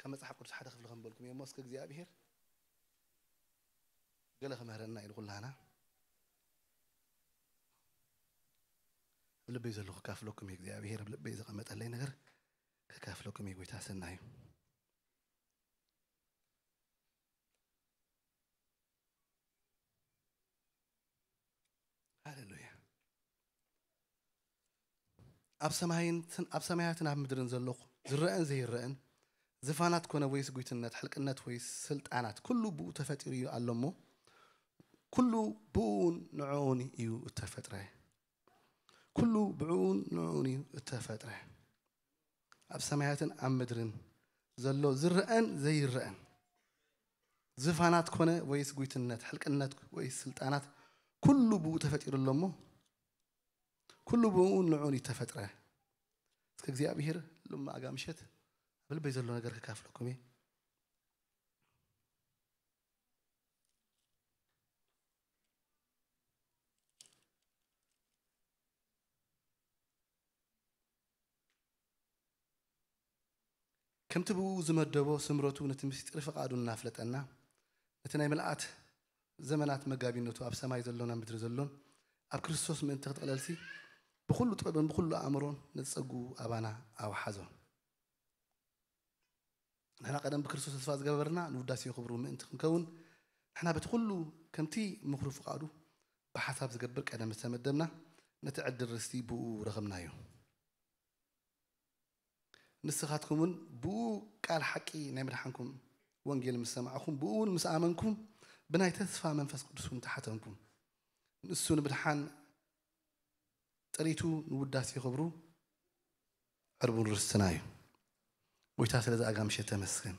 ካብ መጽሓፍ ቅዱስ ሓደ ክፍሊ ከንበልኩም እየ እሞ፣ እስከ እግዚኣብሔር ገለ ክምህረና ኢሉ ኩላና። ኣብ ልበይ ዘሎ ክካፍለኩም እየ እግዚኣብሔር፣ ኣብ ልበይ ዘቐመጠለይ ነገር ክካፍለኩም እየ። ጎይታ ሰናይ እዩ። ሃሌሉያ። ኣብ ሰማይን ኣብ ሰማያትን ኣብ ምድርን ዘሎ ዝረአን ዘይረአን፣ ዝፋናት ኮነ ወይስ ጉይትነት፣ ሕልቅነት ወይስ ስልጣናት፣ ኩሉ ብኡ ተፈጢሩ እዩ ኣሎ እሞ፣ ኩሉ ብኡን ንዕኡን እዩ እተፈጥረ። ኩሉ ብኡን ንዕኡን እዩ እተፈጥረ። ኣብ ሰማያትን ኣብ ምድርን ዘሎ ዝረአን ዘይረአን፣ ዝፋናት ኮነ ወይስ ጉይትነት፣ ሕልቅነት ወይስ ስልጣናት፣ ኩሉ ብኡ ተፈጢሩ ኣሎ እሞ፣ ኩሉ ብኡን ንዑን እዩ ተፈጥረ። እስከ እግዚኣብሔር ሎም ኣጋ ምሸት ኣብ ልበይ ዘሎ ነገር ክካፍለኩም እየ። ከምቲ ብኡ ዝመደቦ ስምረቱ ነቲ ምስጢር ፍቓዱ እናፍለጠና፣ ነቲ ናይ ምልኣት ዘመናት መጋቢነቱ ኣብ ሰማይ ዘሎን ኣብ ምድሪ ዘሎን ኣብ ክርስቶስ ምእንቲ ክትቕለልሲ፣ ብኹሉ ጥበብን ብኹሉ ኣእምሮን ነቲ ጸግኡ ኣባና ኣውሓዞ። ንሕና ቀደም ብክርስቶስ ተስፋ ዝገበርና ንውዳሴ ክብሩ ምእንቲ ክንከውን፣ ንሕና በቲ ኩሉ ከምቲ ምኽሩ ፍቓዱ ብሓሳብ ዝገብር ቀደም ዝተመደብና፣ ነቲ ዕድል ርስቲ ብኡ ረኸብናዮ። ንስኻትኩም እውን ብኡ ቃል ሓቂ ናይ ምድሓንኩም ወንጌል ምስ ሰማዕኹም፣ ብኡ እውን ምስ ኣመንኩም፣ ብናይ ተስፋ መንፈስ ቅዱስ እውን ተሓተምኩም። ንሱ ንምድሓን ጥሪቱ ንውዳሴ ክብሩ ዕርቡን ርስትና እዩ። ጎይታ ስለዚ ኣጋ ምሸት ተመስገን።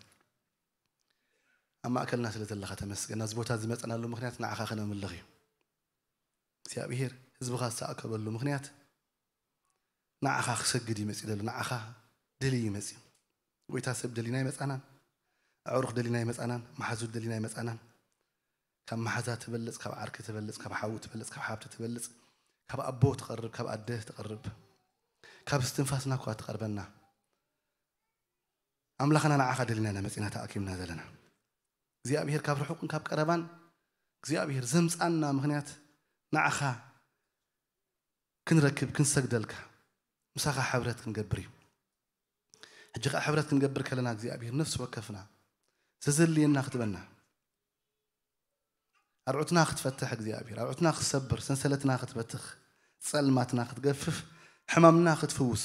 ኣብ ማእከልና ስለ ዘለኻ ተመስገን። ናብዚ ቦታ ዝመጸናሉ ምኽንያት ንዓኻ ከነምልኽ እዩ። እግዚኣብሔር ህዝብኻ ዝተኣከበሉ ምኽንያት ንዓኻ ክሰግድ እዩ መጺኡ ዘሎ። ንዓኻ ደልዩ እዩ መጺኡ። ጎይታ ሰብ ደሊና ኣይመጻናን። ኣዕሩኽ ደሊና ኣይመጻናን። መሓዙት ደሊና ኣይመጻናን። ካብ መሓዛ ትበልጽ፣ ካብ ዓርኪ ትበልጽ፣ ካብ ሓዉ ትበልጽ፣ ካብ ሓብቲ ትበልጽ፣ ካብ ኣቦ ትቐርብ፣ ካብ ኣደ ትቐርብ፣ ካብ እስትንፋስና እኳ ትቐርበና። ኣምላኽና ንዓኻ ደሊና ኢና መጺና ተኣኪብና ዘለና። እግዚኣብሔር ካብ ርሑቕን ካብ ቀረባን እግዚኣብሔር ዘምጻና ምኽንያት ንዓኻ ክንረክብ፣ ክንሰግደልካ፣ ምሳኻ ሕብረት ክንገብር እዩ። ሕጂ ኸኣ ሕብረት ክንገብር ከለና እግዚኣብሔር ነፍሲ ወከፍና ዘዘልየና ክትበና፣ ኣርዑትና ክትፈትሕ እግዚኣብሔር፣ ኣርዑትና ክትሰብር፣ ሰንሰለትና ክትበትኽ፣ ጸልማትና ክትገፍፍ፣ ሕማምና ክትፍውስ፣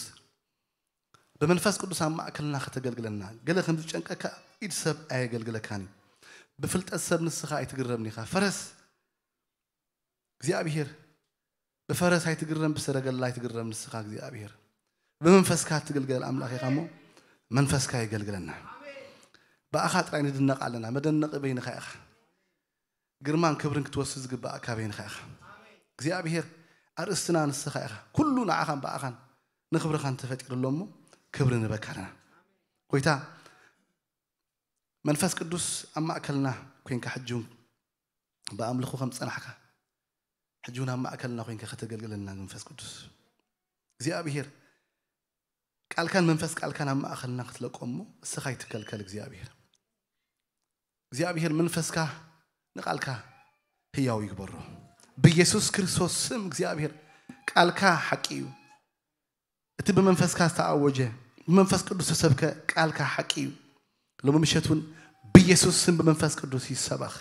ብመንፈስ ቅዱስ ኣብ ማእከልና ከተገልግለና፣ ገለ ከም ዝጨንቀካ ኢድ ሰብ ኣየገልግለካን እዩ። ብፍልጠት ሰብ ንስኻ ኣይትግረምን ኢኻ። ፈረስ እግዚኣብሔር ብፈረስ ኣይትግረም፣ ብሰረገላ ኣይትግረም። ንስኻ እግዚኣብሔር ብመንፈስካ እትግልገል ኣምላኽ ኢኻ እሞ መንፈስካ የገልግለና። ብኣኻ ጥራይ ንድነቕ ኣለና። መደነቒ በይንኻ ኢኻ። ግርማን ክብርን ክትወስድ ዝግባእካ በይንኻ ኢኻ። እግዚኣብሔር ኣርእስትና ንስኻ ኢኻ። ኩሉ ንዓኻን ብኣኻን ንኽብርኻን ተፈጢሩ ኣሎ እሞ ክብሪ ንበካ ኣለና። ጎይታ መንፈስ ቅዱስ ኣብ ማእከልና ኮንካ ሕጂ እውን ብኣምልኾ ከም ዝጸናሕካ፣ ሕጂ እውን ኣብ ማእከልና ኮንካ ከተገልግለና መንፈስ ቅዱስ። እግዚኣብሔር ቃልካን መንፈስ ቃልካን ኣብ ማእከልና ክትለቆ እሞ እስኻ ኣይትከልከል እግዚኣብሔር። እግዚኣብሔር መንፈስካ ንቃልካ ህያው ይግበሮ። ብኢየሱስ ክርስቶስ ስም እግዚኣብሔር ቃልካ ሓቂ እዩ። እቲ ብመንፈስካ ዝተኣወጀ፣ ብመንፈስ ቅዱስ ዝተሰብከ ቃልካ ሓቂ እዩ። ሎሚ ምሸት እውን ብኢየሱስ ስም ብመንፈስ ቅዱስ ይሰበኽ።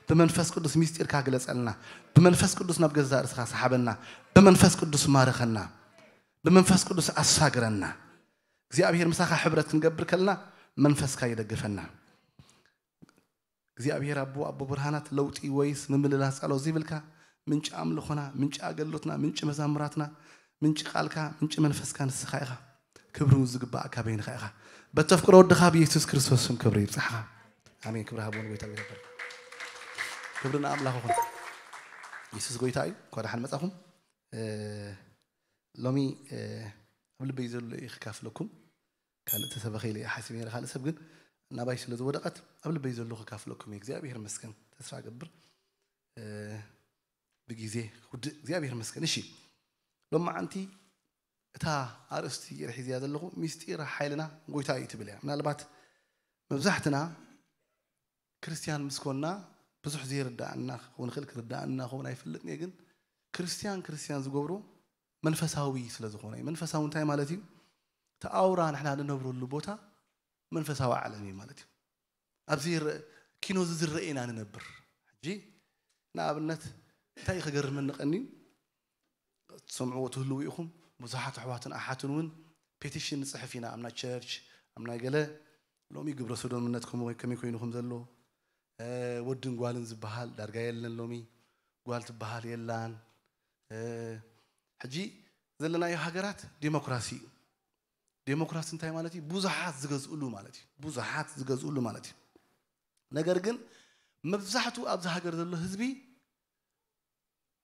ብመንፈስ ቅዱስ ምስጢርካ ግለጸልና። ብመንፈስ ቅዱስ ናብ ገዛእ ርእስኻ ሰሓበና። ብመንፈስ ቅዱስ ማርኸና። ብመንፈስ ቅዱስ ኣሳግረና። እግዚኣብሔር ምሳኻ ሕብረት ክንገብር ከለና መንፈስካ ይደግፈና። እግዚኣብሔር ኣቦ፣ ኣቦ ብርሃናት፣ ለውጢ ወይስ ምምልላስ ጸሎት ዘይብልካ፣ ምንጪ ኣምልኾና፣ ምንጪ ኣገልግሎትና፣ ምንጪ መዛሙራትና፣ ምንጪ ቃልካ፣ ምንጪ መንፈስካ ንስኻ ኢኻ። ክብሪ ዝግባእካ በይንኻ ኢኻ። በተፍቅሮ ወድኻ ብኢየሱስ ክርስቶስ ስም ክብሪ ይብጻሕኻ። ኣሜን። ክብሪ ሃብዎ ንጎይታ ይግበር። ክብሪ ንኣምላኽ ይኹን። ኢየሱስ ጎይታ እዩ። እንኳዕ ደሓን መጻኹም። እ፣ ሎሚ፣ እ፣ ኣብ ልበይ ዘሎ እዩ ክካፍለኩም። ካልእ ተሰበኸ ኢለ እየ ሓሲበ ነይረ። ካልእ ሰብ ግን ናባይ ስለ ዝወደቐት ኣብ ልበይ ዘሎ ክካፍለኩም እየ። እግዚኣብሔር ይመስገን። ተስፋ እገብር፣ እ፣ ብግዜ ክውድእ። እግዚኣብሔር ይመስገን። እሺ፣ ሎማዓንቲ እታ ኣርእስቲ ሒዘያ ዘለኹ ምስጢር ሓይልና ጎይታ እዩ ትብል እያ። ምናልባት መብዛሕትና ክርስቲያን ምስ ኮና ብዙሕ ዘይርዳእና ክኸውን ይኽእል፣ ክርዳእና ክኸውን ኣይፈልጥን እየ። ግን ክርስቲያን ክርስቲያን ዝገብሮ መንፈሳዊ ስለ ዝኾነ እዩ። መንፈሳዊ እንታይ ማለት እዩ? እቲ ኣውራ ንሕና ንነብረሉ ቦታ መንፈሳዊ ዓለም እዩ ማለት እዩ። ኣብዚ ይረአ፣ ኪኖ እዚ ዝረአ ኢና ንነብር። ሕጂ ንኣብነት እንታይ እዩ ክገርመኒ ቀንዩ? ትሰምዕዎ ትህልዉ ኢኹም። ብዙሓት ኣሕዋትን ኣሓትን እውን ፔቲሽን ንጽሕፍ ኢና ኣብ ናይ ቸርች፣ ኣብ ናይ ገለ። ሎሚ ግብረ ሰዶምነት ከመይ ከመይ ኮይኑ ከም ዘሎ፣ እ፣ ወድን ጓልን ዝበሃል ዳርጋ የለን። ሎሚ ጓል ትበሃል የላን። እ፣ ሕጂ ዘለናዮ ሃገራት ዴሞክራሲ እዩ። ዴሞክራሲ እንታይ ማለት እዩ? ብዙሓት ዝገዝእሉ ማለት እዩ። ብዙሓት ዝገዝእሉ ማለት እዩ። ነገር ግን መብዛሕቱ ኣብዚ ሃገር ዘሎ ህዝቢ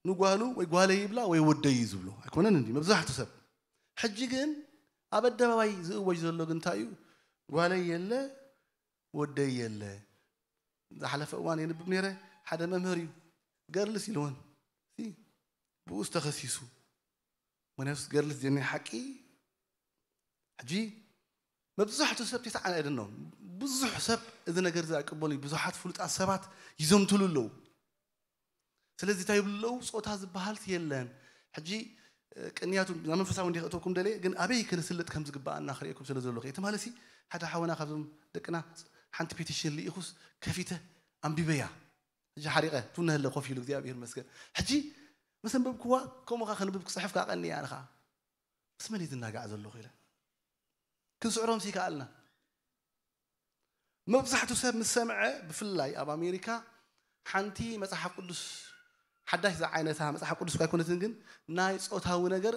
ንጓሉ ወይ ጓለይ ይብላ ወይ ወደይ እዩ ዝብሎ። ኣይኮነን እንዲ መብዛሕቱ ሰብ። ሕጂ ግን ኣብ ኣደባባይ ዝእወጅ ዘሎ ግን እንታይ እዩ? ጓለይ የለ፣ ወደይ የለ። ዝሓለፈ እዋን የንብብ ነይረ፣ ሓደ መምህር እዩ። ገርልስ ኢልወን። ሲ፣ ብኡስ ተኸሲሱ። ምክንያቱ ገርልስ ጀኒ ሓቂ። ሕጂ መብዛሕቱ ሰብ ተስዓን ኣይደኖም። ብዙሕ ሰብ እዚ ነገር እዚ ኣይቅበሉን እዩ። ብዙሓት ፍሉጣት ሰባት ይዘምትሉ ኣለዉ። ስለዚ እንታይ ይብሉ ኣለዉ? ጾታ ዝበሃል የለን። ሕጂ፣ እ፣ ቅንያቱ ናብ መንፈሳዊ እንዲየ ክእተወኩም ደልየ፣ ግን ኣበይ ክንስልጥ ከም ዝግባኣና ክርእየኩም ስለ ዘለኹ እየ። ትማሊ ሲ ሓደ ሓወና ካብዞም ደቅና ሓንቲ ፔቲሽን ልኢኹስ ከፊተ ኣንቢበያ። ሕጂ ሓሪቐ ትውነህለ ኮፍ ኢሉ እግዚኣብሔር ይመስገን። ሕጂ ምስ ኣንበብክዋ ከምኡ ከ ከንብብ ክጽሕፍ ከኣ ቀንየ ኣነ ከኣ። ምስ መን እዩ ዝናጋዕ ዘለኹ ኢለ። ክንስዕሮም ሲ ከኣልና። መብዛሕቱ ሰብ ምስ ሰምዐ፣ ብፍላይ ኣብ ኣሜሪካ ሓንቲ መጽሓፍ ቅዱስ፣ ሓዳሽ ዝዓይነታ መጽሓፍ ቅዱስ እኳ ኣይኮነትን፣ ግን ናይ ጾታዊ ነገር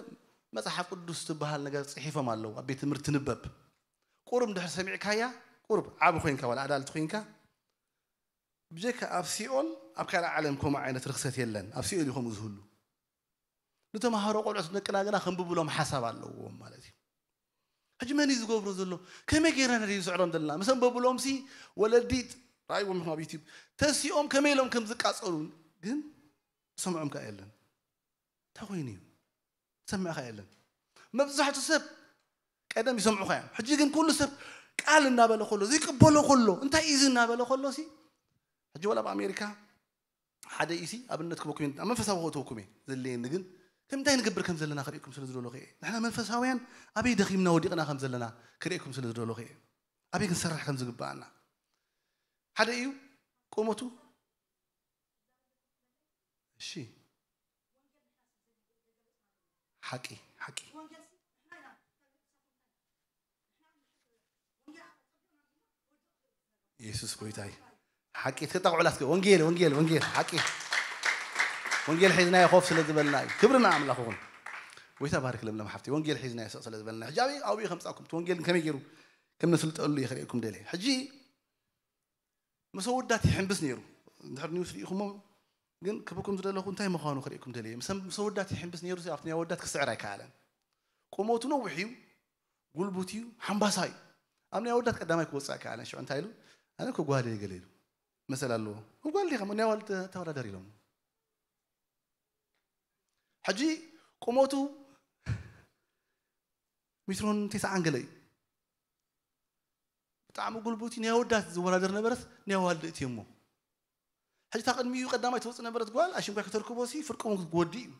መጽሓፍ ቅዱስ ትበሃል ነገር ጽሒፎም ኣለዉ ኣብ ቤት ትምህርቲ ትንበብ። ቁሩብ እንድሕር ሰሚዕካያ፣ ቁሩብ ዓቢ ኮይንካ ዋላ ኣዳልት ኮይንካ፣ ብጀካ ኣብ ሲኦል ኣብ ካልእ ዓለም ከምኡ ዓይነት ርኽሰት የለን። ኣብ ሲኦል እዩ ከምኡ ዝህሉ። ንተምሃሮ ቆልዑት ደቅና ግና ከንብብሎም ሓሳብ ኣለዎም ማለት እዩ። ሕጂ መን እዩ ዝገብሮ ዘሎ? ከመይ ገይርና ነድዩ ንስዕሮም ዘለና? ምስ ኣንበብሎም ሲ ወለዲ ራእይዎም ኢኹም ኣብ ዩቲዩብ ተሲኦም ከመይ ኢሎም ከም ዝቃጸሉ ግን ዝሰምዖም ከኣ የለን። እንታይ ኮይኑ እዩ? ዝሰምዕ ከኣ የለን። መብዛሕቱ ሰብ ቀደም ይሰምዑኻ እዮም። ሕጂ ግን ኩሉ ሰብ ቃል እናበለ ከሎ፣ ዘይቅበሎ ከሎ፣ እንታይ እዩ እዚ እናበለ ከሎ ሲ፣ ሕጂ ዋላ ኣብ ኣሜሪካ ሓደ ኢሲ ኣብነት ክበኩም እየ፣ ኣብ መንፈሳዊ ክእተወኩም እየ ዘድልየኒ፣ ግን ከም እንታይ ንገብር ከም ዘለና ክርእየኩም ስለ ዝደለኹ እየ። ንሕና መንፈሳውያን ኣበይ ደኺምና ወዲቕና ከም ዘለና ክርእየኩም ስለ ዝደለኹ እየ። ኣበይ ክንሰርሕ ከም ዝግባኣና። ሓደ እዩ ቁመቱ። እሺ። ሓቂ፣ ሓቂ። የሱስ ጎይታ እዩ። ሓቂ ተጣቕዑላ እስከ። ወንጌል፣ ወንጌል፣ ወንጌል፣ ሓቂ። ወንጌል ሒዝናዮ ኮፍ ስለ ዝበልና እዩ። ክብሪ ንኣምላኽ ይኹን። ጎይታ ባርክ ለምለም ሓፍቲ። ወንጌል ሒዝናዮ ስቕ ስለ ዝበልና። ሕጂ ኣበይ፣ ኣብኡ ከምጻኩም። እቲ ወንጌል ከመይ ገይሩ ከም ነስልጠሉ እየ ክርእየኩም ደልየ። ሕጂ ምስ ኣወዳት ይሕንብስ ነይሩ። እንድሕር ኒውስ ርኢኹሞ ግን ክብኩም ዝደለኹ እንታይ ምዃኑ ክርእየኩም ደልየ። ምስ፣ ምስ ኣወዳት ይሕንብስ ነይሩ፣ ኣብቲ ናይ ኣወዳት ክስዕር ኣይከኣለን። ቁመቱ ነዊሕ እዩ፣ ጉልቡት እዩ፣ ሓምባሳ እዩ። ኣብ ናይ ኣወዳት ቀዳማይ ክወጽእ ኣይከኣለን። ሽዑ እንታይ ኢሉ? ኣነ እኮ ጓል እየ ገለ ኢሉ። መሰል ኣለዎ። ጓል ዲኻ? ናይ ኣዋልድ ተወዳደር ኢሎም። ሕጂ ቁመቱ ሜትሮን ተስዓን ገለ እዩ። ብጣዕሚ ጉልቡቲ ናይ ኣወዳት ዝወዳደር ነበረስ ናይ ኣዋልድ እትየሞ። ሕጂ እታ ቅድሚኡ ቀዳማይ ትወጽእ ነበረት ጓል፣ ኣሽንኳይ ከተርክቦ ሲ ፍርቁ ወዲ እዩ።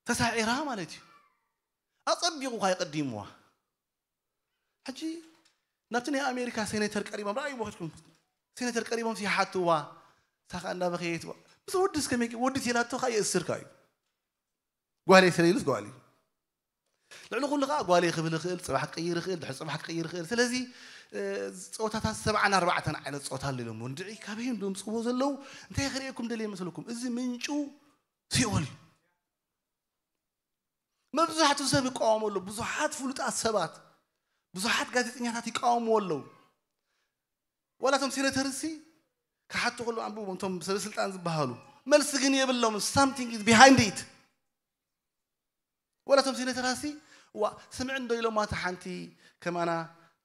ተሳዒራ ማለት እዩ። ኣጸቢቑ ኳ የቐዲምዋ። ሕጂ ናብቲ ናይ ኣሜሪካ ሴኔተር ቀሪቦም፣ ረኣይዎ ከድኩም። ሴኔተር ቀሪቦም ሲ ይሓትዋ። እሳ ኸኣ እንዳበኸየት፣ ምስ ወዲ እስከ ሜቂ-፣ ወዲ ቴላቶ ኸኣ የእስርካ እዩ። ጓለይ ስለ ኢሉስ ጓል እዩ። ልዕሊ ኩሉ ኸኣ ጓለይ ክብል ይኽእል፣ ጽባሕ ክቅይር ይኽእል፣ ድሕሪ ጽባሕ ክቅይር ይኽእል። ስለዚ፣ እ፣ ጾታታት ሰብዓን ኣርባዕተን ዓይነት ጾታ ኣሎ ኢሎም። እንድዒ ካበይ እዮም ድምጽዎ ዘለዉ? እንታይ ክርእየኩም ደልየ መስለኩም? እዚ ምንጩ ሲኦል እዩ። መብዛሕትኡ ሰብ ይቃወሞ ኣሎ። ብዙሓት ፍሉጣት ሰባት፣ ብዙሓት ጋዜጠኛታት ይቃወምዎ ኣለዉ። ዋላ እቶም ሴኔተርሲ ክሓቱ ከለዉ ኣንብቦም፣ እቶም ሰበ ስልጣን ዝበሃሉ መልሲ ግን የብሎም። Something is behind it። ዋላ እቶም ሴኔተራሲ፣ ዋ፣ ስምዒ እንዶ ኢሎማ፣ እታ ሓንቲ ከማና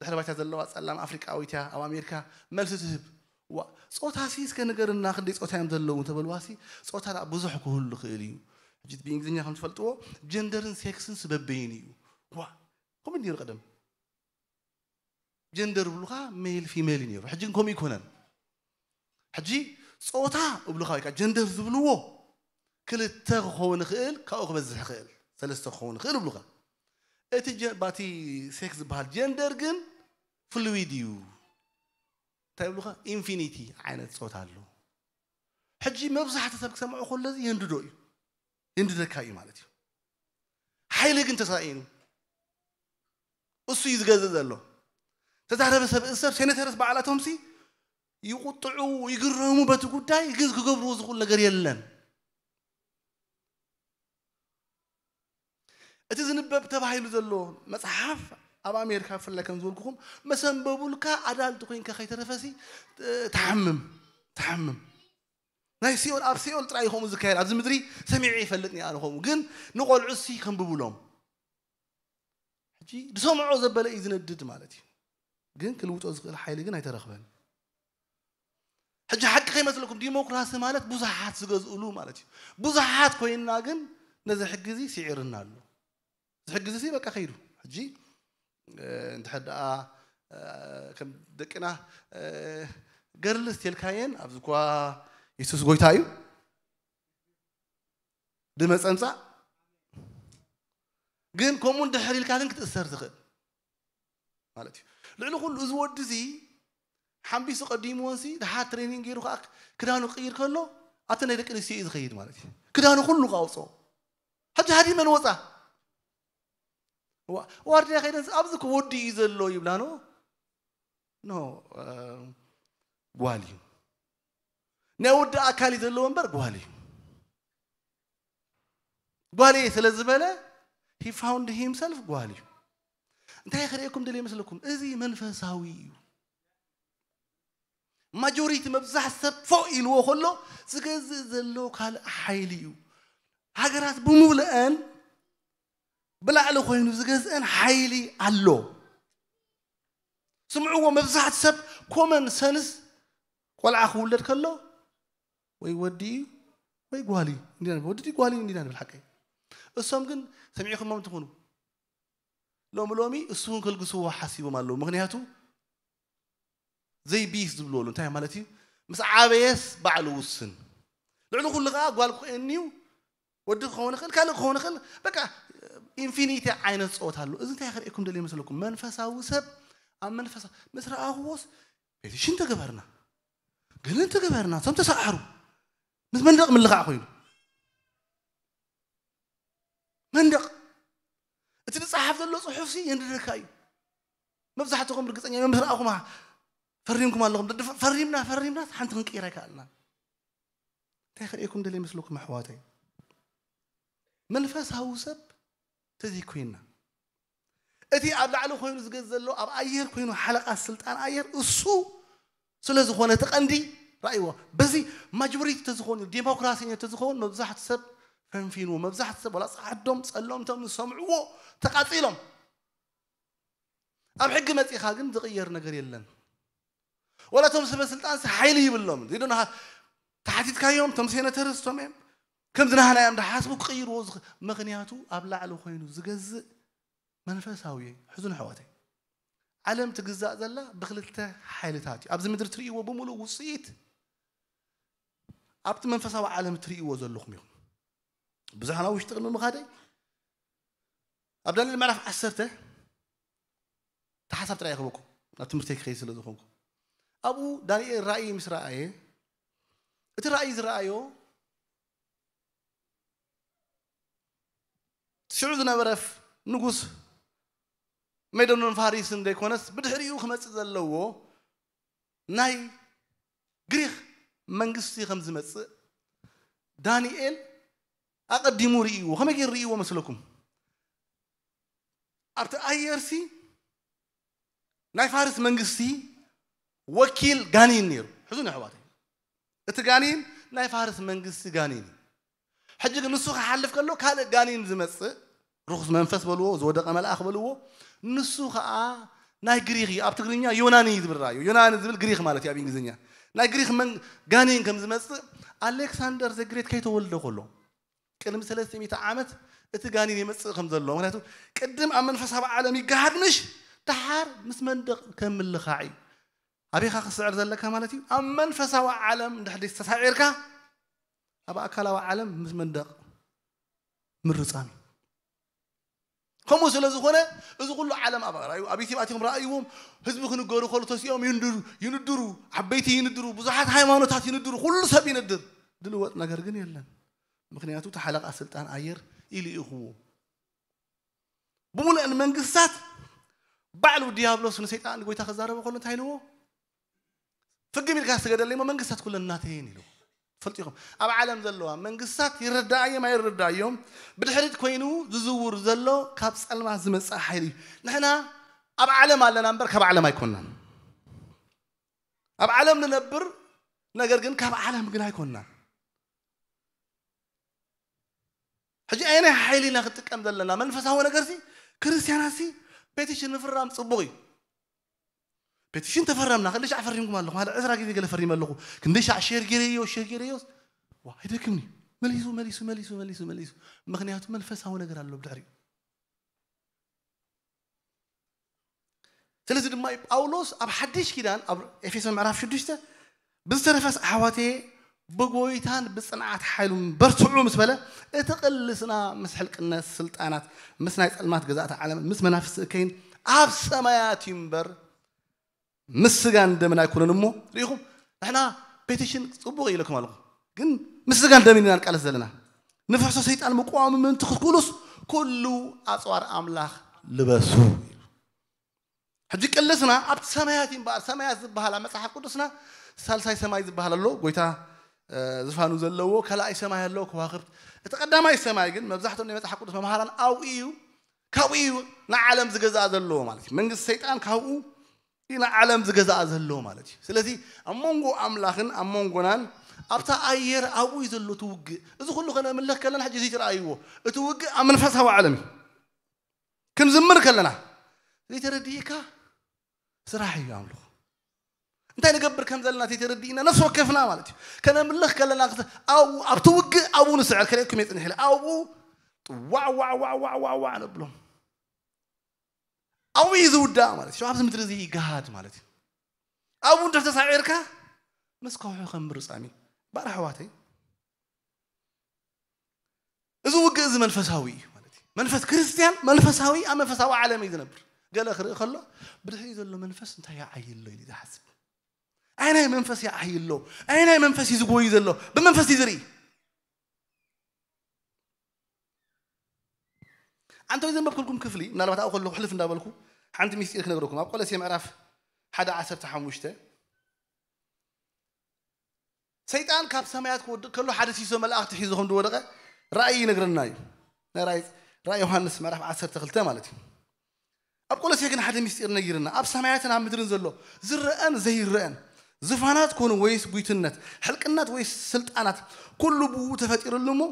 ድሕሪ ባይታ ዘለዋ ጸላም ኣፍሪቃዊት እያ ኣብ ኣሜሪካ መልሲ ትህብ። ዋ፣ ጾታሲ እስከ ንገርና፣ ክንደይ ጾታ እዮም ዘለዉ እንተበልዋሲ፣ ጾታ ደኣ ብዙሕ ክህሉ ይኽእል እዩ። ሕጂ ብእንግሊዝኛ ከም ትፈልጥዎ ጀንደርን ሴክስን ስበበይን እዩ። ዋ፣ ከምኡ ነይሩ ቀደም። ጀንደር ብሉኻ ሜል ፊሜል እዩ ነይሩ። ሕጂ ግን ከምኡ ይኮነን። ሕጂ ጾታ እብሉኻ ወይ ከዓ ጀንደር ዝብልዎ ክልተ ክኸውን ይኽእል፣ ካብኡ ክበዝሕ ይኽእል፣ ሰለስተ ክኸውን ይኽእል እብሉኻ። እቲ ጀ- ባቲ ሴክስ ዝበሃል ጀንደር ግን ፍሉዊድ እዩ። እንታይ ይብሉኻ? ኢንፊኒቲ ዓይነት ጾታ ኣሎ። ሕጂ መብዛሕትኡ ሰብ ክሰምዖ ከሎ እዚ የንድዶ እዩ፣ የንድደካ እዩ ማለት እዩ። ሓይሊ ግን ተሳኢኑ፣ እሱ እዩ ዝገዝእ ዘሎ። ተዛረበ ሰብ ሰብ ሴኔተርስ ባዕላቶምሲ ይቁጥዑ፣ ይግረሙ በቲ ጉዳይ፣ ግን ክገብርዎ ዝኽእሉ ነገር የለን። እቲ ዝንበብ ተባሂሉ ዘሎ መጽሓፍ ኣብ ኣሜሪካ ብፍላይ ከም ዝበልኩኹም መሰንበቡልካ ኣዳልት ኮይንካ ከይተረፈሲ ትሓምም ትሓምም። ናይ ሲኦል ኣብ ሲኦል ጥራይ እዩ ከምኡ ዝካየድ። ኣብዚ ምድሪ ሰሚዐ ይፈልጥ እየ ኣነ ከምኡ። ግን ንቆልዑ ሲ ከንብቡሎም። ሕጂ ዝሰምዖ ዘበለ እዩ ዝነድድ ማለት እዩ። ግን ክልውጦ ዝኽእል ሓይሊ ግን ኣይተረኽበን። ሕጂ ሓቂ ከይመስለኩም ዲሞክራሲ ማለት ብዙሓት ዝገዝእሉ ማለት እዩ። ብዙሓት ኮይንና ግን ነዚ ሕጊ እዚ ስዒርና ኣሎ። እዚ ሕጊ እዚ በቃ ከይዱ። ሕጂ እንድሕር ደኣ ከም ደቅና ገርልስ ተልካየን ኣብዚ እኳ የሱስ ጎይታ እዩ ድመፀ ምፃእ። ግን ከምኡ እንድሕር ኢልካ ግን ክትእሰር ትኽእል ማለት እዩ። ልዕሊ ኩሉ እዚ ወዲ እዚ ሓምቢሱ ቀዲምዎንሲ ድሓር ትሬኒንግ ገይሩ ከዓ ክዳኑ ክቅይር ከሎ ኣብቲ ናይ ደቂ ኣንስትዮ እዩ ዝኸይድ ማለት እዩ። ክዳኑ ኩሉ ካውፅኦ ሕጂ ሃዲ መን ወፃ? ዋ- ዋርድያ ከይደን ኣብዚ ክወዲ እዩ ዘሎ ይብላ። ኖ ኖ እ፣ ጓል እዩ። ናይ ወዲ ኣካል እዩ ዘለዎ እምበር ጓል እዩ። ጓል እየ ስለ ዝበለ he found himself ጓል እዩ። እንታይ ክርእየኩም ደልየ መስለኩም? እዚ መንፈሳዊ እዩ። ማጆሪቲ መብዛሕ ሰብ ፎ ኢልዎ ከሎ ዝገዝእ ዘሎ ካልእ ሓይሊ እዩ። ሃገራት ብምሉአን ብላዕሊ ኮይኑ ዝገዝአን ሓይሊ ኣሎ። ስምዕዎ፣ መብዛሕት ሰብ ኮመን ሰንስ ቆልዓ ክውለድ ከሎ ወይ ወዲ እዩ ወይ ጓል እዩ እንዲና ንብል። ወዲ ድዩ ጓል እዩ እንዲና ንብል። ሓቀይ እሶም ግን ሰሚዕኹሞም ትኾኑ ሎሚ ሎሚ እሱ እውን ከልግስዎ ሓሲቦም ኣለዉ። ምክንያቱ ዘይቢስ ዝብልዎ እንታይ ማለት እዩ? ምስ ዓበየስ ባዕሉ ውስን። ልዕሊ ኩሉ ከዓ ጓል ክኾንዩ ወዲ ክኸውን ይኽእል፣ ካልእ ክኸውን ይኽእል። በቃ ኢንፊኒቲ ዓይነት ጸወታ ኣሎ። እዚ እንታይ ክርእየኩም ደልየ መስለኩም? መንፈሳዊ ሰብ ኣብ መንፈሳ ምስ ረኣኽዎስ ፔቲሽን ተገበርና፣ ገለ እንተገበርና፣ እቶም ተሰዓሩ ምስ መንደቕ ምልኻዕ ኮይኑ መንደቕ እቲ ዝፀሓፍ ዘሎ ፅሑፍሲ የንድደካ እዩ። መብዛሕትኹም ርግፀኛ እዮም ምስ ረኣኹማ ፈሪምኩም ኣለኹም። ፈሪምና ፈሪምና ሓንቲ ክንቅይር ኣይከኣልናን። እንታይ ክርእየኩም ደለ ይመስለኩም ኣሕዋተይ? መንፈሳዊ ሰብ ተዘይኮይንና እቲ ኣብ ላዕሊ ኮይኑ ዝገዝ ዘሎ ኣብ ኣየር ኮይኑ ሓለቓ ስልጣን ኣየር እሱ ስለ ዝኾነ እቲ ቀንዲ ራእይዎ በዚ ማጆሪቲ ተዝኾን ዴሞክራሲ ተዝኸውን መብዛሕቱ ሰብ ፈንፊንዎ። መብዛሕቱ ሰብ ዋላ ፃዓዶም ጸለምቶም ዝሰምዕዎ ተቃፂሎም። ኣብ ሕጊ መፂኻ ግን ዝቕየር ነገር የለን። ወላ እቶም ሰበ ስልጣንሲ ሓይሊ ይብሎም ዚዶና ተሓቲትካዮም እቶም ሴነተርስ እቶም እዮም ከም ዝናህና እዮም ዝሓስቡ ክቕይርዎ ዝኽ- ምኽንያቱ ኣብ ላዕሊ ኮይኑ ዝገዝእ መንፈሳዊ እዩ። ሕዙን ኣሕዋተይ፣ ዓለም ትግዛእ ዘላ ብክልተ ሓይልታት እዩ። ኣብዚ ምድሪ ትርእይዎ ብምሉእ ውፅኢት ኣብቲ መንፈሳዊ ዓለም ትርእይዎ ዘለኹም ኢኹም። ብዙሕ ናብ ውሽጢ ቅድሚ ምኻደይ ኣብ ዳንኤል ምዕራፍ ዓሰርተ ተሓሳብ ጥራይ ይኸበኩም ናብ ትምህርተይ ክኸይድ ስለ ዝኾንኩ ኣብኡ ዳንኤል ራእይ ምስ ረኣየ እቲ ራእይ ዝረኣዮ ሽዑ ዝነበረ ንጉስ ሜዶንን ፋሪስን ዘይኮነስ ብድሕሪኡ ክመፅእ ዘለዎ ናይ ግሪክ መንግስቲ ከም ዝመፅእ ዳንኤል ኣቐዲሙ ርእይዎ። ከመይ ገይሩ ርእይዎ መስለኩም? ኣብቲ ኣየርሲ ናይ ፋርስ መንግስቲ ወኪል ጋኒን ነይሩ። ሕዙን ኣሕዋተይ፣ እቲ ጋኒን ናይ ፋርስ መንግስቲ ጋኒን እዩ። ሕጂ ግን ንሱ ክሓልፍ ከሎ ካልእ ጋኒን ዝመፅእ ርኹስ መንፈስ በልዎ፣ ዝወደቐ መልኣኽ በልዎ። ንሱ ከዓ ናይ ግሪክ እዩ። ኣብ ትግርኛ ዮናኒ እዩ ዝብል ራእዩ። ዮናኒ ዝብል ግሪክ ማለት እዩ ኣብ እንግሊዝኛ። ናይ ግሪክ መን- ጋኒን ከም ዝመፅእ ኣሌክሳንደር ዘግሬት ከይተወልደ ከሎ ቅድሚ ሰለስተ ሚእቲ ዓመት እቲ ጋኒን ይመፅእ ከም ዘሎ። ምክንያቱ ቅድም ኣብ መንፈሳዊ ዓለም ይገሃድ ምሽ ደሓር ምስ መንደቕ ከም ምልኻዕ እዩ። ኣበይኻ ክስዕር ዘለካ ማለት እዩ? ኣብ መንፈሳዊ ዓለም እንድሕር ተሳዒርካ፣ ኣብ ኣካላዊ ዓለም ምስ መንደቕ ምርጻም እዩ። ከምኡ ስለ ዝኾነ፣ እዚ ኩሉ ዓለም ኣብ ራእዩ፣ ኣብ ዩቲብ ኣትዮም ራእይዎም፣ ህዝቢ ክንገሩ ከሉ ተሲኦም ይንድሩ፣ ይንድሩ፣ ዓበይቲ ይንድሩ፣ ብዙሓት ሃይማኖታት ይንድሩ፣ ኩሉ ሰብ ይንድር። ድልወጥ ነገር ግን የለን። ምኽንያቱ፣ እቲ ሓለቓ ስልጣን ኣየር ኢሉ ይእኽዎ። ብምሉእን መንግስታት ባዕሉ ዲያብሎስ ንሰይጣን ንጎይታ ክዛረቦ ከሎ እንታይ ኢልዎ? ፍግም ኢልካ ስገደለይ እሞ መንግስታት ኩለን ናተየን ኢልዎ። ትፈልጡ ኢኹም፣ ኣብ ዓለም ዘለዋ መንግስታት ይረዳእዮም ኣይረዳእዮም፣ ብድሕሪት ኮይኑ ዝዝውር ዘሎ ካብ ጸልማት ዝመጽእ ሓይሊ እዩ። ንሕና ኣብ ዓለም ኣለና እምበር ካብ ዓለም ኣይኮናን። ኣብ ዓለም ንነብር፣ ነገር ግን ካብ ዓለም ግን ኣይኮናን። ሕጂ ኣየናይ ሓይሊ ኢና ክጥቀም ዘለና? መንፈሳዊ ነገርሲ፣ ክርስትያናትሲ ፔቲሽን ምፍራም ጽቡቕ እዩ። ፔቲሽን ተፈረምና፣ ክንደይ ሻዕ ፈሪምኩም ኣለኹም? ሓደ ዕስራ ግዜ ገለ ፈሪመ ኣለኹ። ክንደይ ሻዕ ሼር ገይረዮ፣ ሼር ገይረዮ። ዋ፣ ኣይደክምኒ። መሊሱ፣ መሊሱ፣ መሊሱ፣ መሊሱ፣ መሊሱ። ምኽንያቱ መንፈሳዊ ነገር ኣሎ ብድሕሪኡ። ስለዚ ድማ እዩ ጳውሎስ ኣብ ሓድሽ ኪዳን፣ ኣብ ኤፌሶን ምዕራፍ ሽዱሽተ፣ "ብዝተረፈስ ኣሕዋተየ ብጎይታን ብጽንዓት ሓይሉን በርትዑ" ምስ በለ፣ እቲ ቅልስና ምስ ሕልቅነት ስልጣናት፣ ምስ ናይ ጸልማት ገዛእቲ ዓለም፣ ምስ መናፍስቲ እከይን ኣብ ሰማያት እዩ እምበር፣ ምስ ስጋን ደምን ኣይኮነን እሞ። ርኢኹም፣ ንሕና ፔቲሽን ጽቡቕ ኢለኩም ኣለኹ፣ ግን ምስ ስጋን ደምን ኢና ንቃለስ ዘለና። ንፍሕሶ ሰይጣን ምቁዋሙ ምእንቲ ክትክእሉስ፣ ኩሉ ኣጽዋር ኣምላኽ ልበሱ። ሕጂ ቅልስና ኣብቲ ሰማያት እዩ እምበኣር፣ ሰማያት ዝበሃል ኣብ መጽሓፍ ቅዱስና ሳልሳይ ሰማይ ዝበሃል ኣሎ፣ ጎይታ፣ እ፣ ዝፋኑ ዘለዎ ካልኣይ ሰማይ ኣሎ፣ ከዋኽብት። እቲ ቀዳማይ ሰማይ ግን መብዛሕትኦም ናይ መጽሓፍ ቅዱስ መምሃራን ኣብኡ እዩ፣ ካብኡ እዩ ንዓለም ዝገዝኣ ዘለዎ ማለት እዩ። መንግስቲ ሰይጣን ካብኡ እዩ ንዓለም ዝገዝኣ ዘሎ ማለት እዩ። ስለዚ ኣብ መንጎ ኣምላኽን ኣብ መንጎናን ኣብታ ኣየር ኣብኡ እዩ ዘሎ እቲ ውግእ። እዚ ኩሉ ከነምልኽ ከለና ሕጂ እዚ ትረኣይዎ፣ እቲ ውግእ ኣብ መንፈሳዊ ዓለም እዩ። ክንዝምር ከለና ዘይተረድኢካ ስራሕ እዩ ኣምልኾ። እንታይ ንገብር ከም ዘለና ተይተረድእና ነፍሲ ወከፍና ማለት እዩ። ከነምልኽ ከለና ክተ-፣ ኣብኡ፣ ኣብቲ ውግእ ኣብኡ ንስዕር፣ ከርእየኩም እየ ጽኒሕ ኢለ። ኣብኡ ዋዕ ዋዕ ዋዕ ዋዕ ዋዕ ዋዕ ነብሎም። ኣብኡ እዩ ዝውዳእ ማለት እዩ። ኣብዚ ምድሪ እዚ ይገሃድ ማለት እዩ። ኣብኡ እንድሕር ተሳዒርካ ምስ ከውሒ ከም ምርጻም እዩ። ባር ኣሕዋተይ፣ እዚ ውግእ እዚ መንፈሳዊ እዩ ማለት እዩ። መንፈስ ክርስትያን መንፈሳዊ፣ ኣብ መንፈሳዊ ዓለም እዩ ዝነብር። ገለ ክርኢ ከሎ፣ ብድሕሪኡ ዘሎ መንፈስ እንታይ ይዓይሎ ኢሉ ዝሓስብ። ኣየናይ መንፈስ ይዓይሎ? ኣየናይ መንፈስ እዩ ዝጎዩ ዘሎ? ብመንፈስ እዩ ዝርኢ። ኣንተ ዘንበብኩልኩም ክፍሊ፣ ምናልባት ኣብኡ ከለኹ ሕልፍ እንዳበልኩ፣ ሓንቲ ሚስጢር ክነግረኩም። ኣብ ቆሎሴ ምዕራፍ ሓደ ዓሰርተ ሓሙሽተ፣ ሰይጣን ካብ ሰማያት ክወድቕ ከሎ ሓደ ሲሶ መላእኽቲ ሒዙ ከም ዝወደቐ ራእይ ይነግረና እዩ። ናይ ራእይ፣ ራእይ ዮሃንስ ምዕራፍ ዓሰርተ ክልተ ማለት እዩ። ኣብ ቆሎሴ ግን ሓደ ሚስጢር ነጊርና። ኣብ ሰማያትን ኣብ ምድርን ዘሎ ዝረአን ዘይረአን ዝፋናት ኮኑ ወይስ ጉይትነት፣ ሕልቅነት ወይስ ስልጣናት፣ ኩሉ ብኡ ተፈጢሩሉ እሞ፣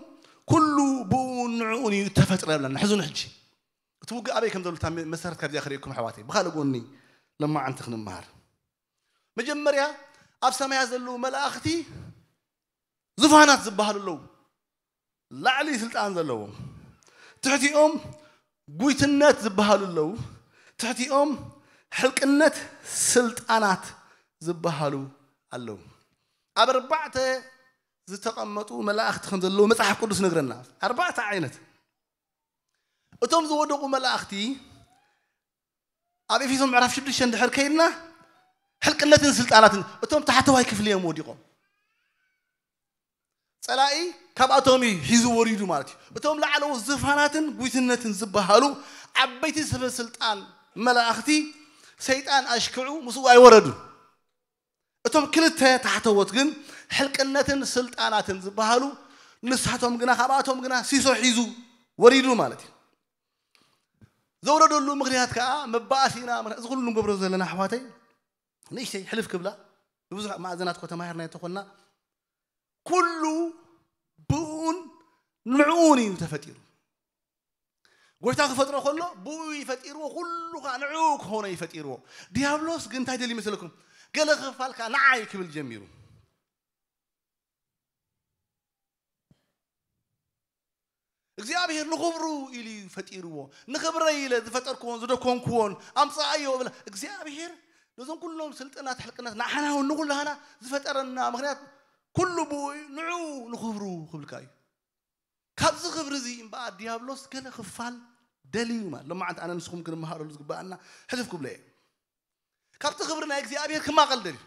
ኩሉ ብኡ ንዕኡን እዩ ተፈጥረ ብለና። ሕዙን ሕጂ። እቲ ውግእ ኣበይ ከም ዘሎ እታ መ-፣ መሰረት ካብዚኣ ክርእየኩም ኣሕዋተይ። ብኻልእ ጎኒ ለማዓንቲ ክንመሃር። መጀመርያ ኣብ ሰማያት ዘለዉ መላእኽቲ ዙፋናት ዝበሃሉ ኣለዉ። ላዕሊ ስልጣን ዘለዎም። ትሕቲኦም ጉይትነት ዝበሃሉ ኣለዉ። ትሕቲኦም ሕልቅነት ስልጣናት ዝበሃሉ ኣለዉ። ኣብ ኣርባዕተ ዝተቐመጡ መላእኽቲ ከም ዘለዉ መጽሓፍ ቅዱስ ነግረና። ኣርባዕተ ዓይነት። እቶም ዝወደቑ መላእኽቲ ኣብ ኤፌሶን ምዕራፍ ሽዱሽተ እንድሕር ከይድና፣ ሕልቅነትን ስልጣናትን እቶም ታሕተዋይ ክፍሊ እዮም ወዲቖም። ጸላኢ ካብኣቶም እዩ ሒዙ ወሪዱ ማለት እዩ። እቶም ላዕለዎት ዝፋናትን ጉይትነትን ዝበሃሉ ዓበይቲ ሰበ ስልጣን መላእኽቲ ሰይጣን ኣሽክዑ ምስኡ ኣይወረዱን። እቶም ክልተ ታሕተዎት ግን ሕልቅነትን ስልጣናትን ዝበሃሉ ንሳቶም ግና ካብኣቶም ግና ሲሶ ሒዙ ወሪዱ ማለት እዩ። ዘውረደሉ ምኽንያት ከኣ መባእሲና፣ ምኽንያት እዚ ኩሉ ንገብሮ ዘለና ኣሕዋተይ፣ ንእሽተይ ሕልፍ ክብላ፣ ብብዙሕ ማእዘናት እኮ ተማሂርና እንተኾንና፣ ኩሉ ብኡን ንዕኡን እዩ ተፈጢሩ። ጎይታ ክፈጥሮ ከሎ ብኡ እዩ ፈጢርዎ፣ ኩሉ ከኣ ንዕኡ ክኾኖ እዩ ፈጢርዎ። ዲያብሎስ ግን እንታይ ደልዩ መሰለኩም? ገለ ክፋል ከኣ ንዓይ ክብል ጀሚሩ። እግዚኣብሔር ንኽብሩ ኢሉ እዩ ፈጢርዎ። ንኽብረይ ኢለ ዝፈጠርክዎን ዝደኮንክዎን ኣምፅኣዮ እብል እግዚኣብሔር። ነዞም ኩሎም ስልጠናት ሕልቅናት ንዓና እውን ንኩላህና ዝፈጠረና ምክንያት ኩሉ ብኡ እዩ። ንዑ ንኽብሩ ክብልካ እዩ። ካብዚ ክብሪ እዚ እምበኣር ዲያብሎስ ገለ ክፋል ደልዩ ማለት ሎማዓንቲ ኣነ ንስኹም ክንመሃረሉ ዝግበኣና ሕልፍ ክብሎ እየ። ካብቲ ክብሪ ናይ እግዚኣብሔር ክማቐል ደልዩ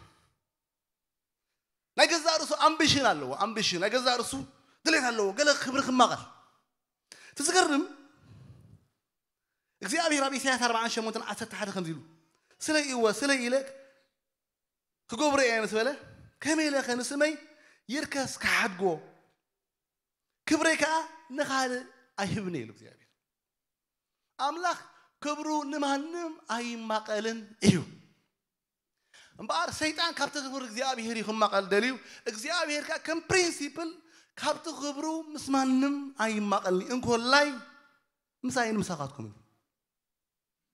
ናይ ገዛእ ርእሱ ኣምቢሽን ኣለዎ። ኣምቢሽን ናይ ገዛእ ርእሱ ድሌት ኣለዎ። ገለ ክብሪ ክማቐል እቲ ዝገርም እግዚኣብሔር ኣብ ኢሳያስ ኣርባዓን ሸሞንተን ዓሰርተ ሓደ ከምዚ ኢሉ ስለይ እወ ስለይ ኢለ ክገብሮ እየ ምስ በለ ከመይ ኢለ ከ ንስመይ ይርከስ ክሓድጎ ክብረይ ከዓ ንኻልእ ኣይህብን ኢሉ እግዚኣብሔር ኣምላኽ ክብሩ ንማንም ኣይማቐልን እዩ። እምበኣር ሰይጣን ካብቲ ክብሪ እግዚኣብሔር እዩ ክማቐል ደልዩ እግዚኣብሔር ከዓ ከም ፕሪንሲፕል ካብቲ ክብሩ ምስ ማንም ኣይማቐልን እዩ። እንኮላይ ምሳይን ምሳኻትኩምን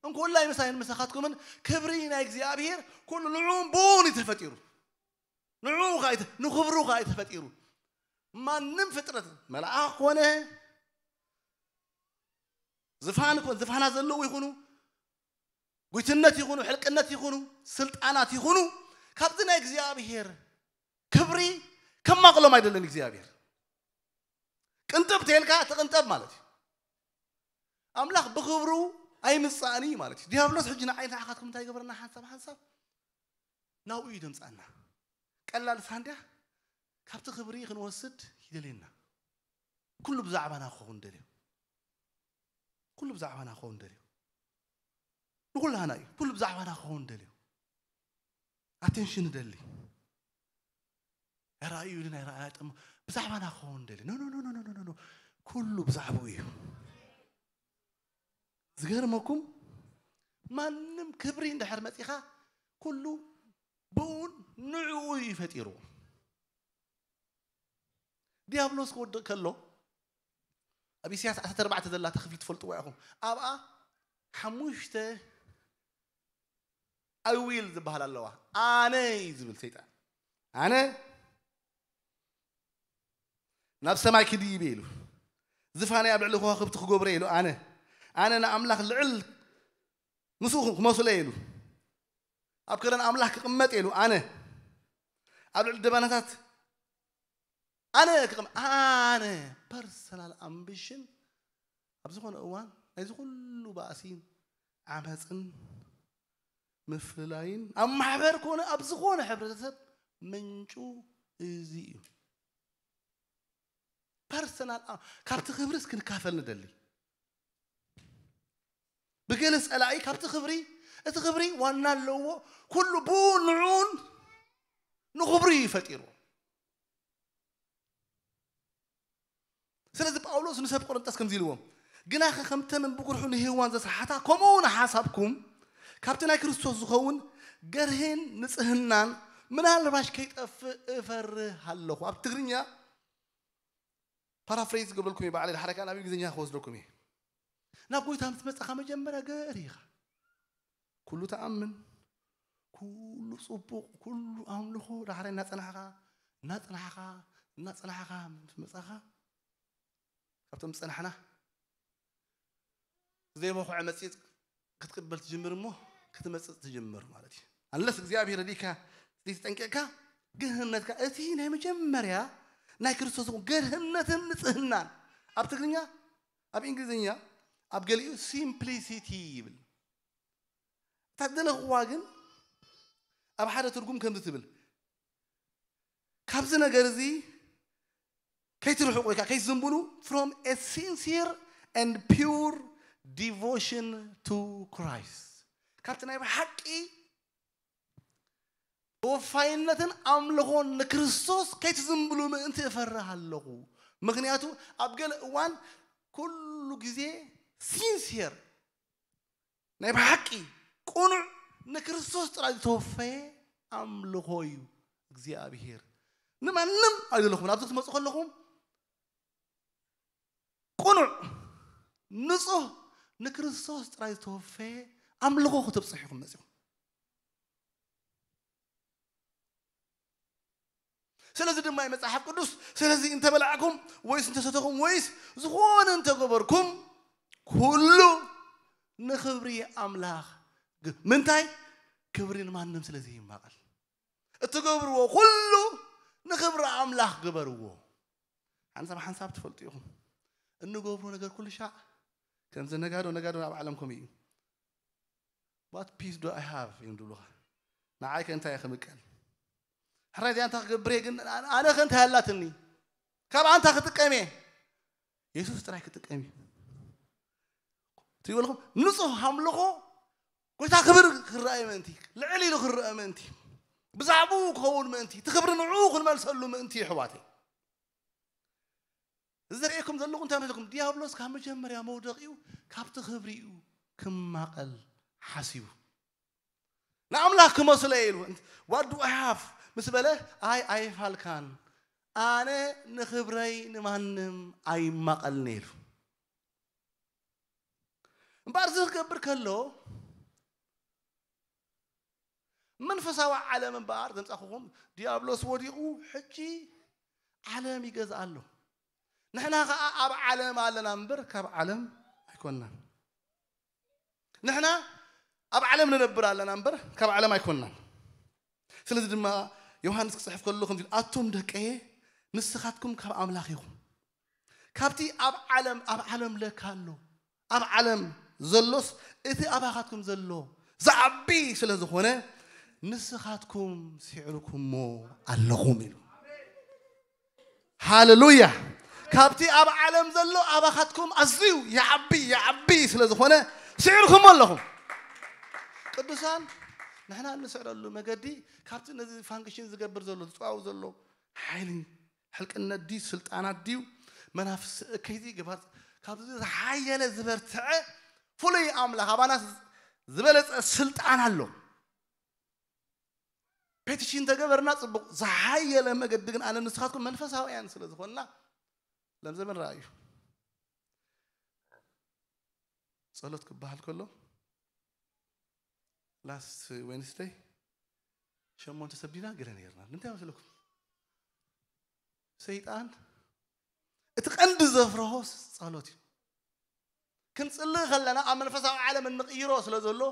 እንኮላይ ምሳይን ምሳኻትኩምን ክብሪ ናይ እግዚኣብሔር ኩሉ ንዑን ብኡን እዩ ተፈጢሩ። ንዑ ከዓ እዩ ተ- ንክብሩ ከዓ እዩ ተፈጢሩ። ማንም ፍጥረት መልኣኽ ኮነ ዝፋን ኮ- ዝፋና ዘለዉ ይኹኑ ጉይትነት ይኹኑ ሕልቅነት ይኹኑ ስልጣናት ይኹኑ ካብዚ ናይ እግዚኣብሔር ክብሪ ከማቕሎም ኣይደለን እግዚኣብሔር። ቅንጥብ ተልካ ትቕንጠብ ማለት እዩ። ኣምላኽ ብክብሩ ኣይምጻእን እዩ ማለት እዩ። ዲያብሎስ ሕጂ ንዓይ ንዓኻትኩም እንታይ ይገብረና ሓንሳብ ሓንሳብ ናብኡ እዩ ደምጻና። ቀላል ሳንድያ ካብቲ ክብሪ ክንወስድ ይደልየና። ኩሉ ብዛዕባና ክኸውን ደልዮ ኩሉ ብዛዕባና ክኸውን ደልዮ ንኩላህና እዩ። ኩሉ ብዛዕባና ክኸውን ደልዮ ኣቴንሽን ደሊ ኣይረኣዩ ኢሉ ናይ ረኣያ ጠሞ ብዛዕባና ክኸውን ደሊ ኖ ኖ ኖ ኖ ኖ ኖ ኩሉ ብዛዕባኡ እዩ። ዝገርመኩም ማንም ክብሪ እንድሕር መፂኻ ኩሉ ብኡን ንዕኡ እዩ ፈጢርዎ። ዲያብሎስ ክወድቕ ከሎ ኣብ ኢሳያስ ዓሰርተ ኣርባዕተ ዘላ ተኽፍሊ ትፈልጥዋ ኢኹም። ኣብኣ ሓሙሽተ ኣዊል ዝበሃል ኣለዋ። ኣነ እዩ ዝብል ሰይጣን። ኣነ ናብ ሰማይ ክድይብ ኢሉ ዝፋነይ ኣብ ልዕሊ ከዋክብቲ ክገብረ ኢሉ ኣነ ኣነ ንኣምላኽ ልዕል ምስኡ ክመስሎ ኢሉ ኣብ ክረን ኣምላኽ ክቕመጥ ኢሉ ኣነ ኣብ ልዕሊ ደባናታት ኣነ ክቕም ኣነ ፐርሰናል ኣምቢሽን ኣብ ዝኾነ እዋን ናይዚ ኩሉ ባእሲን ዓመፅን ምፍልላይን ኣብ ማሕበር ኮነ ኣብ ዝኾነ ሕብረተሰብ ምንጩ እዚ እዩ። ፐርሰናል ኣ- ካብቲ ክብሪስ ክንካፈል ንደሊ። ብገለ ፀላኢ ካብቲ ክብሪ እቲ ክብሪ ዋና ኣለዎ። ኩሉ ብኡ ንዑን ንክብሩ እዩ ፈጢርዎ። ስለዚ ጳውሎስ ንሰብ ቆሮንጦስ ከምዚ ኢልዎም፣ ግናኸ ከምተን ብጉርሑ ንሄዋን ዘስሓታ ከምኡ እውን ሓሳብኩም ካብቲ ናይ ክርስቶስ ዝኸውን ገርህን ንጽህናን ምናልባሽ ከይጠፍእ እፈርህ ኣለኹ። ኣብ ትግርኛ ፓራፍሬዝ ዝገብረልኩም እዩ ባዕለይ፣ ድሓረ ከዓ ናብ እንግሊዝኛ ክወስደኩም እየ። ናብ ጎይታ ምስ መጻኻ መጀመርያ ገር ኢኻ። ኩሉ ተኣምን፣ ኩሉ ጽቡቕ፣ ኩሉ ኣምልኾ ዳሕራይ እናጸናሕኻ እናጸናሕኻ እናጸናሕኻ ምስ መጻኻ ካብቶም ዝጸናሕና ዘይበኹዐ መጺጽ ክትቅበል ትጅምር እሞ ክትመጽጽ ትጅምር ማለት እዩ። ኣንለስ እግዚኣብሔር ዲካ ዘይተጠንቀቅካ ገርህነትካ እቲ ናይ መጀመርያ ናይ ክርስቶስ ይኹን ገርህነትን ንጽህናን ኣብ ትግርኛ ኣብ እንግሊዝኛ ኣብ ገሊኡ ሲምፕሊሲቲ ይብል። እታ ዝደለኽዋ ግን ኣብ ሓደ ትርጉም ከምዚ ትብል፣ ካብዚ ነገር እዚ ከይትርሕቁ ወይ ከዓ ከይትዝንብሉ from a sincere and pure devotion to Christ፣ ካብቲ ናይ ብሓቂ ተወፋይነትን ኣምልኾን ንክርስቶስ ከይትዝንብሉ ምእንቲ እፈርህ ኣለኹ። ምክንያቱ ኣብ ገለ እዋን ኩሉ ግዜ ሲንሲየር ናይ ብሓቂ ቁኑዕ ንክርስቶስ ጥራይ ዝተወፈየ ኣምልኾ እዩ። እግዚኣብሄር ንማንም ኣይደለኹም ኣብዚ ክትመፁ ከለኹም ቁኑዕ ንፁህ ንክርስቶስ ጥራይ ዝተወፈየ ኣምልኾ ክተብፅሑ ኢኹም መፂኹም። ስለዚ ድማ እዩ መጽሓፍ ቅዱስ፣ ስለዚ እንተበላዕኩም ወይስ እንተሰተኹም ወይስ ዝኾነ እንተገበርኩም፣ ኩሉ ንኽብሪ ኣምላኽ ግ-፣ ምንታይ? ክብሪ ንማንም ስለዚ ይማቐል። እትገብርዎ ኩሉ ንኽብሪ ኣምላኽ ግበርዎ። ሓንሳብ ሓንሳብ ትፈልጡ ኢኹም። እንገብሮ ነገር ኩሉ ሻዕ ከምዚ ነጋዶ፣ ነጋዶ ኣብ ዓለም ከምኡ እዩ። What peace do I have? እዮም ዝብሉኻ። ንዓይ ከ እንታይ እየ ክምቀል? ሕራይ እዚኣ እንታይ ክገብር እየ ግን ኣነ፣ ኣነ ከ እንታይ ኣላትኒ? ካብ ኣንታ ክጥቀም እየ? የሱስ ጥራይ ክጥቀም እዩ። ትብልኹም ንጹህ ኣምልኾ ጎይታ ክብር ክረኣይ ምእንቲ፣ ልዕል ኢሉ ክረአ ምእንቲ፣ ብዛዕባኡ ክኸውን ምእንቲ፣ እቲ ክብሪ ንዕኡ ክንመልሰሉ ምእንቲ ይሕዋተይ። እዚ ዘርእየኩም ዘለኹ እንታይ መስለኩም? ዲያብሎስ ካብ መጀመርያ መውደቂኡ ካብቲ ክብሪኡ ክማቐል ሓሲቡ። ንኣምላኽ ክመስሎ እየ ኢሉ። What do I have? ምስ በለ፣ ኣይ ኣይፋልካን። ኣነ ንክብረይ ንማንም ኣይማቐልን እየ ኢሉ። እምበኣር እዚ ክገብር ከሎ፣ መንፈሳዊ ዓለም እምበኣር ዘምጻኹኹም፣ ዲያብሎስ ወዲቑ፣ ሕጂ ዓለም ይገዝእ ኣሎ። ንሕና ኸኣ ኣብ ዓለም ኣለና እምበር ካብ ዓለም ኣይኮንናን። ንሕና ኣብ ዓለም ንነብር ኣለና እምበር ካብ ዓለም ኣይኮንናን። ስለዚ ድማ ዮሃንስ ክጽሕፍ ከሎ ከምዚ ኢሉ፣ ኣቱም ደቀየ፣ ንስኻትኩም ካብ ኣምላኽ ኢኹም። ካብቲ ኣብ ዓለም፣ ኣብ ዓለም ለካ ኣሎ። ኣብ ዓለም ዘሎስ እቲ ኣባኻትኩም ዘሎ ዝዓቢ ስለ ዝኾነ፣ ንስኻትኩም ስዒርኩሞ ኣለኹም ኢሉ። ሃሌሉያ። ካብቲ ኣብ ዓለም ዘሎ ኣባኻትኩም ኣዝዩ ይዓቢ፣ ይዓቢ ስለ ዝኾነ፣ ስዒርኩሞ ኣለኹም። ቅዱሳን፣ ንሕና እንስዕረሉ መገዲ ካብቲ ነዚ ፋንክሽን ዝገብር ዘሎ፣ ዝጽዋው ዘሎ ሓይሊ፣ ሕልቅነት ድዩ፣ ስልጣናት ድዩ፣ መናፍስቲ እከይቲ ግባር፣ ካብዚ ዝሓየለ ዝበርትዐ ፍሉይ ኣምላኽ ኣባና ዝበለጸ ስልጣን ኣሎ። ፔቲሽን ተገበርና ጽቡቕ፣ ዝሓየለ መገዲ ግን ኣነ ንስኻትኩም መንፈሳውያን ስለ ዝኾንና ለምዘመን ረኣዩ። ጸሎት ክበሃል ከሎ ላስት ዌንስደይ ሸሞንተ ሰብ ዲና ገለ ነይርና። ንምንታይ መስለኩም? ሰይጣን እቲ ቀንዲ ዘፍርሆ ጸሎት እዩ። ክንጽልእ ከለና ኣብ መንፈሳዊ ዓለም እንቕይሮ ስለ ዘሎ፣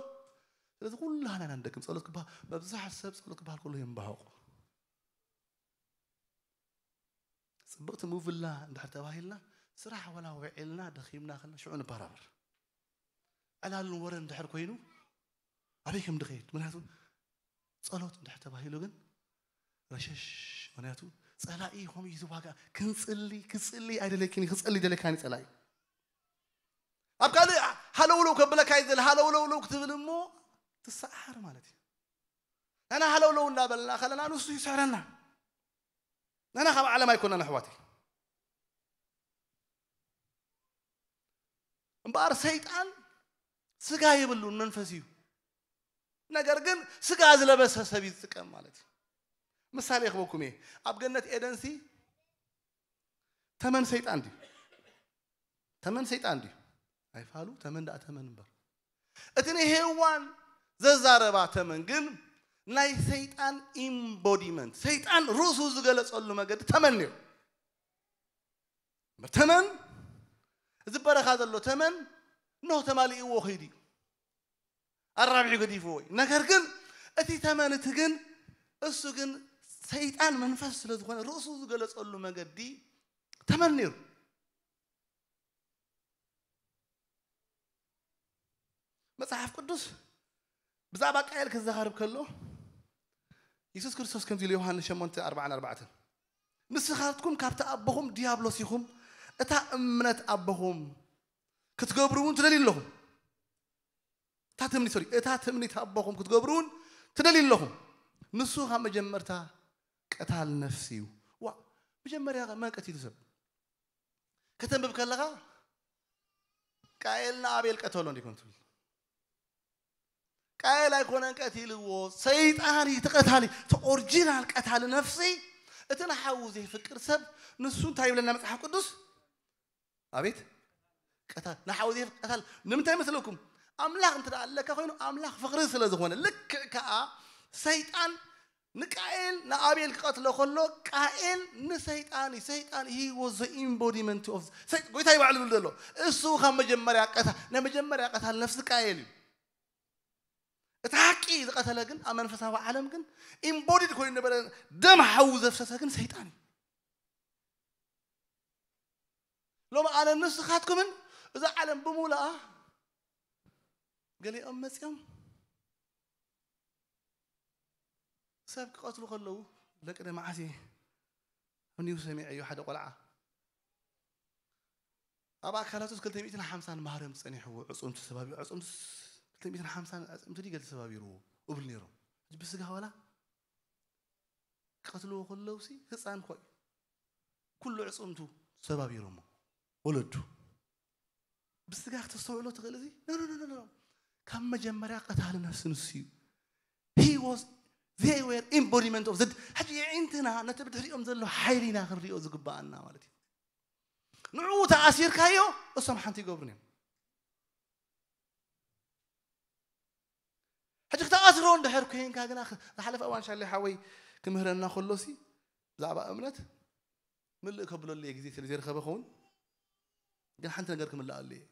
ስለዚ ኩላህና ኢና ንደክም። ጸሎት ክበሃል፣ መብዛሕትኡ ሰብ ጸሎት ክበሃል ከሎ የንባህቑ። ጽብቕቲ ሙቭላ እንድሕር ተባሂልና፣ ስራሕ ዋላ ውዒልና ደኺምና ከለና ሽዑ ንበራበር። ዕላልን ወረን እንድሕር ኮይኑ፣ ኣበይ ከም ድኸይድ? ምክንያቱ ጸሎት እንድሕር ተባሂሉ ግን ረሸሽ፣ ምክንያቱ ጸላኢ ከምኡ እዩ ዝዋጋእ። ክንጽሊ፣ ክጽሊ ኣይደለኪን፣ ክጸሊ ደለካኒ ጸላኢ። ኣብ ካልእ ሃለውለው ከብለካ እዩ ዝደሊ፣ ሃለውለውለው ክትብል እሞ ትሰዓር ማለት እዩ። ንሕና ሃለውለው እንዳበልና ከለና ንሱ ይስዕረና። ንሕና ካብ ዓለም ኣይኮናን ኣሕዋተይ። እምበኣር ሰይጣን ስጋ የብሉን፣ መንፈስ እዩ። ነገር ግን ስጋ ዝለበሰ ሰብ እዩ ዝጥቀም ማለት እዩ። ምሳሌ ክበኩም እየ። ኣብ ገነት ኤደንሲ ተመን ሰይጣን ድዩ? ተመን ሰይጣን ድዩ? ኣይፋሉ፣ ተመን ደኣ ተመን እምበር። እቲ ንሄዋን ዘዛረባ ተመን ግን ናይ ሰይጣን ኢምቦዲመንት፣ ሰይጣን ርእሱ ዝገለጸሉ መገዲ ተመን ነይሩ። እምበር ተመን፣ እዚ በረኻ ዘሎ ተመን፣ ኖህ ተማሊእዎ ኸይዱ እዩ። ኣራቢሑ ገዲፍዎ እዩ። ነገር ግን እቲ ተመን እቲ ግን፣ እሱ ግን ሰይጣን መንፈስ ስለ ዝኾነ ርእሱ ዝገለጸሉ መገዲ ተመን ነይሩ። መጽሓፍ ቅዱስ ብዛዕባ ቃየል ክዘኻርብ ከሎ፣ የሱስ ክርስቶስ ከምዚ ኢሉ ዮሃንስ ሸሞንተ ኣርብዓን ኣርባዕተን፣ "ንስኻትኩም ካብቲ ኣቦኹም ዲያብሎስ ኢኹም፣ እታ እምነት ኣቦኹም ክትገብሩ እውን ትደልዩ ኣለኹም." እታ ትምኒት፣ ሶሪ፣ እታ ትምኒት ኣቦኹም ክትገብሩ እውን ትደልዩ ኣለኹም። ንሱ ካብ መጀመርታ ቀታል ነፍሲ እዩ። ዋ፣ መጀመርያ መን ቀቲሉ ሰብ? ከተንብብ ከለኻ ቃየል ንኣቤል ቀተሎ እንዲኮን ትብል። ቃየል ኣይኮነን ቀቲልዎ፣ ሰይጣን እዩ እቲ ቀታሊ፣ እቲ ኦሪጂናል ቀታሊ ነፍሲ፣ እቲ ንሓዉ ዘይፍቅር ሰብ። ንሱ እንታይ ይብለና መጽሓፍ ቅዱስ? ኣቤት፣ ቀታል፣ ንሓዉ ዘይፍቅር ቀታል። ንምንታይ መስለኩም? ኣምላኽ እንተ ደኣ ኣለካ ኮይኑ፣ ኣምላኽ ፍቕሪ ስለ ዝኾነ፣ ልክዕ ከኣ ሰይጣን ንቃኤል ንኣቤል ክቐትሎ ከሎ ቃኤል ንሰይጣን እዩ። ሰይጣን he was the embodiment of ሰይጣን። ጎይታ ይባዕሉ ዝብል ዘሎ እሱ ካብ መጀመርያ ቀታ ናይ መጀመርያ ቀታል ነፍሲ ቃኤል እዩ። እቲ ሓቂ ዝቐተለ ግን ኣብ መንፈሳዊ ዓለም ግን ኢምቦዲድ ኮይኑ ነበረ። ደም ሓዊ ዘፍሰሰ ግን ሰይጣን እዩ። ሎም ኣነ ንስኻትኩምን እዛ ዓለም ብሙሉኣ ገሊኦም መፅኦም ሰብ ክቐትሉ ከለዉ ለቅደ መዓስ እየ ኣብ ኒው ሰሚዐ እዩ ሓደ ቆልዓ ኣብ ኣካላቱ ክልተ ሚእትን ሓምሳን ማህረም ጸኒሕዎ ዕጹምቲ ሰባቢ ዕጹምቲ ክልተ ሚእትን ሓምሳን ዕጽምቲ ዲገል ተሰባቢርዎ እብል ነይሮም። ሕጂ ብስጋ ዋላ ክቐትልዎ ከለውሲ ህፃን ኮ እዩ። ኩሉ ዕጹምቱ ሰባቢሮሞ ወለዱ። ብስጋ ክተስተውዕሎ ትኽእል እዚ ኖ ኖ ኖ ኖ ካብ መጀመርያ ቀታሊ ነፍሲ ንሱ እዩ። He was they were embodiment of the ሕጂ የዒንትና ነቲ ብድሕሪኦም ዘሎ ሓይሊና ክንሪኦ ዝግባኣና ማለት እዩ። ንዕኡ ተኣሲርካዮ እሶም ሓንቲ ይገብሩን እዮም። ሕጂ ክተኣስሮ እንድሕር ኮይንካ ግና ዝሓለፈ እዋን ሻለይ ሓወይ ክምህረና ከሎሲ ብዛዕባ እምነት ምልእ ከብለሉ እየ ግዜ ስለ ዘይረኸበ ኸውን ግን ሓንቲ ነገር ክምልኣሉ እየ።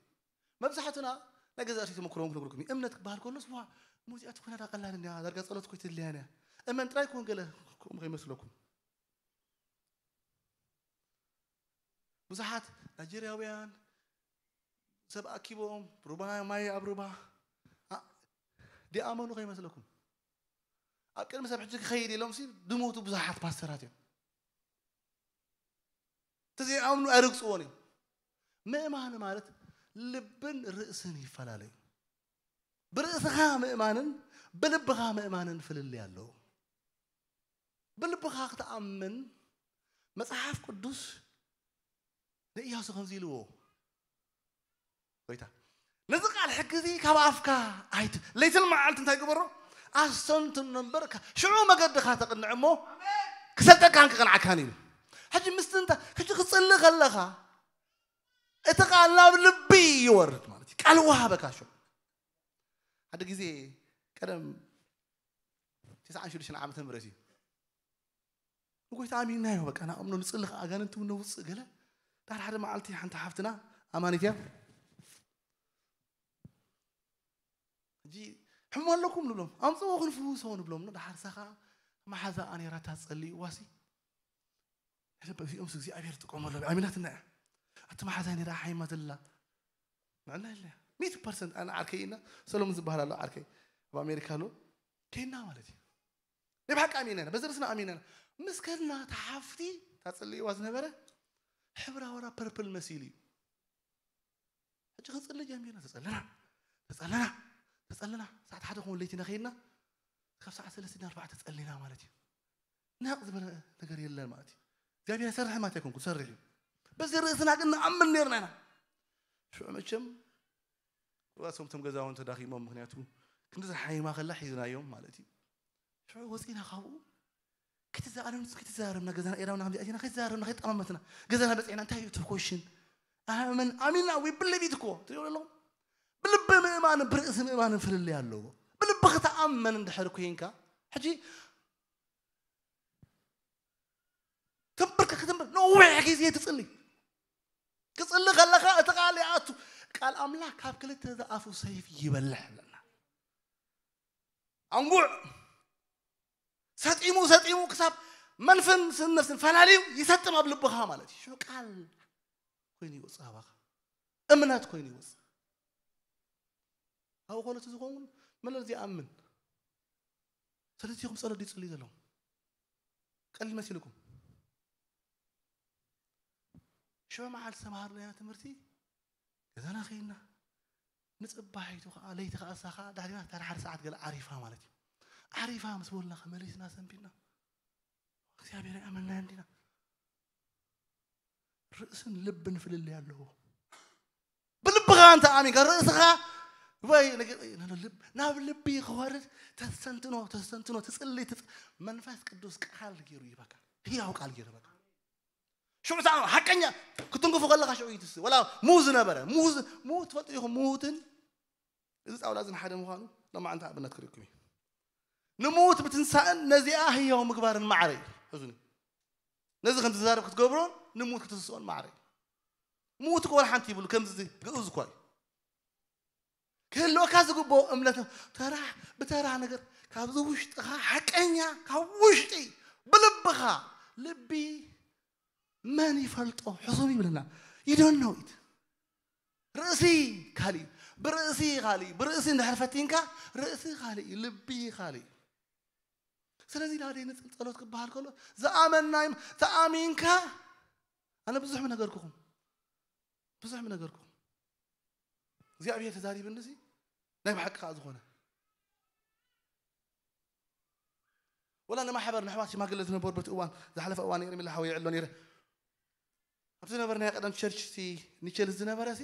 መብዛሕትና ናይ ገዛ ርእሲ ተመክሮም ክነግርኩም እዩ። እምነት ክበሃል ከሎስ ዋ ሙዚኣ ትኮና ዳ ቀላል እንዲያ ዳርጋ ጸሎት ኮይ ትድልያን እያ። እመን ጥራይ ክውን ገለ ከምኡ ከይመስለኩም። ብዙሓት ናይጀርያውያን ሰብ ኣኪቦም ሩባ ማይ ኣብ ሩባ ዲኣመኑ ከይመስለኩም ኣብ ቅድሚ ሰብ ሕጂ ክኸይድ ኢሎም ሲ ድሞቱ ብዙሓት ፓስተራት እዮም። ተዘይኣምኑ ኣይረግፅዎን እዮም። ምእማን ማለት ልብን ርእስን ይፈላለዩ። ብርእስኻ ምእማንን ብልብኻ ምእማንን ፍልልይ ኣለዎ። ብልብኻ ክትኣምን መጽሓፍ ቅዱስ ንእያሱ ከምዚ ኢልዎ ጎይታ ነዚ ቃል ሕጊ እዚ ካብ ኣፍካ ኣይት ለይትን መዓልቲ እንታይ ግበሮ ኣስተንትኖ እምበር ሽዑ መገድኻ ተቕንዕ እሞ ክሰልጠካን ክቕንዓካን ኢሉ። ሕጂ ምስቲ እንታይ ሕጂ ክጽሊ ከለኻ እቲ ቃል ናብ ልቢ ይወርድ ማለት እዩ። ቃል ወሃበካ ሽዑ ሓደ ግዜ ቀደም ትስዓን ሽዱሽተን ዓመተ ምህረት እዩ ንጎይታ ኣሚንና እዩ በቃ ንኣምኖ ንፅሊ ከዓ ኣጋንንቲ እውን ነውፅእ ገለ ዳር ሓደ መዓልቲ ሓንቲ ሓፍትና ኣማኒት እያ ሕጂ ሕሞ ኣለኩም ንብሎም ኣምፅዎ ክንፍውሶ ንብሎም ዳሓርሳ ከዓ መሓዛ ኣኔራታ ፀልእዋ ሲ እዚኦም እግዚኣብሔር ጥቀመሎም ኣሚናትና እያ እቲ መሓዛ ኔራ ሓይማ ዘላ ምዕና የለ ሚት ፐርሰንት ኣነ ዓርከይ ኢና ሰሎሙን ዝበሃል ኣሎ ዓርከይ ኣብ ኣሜሪካ ኣሎ ከይና ማለት እዩ ናይ ብሓቂ ኣሚና ኢና በዚ ርእስና ኣሚና ኢና ምስ ከድና ተሓፍቲ ታፅልይዋ ዝነበረ ሕብራ ወራ ፐርፕል መሲሉ እዩ ሕጂ ክንፅሊ ጀሚርና ተፀለና ተፀለና ተፀለና ሰዓት ሓደ ክኸውን ለይቲና ከይድና ካብ ሰዓት ሰለስተ ኣርባዕተ ጸሊና ማለት እዩ። ናቕ ዝበለ ነገር የለን ማለት እዩ። እግዚኣብሔር ኣይሰርሕን ማለት ኣይኮንኩ ሰርሕ እዩ። በዚ ርእስና ግን ንኣምን ነርና ኢና። ሽዑ መቸም እዋሶም ቶም ገዛውን ተዳኺሞም ምክንያቱ ክንዲ ዝሓይማ ከላ ሒዝናዮም ማለት እዩ። ሽዑ ወፂና ካብኡ ክትዛረብና ገዛና ኤራውና ከምዚ ኣቲና ክትዛረብና ከይጠማመትና ገዛና በፂዕና እንታይ እዩ እቲ ኮሽን ኣመን ኣሚና ዊ ብሊቪት እኮ ትሪኦ ኣለኹም ብልቢ ምእማንን ብርእሲ ምእማንን ፍልልይ ኣለዎ ብልቢ ክትኣመን እንድሕር ኮይንካ ሕጂ ትንብርከ ክትንብር ነዊሕ ግዜ ትፅሊ ክፅሊ ከለካ እቲ ቃል ይኣቱ ቃል ኣምላክ ካብ ክልተ ዝኣፉ ሰይፍ ይበልሕ ብለና ኣንጉዕ ሰጢሙ ሰጢሙ ክሳብ መንፍን ነፍስን ፈላልዩ ይሰጥም ኣብ ልብኻ ማለት እዩ ሽዑ ቃል ኮይኑ ይወፅእ ኣባኻ እምነት ኮይኑ ይወፅእ ኣብኡ ኮነ እቲ ዝኸውን መለል ዘይኣምን ስለዚኹም ጸሎት ይጽልዩ ዘለኹም ቀሊል መሲልኩም ሽዑ መዓልቲ ዝተምሃርናዮ ትምህርቲ ገዛና ኸይድና ንጽባሒቱ ኸዓ ለይቲ ኸዓ እሳ ኸዓ ዳሕሪና ታሪ ሓደ ሰዓት ገለ ዓሪፋ ማለት እዩ ዓሪፋ ምስ በሉና ከመሊስና ሰንቢድና እግዚኣብሔር ኣይኣመንናዮ እንዲና ርእስን ልብን ፍልልይ ኣለዎ ብልብኻ እንተ ኣሚንካ ርእስኻ ወይ ናብ ልቢ ክወርድ ተስተንትኖ ተስተንትኖ ትጽሊ መንፈስ ቅዱስ ቃል ገይሩ ይበካ ህያው ቃል ገይሩ በካ ሽዑ ሓቀኛ ክትንክፉ ከለካ ሽዑ ይትስ ወላ ሙዝ ነበረ ሙዝ ሙዝ ትፈልጡ ኢኹም ሙትን እዚ ጣውላ ዝን ሓደ ምዃኑ ሎማዓንቲ ኣብነት ክርእኩም እዩ ንምዉት ምትንሳእን ነዚኣ ህያው ምግባርን ማዕረ እዩ። ሕዙኒ። ነዚ ከም ዝዛረብ ክትገብሮን ንምዉት ክትስኦን ማዕረ እዩ። ምዉት እኮ ወላ ሓንቲ ይብሉ፣ ከምዚ ግእዝ እኳ እዩ። ክህልወካ ዝግብኦ እምነት ተራ ብተራ ነገር ካብዚ ውሽጥኻ ሓቀኛ ካብ ውሽጢ ብልብኻ ልቢ መን ይፈልጦ ሕሱም ይብለና ይደነው ኢት ርእሲ ካልእ እዩ። ብርእሲ ካልእ እዩ። ብርእሲ እንድሕር ፈቲንካ ርእሲ ካልእ እዩ። ልቢ ካልእ እዩ። ስለዚ ናደይ ንፅል ጸሎት ክበሃል ከሎ ዝኣመናይ ተኣሚንካ ኣነ ብዙሕ ነገርኩኹም ብዙሕ ነገርኩኹም እግዚኣብሔር ተዛሪብኒ እዚ ናይ ብሓቂ ከዓ ዝኾነ ወላ ንማሕበር ንሕዋት ሽማግለ ዝነበሩ በቲ እዋን ዝሓለፈ እዋን ኤርሚላ ሓወይ ይዕሎ ነይረ ኣብቲ ዝነበርናዮ ቀደም ቸርች ሲ ንቸል ዝነበረ ሲ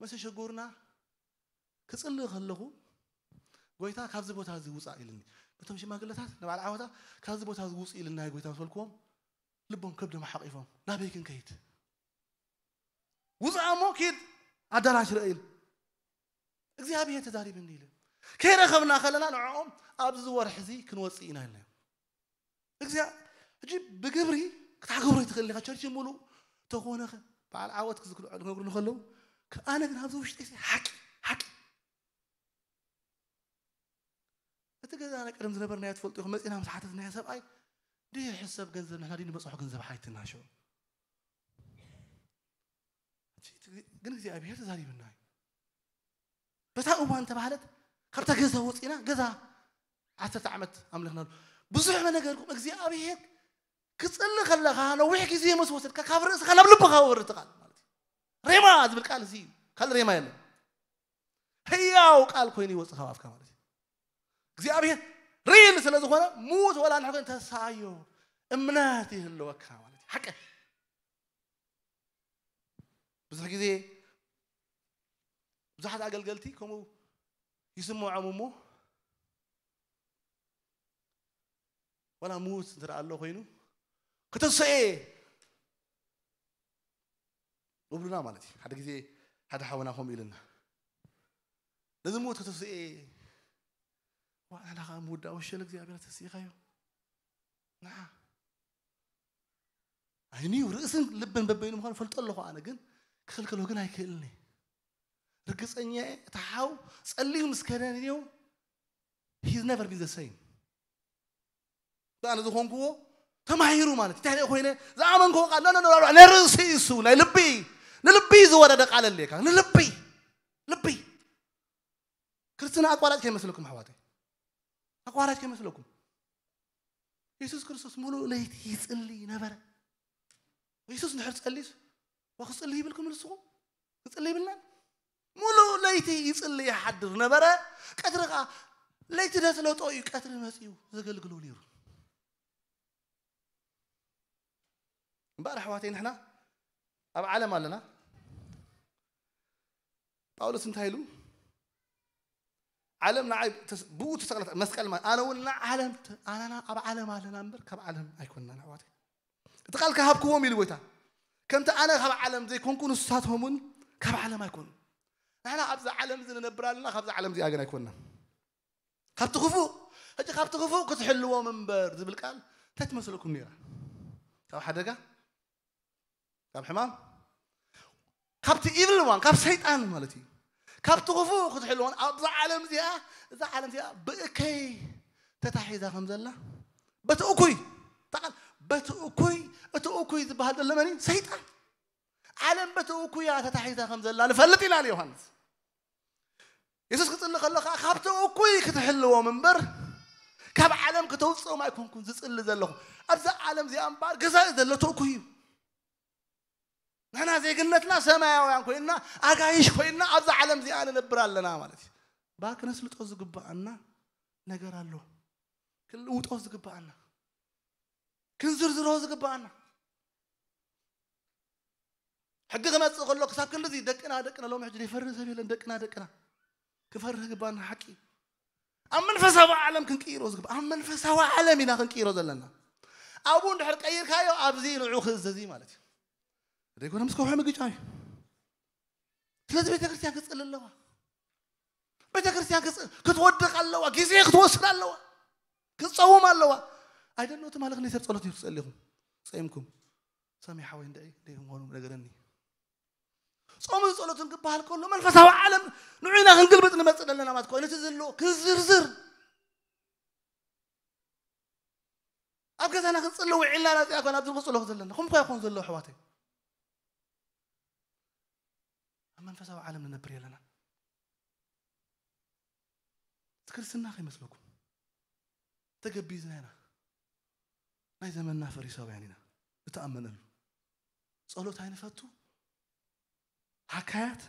መሰ ሸጉርና ክጽልእ ከለኹ ጎይታ ካብዚ ቦታ እዚ ውፃእ ኢልኒ ነቶም ሽማግለታት ንባዕል ዓወታ ካብዚ ቦታ እዚ ውፅእ ኢልና ጎይታ ምስ በልክዎም ልቦም ከብዶም ሓቂፎም ናበይ ክንከይድ ውፃእ እሞ ኪድ ኣዳራሽ ርእይል እግዚኣብሔር ተዛሪብኒ ኢለ ከይረኸብና ከለና ንዕኦም ኣብዚ ወርሒ እዚ ክንወፅእ ኢና ኢልና እግዚኣብሔር ሕጂ ብግብሪ ክትሓገብሮ ይትኽእል ኢኻ ቸርች ሙሉእ ተኾነ በዓል ዓወት ክነግሩ ከለዉ ኣነ ግን ኣብዚ ውሽጢ ሓቂ ሓቂ እቲ ገዛ ናይ ቀደም ዝነበርናዮ ትፈልጡ ኢኹም መፂና ምስ ሓተትናዮ ሰብኣይ ድዩ ሕሰብ ገንዘብ ንሕና ድዩ ንበፅሖ ገንዘብ ሓይትናሾ ግን እግዚኣብሔር ተዛሪብና እዩ በታ እዋን ተባህለት ካብታ ገዛ ወፂና ገዛ ዓሰርተ ዓመት ኣምለኽናሉ ብዙሕ መነገርኩም እግዚኣብሔር ክፅሊ ከለኻ ነዊሕ ግዜ ምስ ወሰድካ ካብ ርእስኻ ናብ ልብኻ ወርድ ቃል ማለት እዩ ሬማ ዝብል ቃል እዚ እዩ ካልእ ሬማ የለን ህያው ቃል ኮይኑ ይወፅእ ካብ ኣፍካ ማለት እዩ እግዚኣብሔር ሪል ስለ ዝኾነ ሙት ወላ ንሕኮን ተሳዮ እምነት ይህልወካ ማለት እዩ ሓቀ ብዙሕ ግዜ ብዙሓት ኣገልገልቲ ከምኡ ይስምዖም እሞ ወላ ሙት እንተ ኣሎ ኮይኑ ከተሰኤ እብሉና ማለት እዩ ሓደ ግዜ ሓደ ሓውና ከምኡ ኢልና ነዚ ሙት ከተስኤ ዋዕላ ከዓ ምውዳ ወሸለ እግዚኣብሔር ተስኢኻዮ ንዓ ኣይንዩ ርእስን ልብን በበይኑ ምዃኑ ፈልጦ ኣለኹ ኣነ ግን ክኽልክሎ ግን ኣይክእልን ርግፀኛ እቲ ሓው ፀልዩ ምስ ከደንዮ he's never been the same ኣነ ዝኾንክዎ ተማሂሩ ማለት እንታይ ኮይነ ዝኣመንክዎ ቃል ነነራብራ ናይ ርእሲ እሱ ናይ ልቢ ንልቢ ዝወረደ ቃል ኣልካ ንልቢ ልቢ ክርስትና ኣቋራጭ ከይመስለኩም ኣሕዋተይ ኣቋራጭ ከይመስለኩም የሱስ ክርስቶስ ሙሉእ ለይቲ ይፅሊ ነበረ የሱስ እንድሕር ፀልዩስ ዋ ክፅሊ ይብልኩም ንስኹም ክፅሊ ይብልና ሙሉእ ለይቲ ይፅሊ ይሓድር ነበረ ቀትሪ ከዓ ለይቲ ደስለጦ እዩ ቀትሪ መፅኡ ዘገልግሎ ነይሩ እምበኣር ኣሕዋተይ ንሕና ኣብ ዓለም ኣለና ጳውሎስ እንታይ ኢሉ ዓለም ንዓይ ተስ- ብኡ ተሰቕለት መስቀል ማለት ኣነ እውን ንዓለም ተ- ኣነና ኣብ ዓለም ኣለና እምበር ካብ ዓለም ኣይኮንና ኣሕዋተይ እቲ ቃል ክሃብክዎም ኢሉ ጎይታ ከምቲ ኣነ ካብ ዓለም ዘይኮንኩ ንሳቶም እውን ካብ ዓለም ኣይኮኑ ንሕና ኣብዚ ዓለም እዚ ንነብር ኣለና ካብዚ ዓለም እዚኣ ግን ኣይኮንና ካብቲ ክፉእ ሕጂ ካብቲ ክፉእ ክትሕልዎም እምበር ዝብል ቃል እንታይ ትመስለኩም ነይራ ካብ ሓደጋ ካብ ሕማም ካብቲ evil one ካብ ሰይጣን ማለት እዩ ካብቲ ክፉእ ክትሕልዎን ኣብዛ ዓለም እዚኣ እዛ ዓለም እዚኣ ብእከይ ተታሒዛ ከም ዘላ በቲ እኩይ በቲ እኩይ እቲ እኩይ ዝበሃል ዘሎ መን እዩ ሰይጣን ዓለም በቲ እኩያ ተታሒዛ ከም ዘላ ንፈልጥ ኢና ንዮሃንስ የሱስ ክፅሊ ከሎ ከዓ ካብቲ እኩይ ክትሕልዎም እምበር ካብ ዓለም ክተውፅኦም ኣይኮንኩን ዝፅሊ ዘለኹ ኣብዛ ዓለም እዚኣ እምበኣር ገዛኢ ዘሎ እቲ እኩይ እዩ ንሕና ዜግነትና ሰማያውያን ኮይንና ኣጋይሽ ኮይንና ኣብዛ ዓለም እዚኣ ንነብር ኣለና ማለት እዩ ባ ክነስልጦ ዝግባኣና ነገር ኣሎ ክንልውጦ ዝግባኣና ክንዝርዝሮ ዝግባኣና ሕጊ ክመፅእ ከሎ ክሳብ ክንድዚ ደቅና ደቅና ሎም ሕጂ ዘይፈርህ ሰብ የለን ደቅና ደቅና ክፈርህ ግባና ሓቂ ኣብ መንፈሳዊ ዓለም ክንቅይሮ ዝግባ ኣብ መንፈሳዊ ዓለም ኢና ክንቅይሮ ዘለና ኣብኡ እንድሕር ቀይርካዮ ኣብዚ ንዑ ክእዘዝ ማለት እዩ ዘይኮነ ምስ ከውሒ ምግጫ እዩ ስለዚ ቤተክርስትያን ክፅል ኣለዋ ቤተክርስትያን ክትወድቕ ኣለዋ ግዜ ክትወስድ ኣለዋ ክትጸውም ኣለዋ። ኣይደኖ ትማሊ ክንደይ ሰብ ጸሎት እዩ ትጸሊኹም ጸይምኩም። ሳሚ ሓወይ እንድዒ ደይምኾኑ ነገረኒ። ጾምን ጸሎትን ክበሃል ከሎ መንፈሳዊ ዓለም ንዑና ክንግልብጥ ንመጽእ ዘለና ማለት ኮይኑ እቲ ዘሎ ክዝርዝር ኣብ ገዛና ክንጽሊ ውዒልና ናጽያ ኮን ኣብዚ ንቕጽሎ ዘለና ኹም ኮ ይኹን ዘሎ ኣሕዋተይ። ኣብ መንፈሳዊ ዓለም ንነብር የለና። እቲ ክርስትና ከይመስለኩም ተገቢዝና ኢና። ናይ ዘመንና ፈሪሳውያን ኢና። እተኣመነሉ ጸሎት ኣይንፈቱ። ሃካያት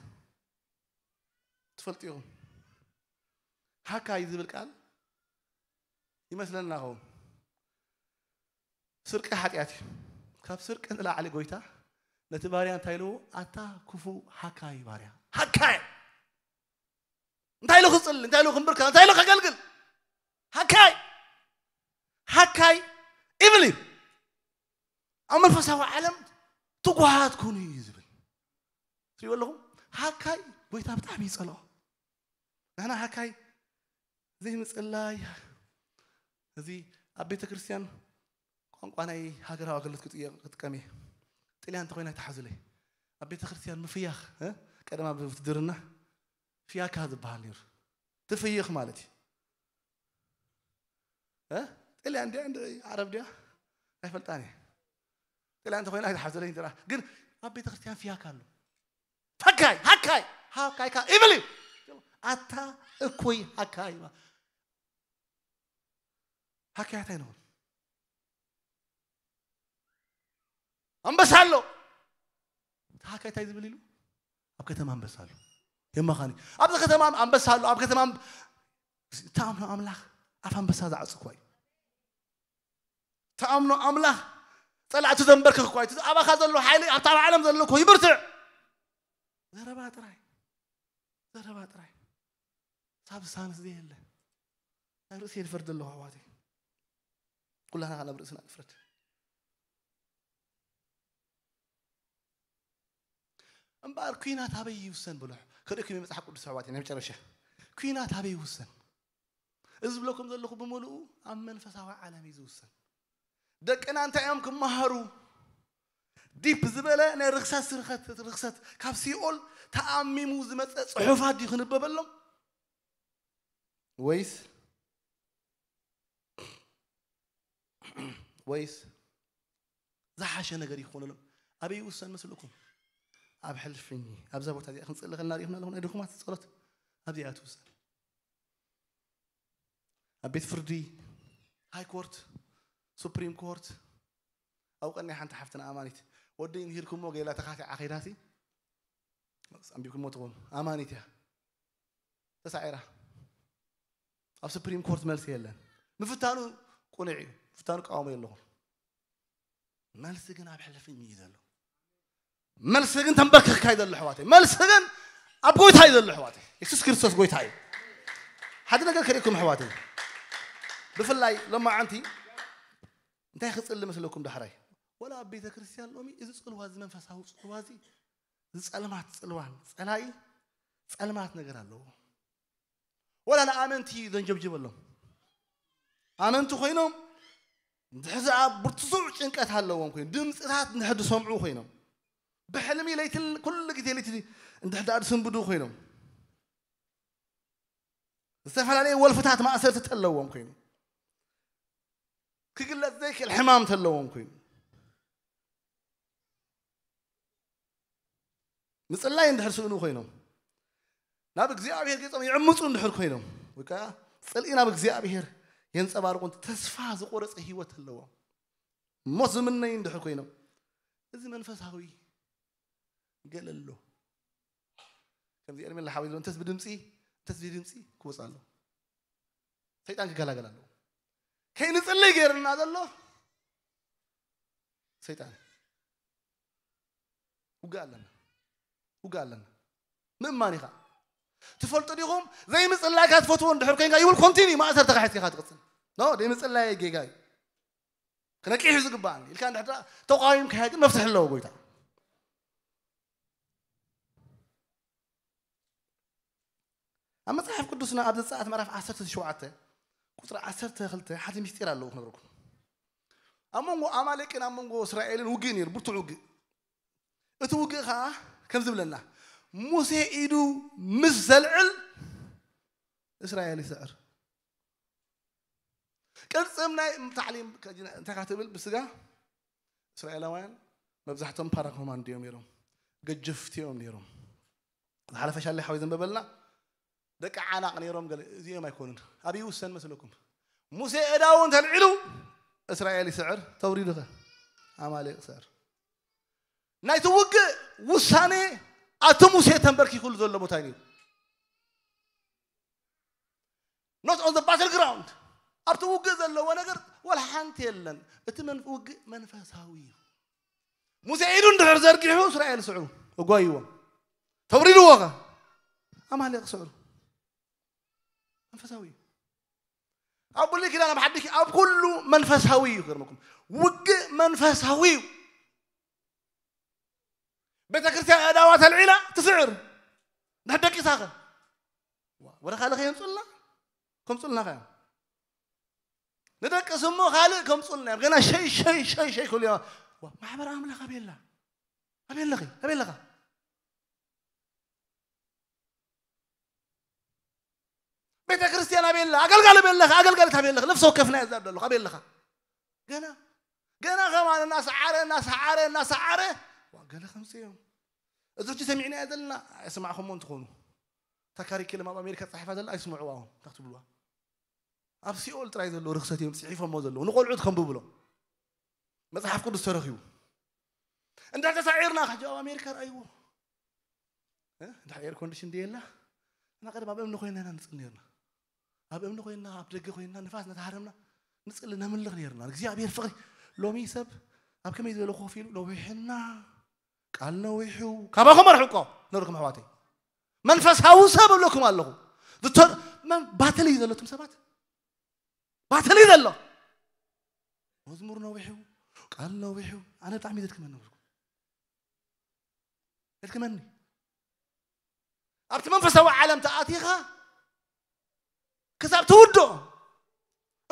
ትፈልጡ ኢኹም። ሃካይ ዝብል ቃል ይመስለና ኸውን። ስርቂ ሓጢኣት እዩ። ካብ ስርቂ ንላዕሊ ጎይታ ነቲ ባርያ እንታይ ኢልዎ? ኣታ ክፉ ሃካይ ባርያ። ሃካይ! እንታይ ኢሉ ክጽሊ? እንታይ ኢሉ ክንብርከ? እንታይ ኢሉ ከገልግል? ሃካይ! ሃካይ ኢብል እዩ። ኣብ መንፈሳዊ ዓለም ትጉሃት ኩኑ እዩ ዝብል። ትሪእዎ ኣለኹም? ሃካይ ጎይታ ብጣዕሚ ይጸልኦ። ንሕና ሃካይ ዘይምጽላይ፣ እዚ ኣብ ቤተ ክርስቲያን ቋንቋ ናይ ሃገራዊ ኣገልግሎት ክጥየ-፣ ክጥቀም እየ። ጥልያን እንተኾይና ይተሓዙለይ። ኣብ ቤተ ክርስቲያን ምፍያኽ፣ እ? ቀደም ኣብ ውትድርና ፍያካ ዝበሃል ነይሩ። ትፍይኽ ማለት እዩ። እ? ጥልያን ድያ፣ እንደ ዓረብ ድያ? ኣይፈልጣን እየ። ጥልያን እንተኾይና ኣይተሓዙለይ እንጀራ። ግን ኣብ ቤተ ክርስቲያን ፍያካ ኣሎ። ሃካይ፣ ሃካይ፣ ሃካይ ካብ ኢብል እዩ። ኣታ እኩይ ሃካይ። ሃካያት ኣይንኹን። ኣንበሳ ኣሎ። እቲ ሃካይ እንታይ ዝብል ኢሉ? ኣብ ከተማ ኣንበሳ ኣሎ። የማኻኒ። ኣብዚ ከተማ ኣንበሳ ኣሎ። ኣብ ከተማ ኣንበ-፣ ተኣምኖ ኣምላኽ ኣፍ ኣንበሳ ዝዓጽ እኳ እዩ። ተኣምኖ ኣምላኽ ጸላእቲ ዘንበርክኽ እኳ እዩ። እቲ ኣባኻ ዘሎ ሓይሊ ኣብታ ዓለም ዘሎ እኮ ይብርትዕ። ዘረባ ጥራይ። ዘረባ ጥራይ። ሳብስታንስ ዘየለ። ኣብ ርእሲ ይፍረድ ኣለኹ ኣሕዋተይ። ኩላና ካብ ርእስና ንፍረድ። እምበኣር ኲናት ኣበይ ይውሰን ብሎ። ክርእኩም መጽሓፍ ቅዱስ ኣሕዋተይ፣ ናይ መጨረሻ። ኲናት ኣበይ ይውሰን? እዚ ዝብለኩም ዘለኹ ብምሉኡ ኣብ መንፈሳዊ ዓለም እዩ ዝውሰን። ደቅና እንታይ እዮም ክመሃሩ? ዲፕ ዝበለ ናይ ርኽሰት ስርኸት፣ ርኽሰት ካብ ሲኦል ተኣሚሙ ዝመጸ ጽሑፋት ድዩ ክንበበሎም? ወይስ፣ ወይስ ዝሓሸ ነገር ይኾነሎም? ኣበይ ይውሰን መስለኩም? ኣብ ሕልፍኝ፣ ኣብዛ ቦታ እዚኣ ክንጽሊ ከለና ርኢኹም ኣለኹም፣ ናይ ድኹማት ጸሎት ኣብዚኣ ትውሰን። ኣብ ቤት ፍርዲ፣ ሃይ ኮርት፣ ሱፕሪም ኮርት፣ ኣብ ቀኒ ሓንቲ ሓፍትና ኣማኒት፣ ወዲ ምሂርኩሞ ገይላ ተኻቲዓ ከይዳሲ፣ ኣንቢብኩሞ ትኾኑ፣ ኣማኒት እያ። ተሳዒራ። ኣብ ሱፕሪም ኮርት መልሲ የለን። ምፍታኑ ቁኑዕ እዩ። ምፍታኑ ቃወሞ የለኹም። መልሲ ግን ኣብ ሕልፍኝ እዩ ዘሎ። መልሲ ግን ተንበርክኽካ እዩ ዘሎ ኣሕዋተይ። መልሲ ግን ኣብ ጎይታ እዩ ዘሎ ኣሕዋተይ። የሱስ ክርስቶስ ጎይታ እዩ። ሓደ ነገር ከርእየኩም ኣሕዋተይ። ብፍላይ ሎማዓንቲ እንታይ ክጽሊ መስለኩም ዳሕራይ? ወላ ኣብ ቤተ ክርስቲያን ሎሚ እዚ ጽልዋ፣ እዚ መንፈሳዊ ጽልዋ እዚ፣ እዚ ጸልማት ጽልዋን፣ ጸላኢ ጸልማት ነገር ኣለዎ። ወላ ንኣመንቲ እዩ ዘንጀብጅበሎም። ኣመንቲ ኮይኖም እንድሕር ኣብ ብርቱዕ ጭንቀት ኣለዎም ኮይኑ፣ ድምፅታት እንድሕር ዝሰምዑ ኮይኖም፣ ብሕልሚ ለይትን ኩሉ ግዜ ለይቲ እንድሕር ደኣ ዝስንብዱ ኮይኖም፣ ዝተፈላለየ ወልፍታት ማእሰርቲ ተለዎም ኮይኑ፣ ክግለጽ ዘይክእል ሕማም ተለዎም ኮይኑ፣ ምጽላይ እንድሕር ስእኑ ኮይኖም፣ ናብ እግዚኣብሔር ገጾም ይዕምጹ እንድሕር ኮይኖም፣ ወይ ከዓ ጽልኢ ናብ እግዚኣብሔር የንጸባርቑ፣ ተስፋ ዝቆረጸ ህይወት ኣለዎም፣ ሞት ዝምነዩ እንድሕር ኮይኖም፣ እዚ መንፈሳዊ ገለ ኣሎ። ከምዚ ኤርሜላ ሓወይ ዝብሎ፣ እንተስ ብድምፂ፣ እንተስ ብድምፂ ክወፅእ ኣሎ። ሰይጣን ክገላገል ኣለዎ። ከይንጽልይ ገይርና ዘሎ ሰይጣን። ውግእ ኣለና። ውግእ ኣለና። ምእማን ኢኻ። ትፈልጡ ዲኹም? ዘይምጽላይካ ትፈትዎ እንድሕር ኮይንካ፣ you will continue፣ ማእሰር ተኻሒዝካ ኢኻ ትቕጽል። ኖ፣ ዘይምጽላይ ጌጋ እዩ። ክነቂሕ እዩ ዝግባኣኒ ኢልካ እንድሕር ደኣ ተቃዊምካዮ ግን መፍትሒ ኣለዎ ጎይታ። ኣብ መጽሓፍ ቅዱስና ኣብ ዘጸኣት ምዕራፍ ዓሰርተ ሸውዓተ ቁፅሪ ዓሰርተ ክልተ ሓደ ምስጢር ኣለዎ ክነግረኩም። ኣብ መንጎ ኣማሌቅን ኣብ መንጎ እስራኤልን ውግእ ነይሩ፣ ብርቱዕ ውግእ። እቲ ውግእ ከዓ ከም ዝብለና፣ ሙሴ ኢዱ ምስ ዘልዕል እስራኤል ይስዕር። ቅርፅም ናይ ታዕሊም እንታይ ካ ትብል ብስጋ እስራኤላውያን መብዛሕቶም ፓራኮማንድ እዮም ነይሮም፣ ገጀፍቲ እዮም ነይሮም። ዝሓለፈ ሻለይ ሓወይ ዘንበበልና ደቂ ዓናቕ ነይሮም፣ ገለ እዚኦም ኣይኮኑን። ኣብ ይውሰን መስለኩም? ሙሴ እዳውን ተልዒሉ እስራኤል ይስዕር፣ ተውሪድኸ ኣማሌቅ ይስዕር። ናይቲ ውግእ ውሳኔ ኣቲ ሙሴ ተንበርኪኩሉ ዘሎ ቦታ እዩ። Not on the battle ground። ኣብቲ ውግእ ዘለዎ ነገር ወላ ሓንቲ የለን። እቲ መንፍ ውግእ መንፈሳዊ እዩ። ሙሴ ኢዱ እንድሕር ዘርጊሑ እስራኤል ስዕሩ እጓይዎም ተውሪድዎ ኸ ኣማሌቅ ስዕሩ መንፈሳዊ እዩ። ኣብ ብሉይ ኪዳን ኣብ ሓድሽ ኣብ ኩሉ መንፈሳዊ እዩ። ክገርመኩም ውግእ መንፈሳዊ እዩ። ቤተ ክርስቲያን ኣእዳዋ ተልዒላ ትስዕር። ንሕደቂሳኸ ወደ ካልእ ከየምፁልና ከምፁልና ከ ንደቅስ እሞ ካልእ ከምፁልና እዮም። ገና ሸይ ሸይ ሸይ ሸይ ክብሉ እዮም። ዋ፣ ማሕበር ኣምላኽ ኣበየላ ኣበየለኺ ኣበየለኻ ቤተ ክርስቲያን ኣበየላ ኣገልጋሊ ኣበየለኻ ኣገልጋሊት ኣበየለኻ ነፍሲ ወከፍና እያ ዝዛብ ዘለኹ ኣበየለኻ ገና ገና ከማን እናሰዓረ እናሰዓረ እናሰዓረ ዋ፣ ገለ ከምፅእ እዮም። እዚ ሕጂ ሰሚዕና እያ ዘለና ኣይሰማዕኹሞ እንትኾኑ እታ ካሪክለም ኣብ ኣሜሪካ ፃሒፋ ዘላ ኣይስምዕዋ እውን እንታይ ክትብልዋ ኣብ ሲኦል ጥራይ ዘለዉ ርኽሰት እዮም ጽሒፎሞ ዘለዉ ንቆልዑት ከንብብሎም መጽሓፍ ቅዱስ ተረኺቡ እንዳ ተሳዒርና ሕጂ ኣብ ኣሜሪካ ረኣይዎ እንዳ ኤር ኮንዲሽን ድየላ እና ቀደም ኣብ እምኒ ኮይና ኢና ንጽሊ ነርና ኣብ እምኒ ኮይና ኣብ ደገ ኮይና ንፋስ ነተሃረምና ንጽሊ ነምልኽ ነርና እግዚኣብሔር ፍቕሪ ሎሚ ሰብ ኣብ ከመይ ዝበለ ኮፍ ኢሉ ነዊሕና ቃል ነዊሑ ካባኹም ኣርሕቆ ነርኩም ኣሕዋተይ መንፈሳዊ ሰብ እብለኩም ኣለኹ ባተሊ እዩ ዘለቱም ሰባት ባተሊ ዘሎ መዝሙር ነዊሑ ቃል ነዊሑ ኣነ ብጣዕሚ ዘድክመኒ ነብርኩ ዘድክመኒ ኣብቲ መንፈሳዊ ዓለም ተኣቲኻ ክሳብ ትውድኦ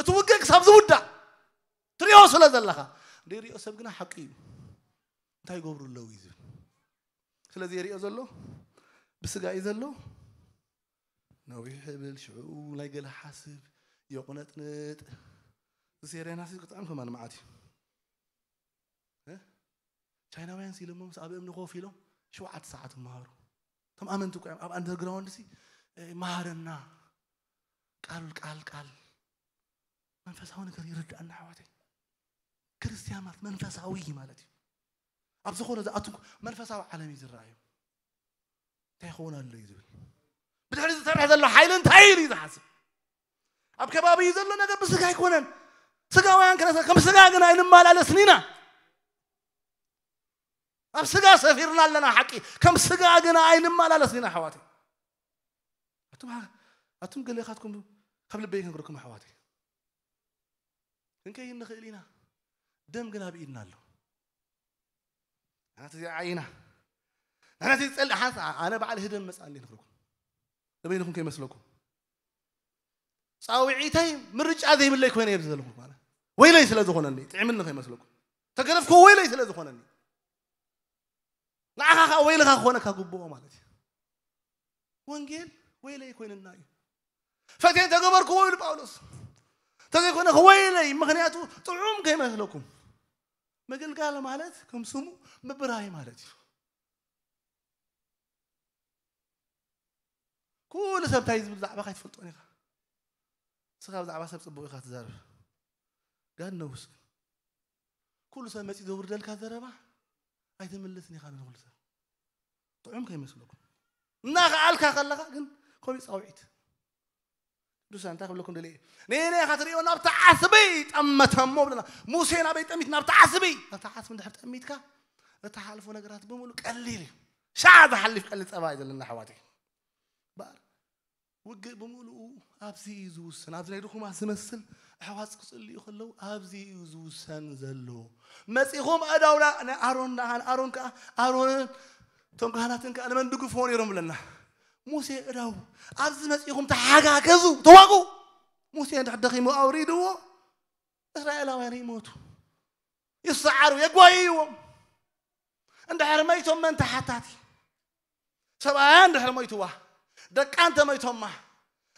እቲ ውግእ ክሳብ ዝውዳእ ትሪኦ ስለ ዘለኻ ዘይሪኦ ሰብ ግና ሓቂ እዩ እንታይ ይገብሩ ኣለዉ እዩ ዝብል ስለዚ የሪኦ ዘሎ ብስጋ እዩ ዘሎ ነዊሕ ይብል ሽዑ ናይ ገለ ሓስብ የቑነጥንጥ ዝሴሬናሲ ክጥዕም ከማን መዓት እዩ ቻይናውያን ሲለሞ ምስ ኣብ እምኒ ኮፍ ኢሎም ሸውዓተ ሰዓት ይመሃሩ እቶም ኣመንቲ እኮ ኣብ ኣንደርግራውንድ ሲ መሃረና ቃል ቃል ቃል መንፈሳዊ ነገር ይርዳእና ኣሕዋተይ ክርስቲያን ማለት መንፈሳዊ ማለት እዩ ኣብ ዝኾነ ዝኣትንኩ መንፈሳዊ ዓለም እዩ ዝረኣዩ እንታይ ይኸውን ኣሎ እዩ ዝብል ብድሕሪ ዝሰርሕ ዘሎ ሓይሊ እንታይ ኢሉ እዩ ዝሓስብ ኣብ ከባቢ እዩ ዘሎ ነገር ብስጋ ኣይኮነን ስጋውያን ክነሰ ከም ስጋ ግን ኣይንመላለስን ኢና ኣብ ስጋ ሰፊርና ኣለና ሓቂ ከም ስጋ ግን ኣይንመላለስን ኢና ኣሕዋተይ ኣቱም ገሌኻትኩም ካብ ልበይ ክንግርኩም ኣሕዋተይ ክንከይድ ንኽእል ኢና ደም ግን ኣብ ኢድና ኣሎ ናት እዚ ዓይና ናት ዝፀልእ ሓንሳ ኣነ በዓል ህደም መፅኣኒ ንኽርኩም ንበይንኹም ከይመስለኩም ፃውዒተይ ምርጫ ዘይብለይ ኮይነ እየ ዘለኹ ማለት ወይለይ ስለ ዝኾነኒ ጥዕምኒ ከይመስለኩም ተገለፍኩ ወይለይ ስለ ዝኾነኒ ንዓኻ ከዓ ወይልኻ ክኾነካ ግብኦ ማለት እዩ ወንጌል ወይለይ ኮይንና እዩ ፈቴን ተገበርክዎ ኢሉ ጳውሎስ ተዘይኮነ ወይለይ ምክንያቱ ጥዑም ከይመስለኩም ምግልጋል ማለት ከም ስሙ ምብራይ ማለት እዩ ኩሉ ሰብ እንታይ ዝብል ዛዕባ ካይትፈልጦን ኢኻ ስኻ ብዛዕባ ሰብ ፅቡቅ ኢኻ ትዛርብ ጋድ ነውስ ኩሉ ሰብ መፂ ዘውርደልካ ዘረባ ኣይትምልስን ኢኻ ንኩሉ ሰብ ጥዑም ከይመስለኩም እናኸኣልካ ከለኻ ግን ከምኡ ፃውዒት ቅዱሳን እንታይ ክብለኩም ደለ ንእኔ ኢኻ ትርእዮ ናብቲ ዓስቢ ጠመተሞ ብለና ሙሴ ናበይ ጠሚት ናብቲ ዓስቢ ናብቲ ዓስቢ እንድሕር ጠሚትካ እትሓልፎ ነገራት ብምሉ ቀሊል እዩ ሻዕ ዝሓልፍ ቀሊል ፀባ እዩ ዘለና ኣሕዋተይ በኣር ውግእ ብምሉኡ ኣብዚ እዩ ዝውሰን ኣብዚ ናይ ድኹማት ዝመስል ኣሕዋት ክፅልዩ ከለዉ ኣብዚ እዩ ዝውሰን ዘሎ መፂኹም ኣዳውና ናይ ኣሮን ደኣ ኣሮን ከዓ ኣሮንን እቶም ካህናትን ከዓ ንመን ድግፍዎ ነይሮም ብለና ሙሴ እዳው ኣብዚ መፂኹም ተሓጋገዙ ተዋጉ ሙሴ እንድሕር ደኺሙ ኣውሪድዎ፣ እስራኤላውያን ይሞቱ፣ ይሰዓሩ፣ የጓይይዎም። እንድሕር መይቶም መን ተሓታቲ? ሰብኣያ እንድሕር ሞይትዋ፣ ደቃ እንተመይቶማ፣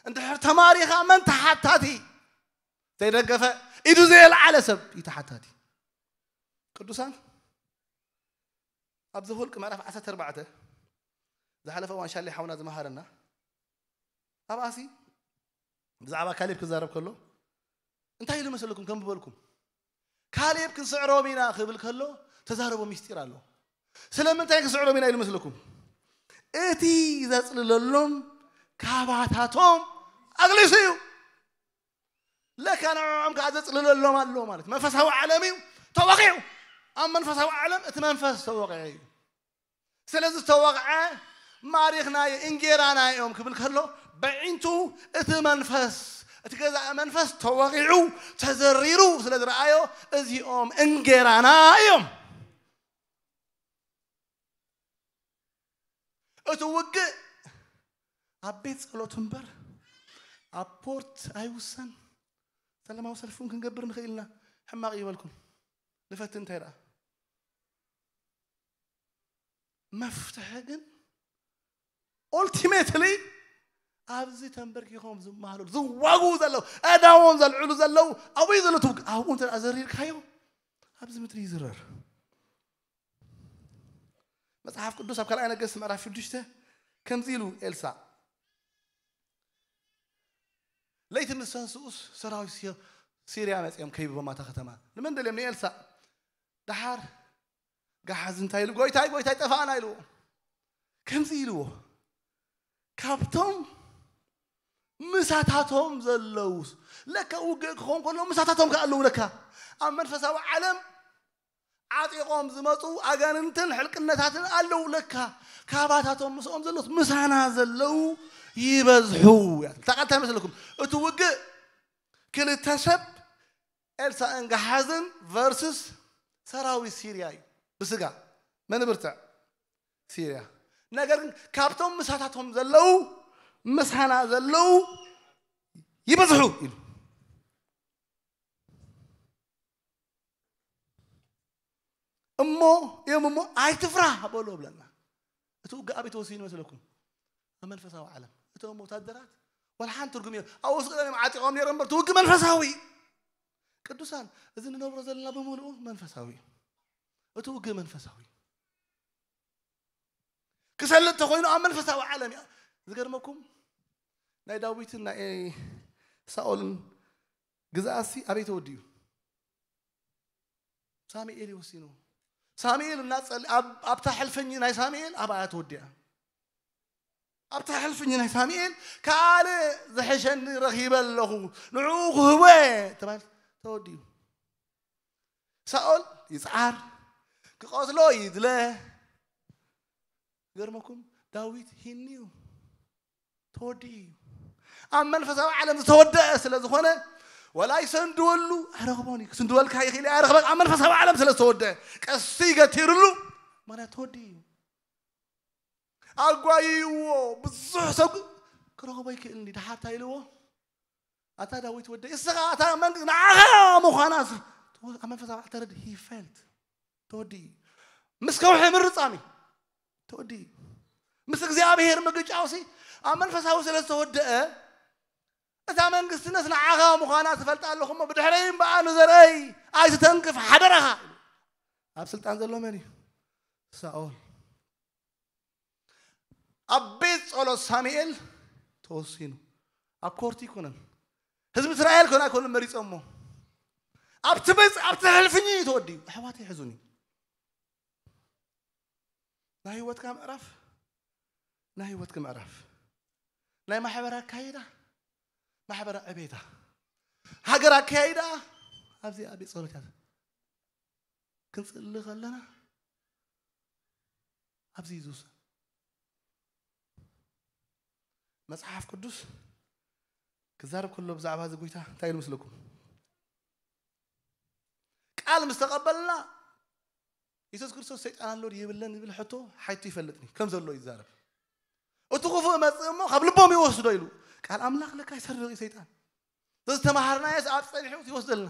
እንድሕር ተማሪኻ መን ተሓታቲ? ዘይደገፈ፣ ኢዱ ዘየልዓለ ሰብ እዩ ተሓታቲ። ቅዱሳን፣ ኣብ ዘኍልቅ ምዕራፍ ዓሰርተ ኣርባዕተ ዝሓለፈ እዋን ሻሌ ሓውና ዝመሃረና፣ ኣብኣሲ ብዛዕባ ካሌብ ክዛረብ ከሎ እንታይ ኢሉ መሰለኩም? ከም ዝበልኩም፣ ካሌብ ክንስዕሮም ኢና ክብል ከሎ ተዛረቦ ሚስጢር ኣሎ። ስለምንታይ ክንስዕሮም ኢና ኢሉ መስለኩም? እቲ ዘጽልለሎም ካባታቶም ኣግሊሱ እዩ። ለካ ንዕኦም ከዓ ዘጽልለሎም ኣሎ ማለት መንፈሳዊ ዓለም እዩ ተወቂዑ። ኣብ መንፈሳዊ ዓለም እቲ መንፈስ ተወቂዑ እዩ። ስለዚ ዝተወቕዐ ማሪኽናዮ፣ እንጌራናዮም ክብል ከሎ፣ በዒንቱ እቲ መንፈስ፣ እቲ ገዛኢ መንፈስ ተወቒዑ፣ ተዘሪሩ ስለ ዝረኣዮ፣ እዚኦም እንጌራና እዮም። እቲ ውግእ ኣብ ቤት ጸሎት እምበር ኣብ ፖርት ኣይውሰን። ሰላማዊ ሰልፊ እውን ክንገብር ንኽእል ኢና። ሕማቕ ይበልኩም። ንፈትን እንታይ ደኣ? መፍትሒ ግን ኦልቲሜትሊ ኣብዚ ተንበርኪኾም ዝማሃለሉ፣ ዝዋግኡ ዘለዉ፣ ኣእዳዎም ዘልዕሉ ዘለዉ፣ ኣብኡ እዩ ዘሎ እቲ ውግእ። ኣብኡ እንተ ደኣ ዘሪርካዮ፣ ኣብዚ ምድሪ ይዝረር። መጽሓፍ ቅዱስ ኣብ ካልኣይ ነገስት ምዕራፍ ሽዱሽተ ከምዚ ኢሉ ኤልሳዕ፣ ለይቲ ምስ ተንስኡስ ሰራዊት ሲ-፣ ሲርያ መጺኦም ከይብቦም እታ ከተማ። ንመን ደልዮም? ንኤልሳዕ። ደሓር ገሓዚ እንታይ ኢሉ? "ጎይታይ፣ ጎይታይ፣ ጠፋእና" ኢልዎ። ከምዚ ኢልዎ፣ "ካብቶም ምሳታቶም ዘለዉ"፣ ለካ ውግእ ክኸውን ከሎ ምሳታቶም ከ ኣለዉ። ለካ ኣብ መንፈሳዊ ዓለም ዓጢቖም ዝመጹ ኣጋንንትን ሕልቅነታትን ኣለዉ። ለካ ካባታቶም ምስኦም ዘለዉ፣ ምሳና ዘለዉ ይበዝሑ። እታ ቃል እንታይ መስለኩም? እቲ ውግእ ክልተ ሰብ፣ ኤልሳዕን ገሓዝን ቨርስስ ሰራዊት ሲርያ እዩ። ብስጋ መን ብርትዕ? ሲርያ። ነገር ግን ካብቶም ምሳታቶም ዘለዉ፣ ምሳና ዘለዉ ይበዝሑ ኢሉ። እሞ እዮም እሞ፣ "ኣይትፍራህ" በሎ ብለና። እቲ ውግእ ኣበይ ተወሲኑ መስለኩም? ኣብ መንፈሳዊ ዓለም። እቶም ወታደራት ዋላ ሓንቲ ትርጉም እዮም። ኣብኡ ስቕ ኢሎም እዮም ዓጢቖም ነይሮም እምበር፣ እቲ ውግእ መንፈሳዊ። ቅዱሳን፣ እዚ ንነብሮ ዘለና ብምሉኡ መንፈሳዊ እዩ። እቲ ውግእ መንፈሳዊ። ክሰልጥ ተኾይኑ ኣብ መንፈሳዊ ዓለም እያ። ዝገርመኩም፣ ናይ ዳዊትን ናይ ሳኦልን ግዝኣትሲ ኣበይ ተወዲኡ? ሳሙኤል እዩ ወሲኑ። ሳሙኤል እናጸል-፣ ኣብ-፣ ኣብታ ሕልፍኝ ናይ ሳሙኤል ኣብኣ ተወዲኣ። ኣብታ ሕልፍኝ ናይ ሳሙኤል ካልእ ዝሕሸኒ ረኺበ ኣለኹ፣ ንዕኡ ክህቦ እየ ተባሂሉ ተወዲኡ። ሳኦል ይጽዓር፣ ክቐትሎ ይድለ። ገርመኩም፣ ዳዊት ሂኒ እዩ። ተወዲኡ እዩ። ኣብ መንፈሳዊ ዓለም ዝተወደአ ስለ ዝኾነ፣ ወላ ይሰንድወሉ ኣይረኽቦን እዩ። ክስንድወልካ ይኽእል እዩ፣ ኣይረኽበካ። ኣብ መንፈሳዊ ዓለም ስለ ዝተወደአ፣ ቀስ ይገቲርሉ፣ ማለት ተወዲኡ እዩ። ኣጓይዎ፣ ብዙሕ ሰብ ክረኽቦ ይክእል እንዲ፣ ደሓር እንታይ ኢልዎ? "ኣታ ዳዊት ወደይ፣ እስኻ እታ መንግ-፣ ንዓኻ ምዃና ስ-" ኣብ መንፈሳዊ ዓለም ተረድ፣ he felt። ተወዲኡ። ምስ ከውሒ ምርጻም እዩ። ተወዲኡ። ምስ እግዚኣብሔር ምግጫውሲ ኣብ መንፈሳዊ ስለ ዝተወደአ፣ "እታ መንግስትነስ ንዓኻ ምዃና ትፈልጥ ኣለኹ እሞ፣ ብድሕረይ እምበኣር ንዘርኣይ ኣይትተንክፍ ሓደራኻ" ኢሉ። ኣብ ስልጣን ዘሎ መን እዩ? ሳኦል። ኣብ ቤት ጸሎት ሳሙኤል ተወሲኑ። ኣብ ኮርቲ ኣይኮነን። ህዝቢ እስራኤል ኮነ ኣይኮነን መሪጾሞ። ኣብቲ ቤት፣ ኣብቲ ሕልፍኝ እዩ ተወዲኡ። ኣሕዋተይ፣ ሕዙኒ። ናይ ህይወትካ ምዕራፍ፣ ናይ ህይወትካ ምዕራፍ፣ ናይ ማሕበር ኣካይዳ፣ ማሕበር ዕቤታ፣ ሃገር ኣካይዳ፣ ኣብዚ ኣብ ቤት ጸሎት እያ። ክንጽሊ ከለና ኣብዚ እዩ ዝውሰን። መጽሓፍ ቅዱስ ክዛረብ ከሎ ብዛዕባ እዚ ጎይታ እንታይ ኢሉ መስለኩም? ቃል ምስ ተቐበልና፣ የሱስ ክርስቶስ ሰይጣን ኣሎ ድዩ የብለን ዝብል ሕቶ ሓይቱ ይፈልጥኒ ከም ዘሎ እዩ ዝዛረብ። እቲ ክፉእ መጽእ እሞ ካብ ልቦም ይወስዶ ኢሉ። ቃል ኣምላኽ ለካ ይሰርቕ እዩ ሰይጣን። ዝተማሃርናዮስ ኣብ ጸኒሑ ይወስደልና።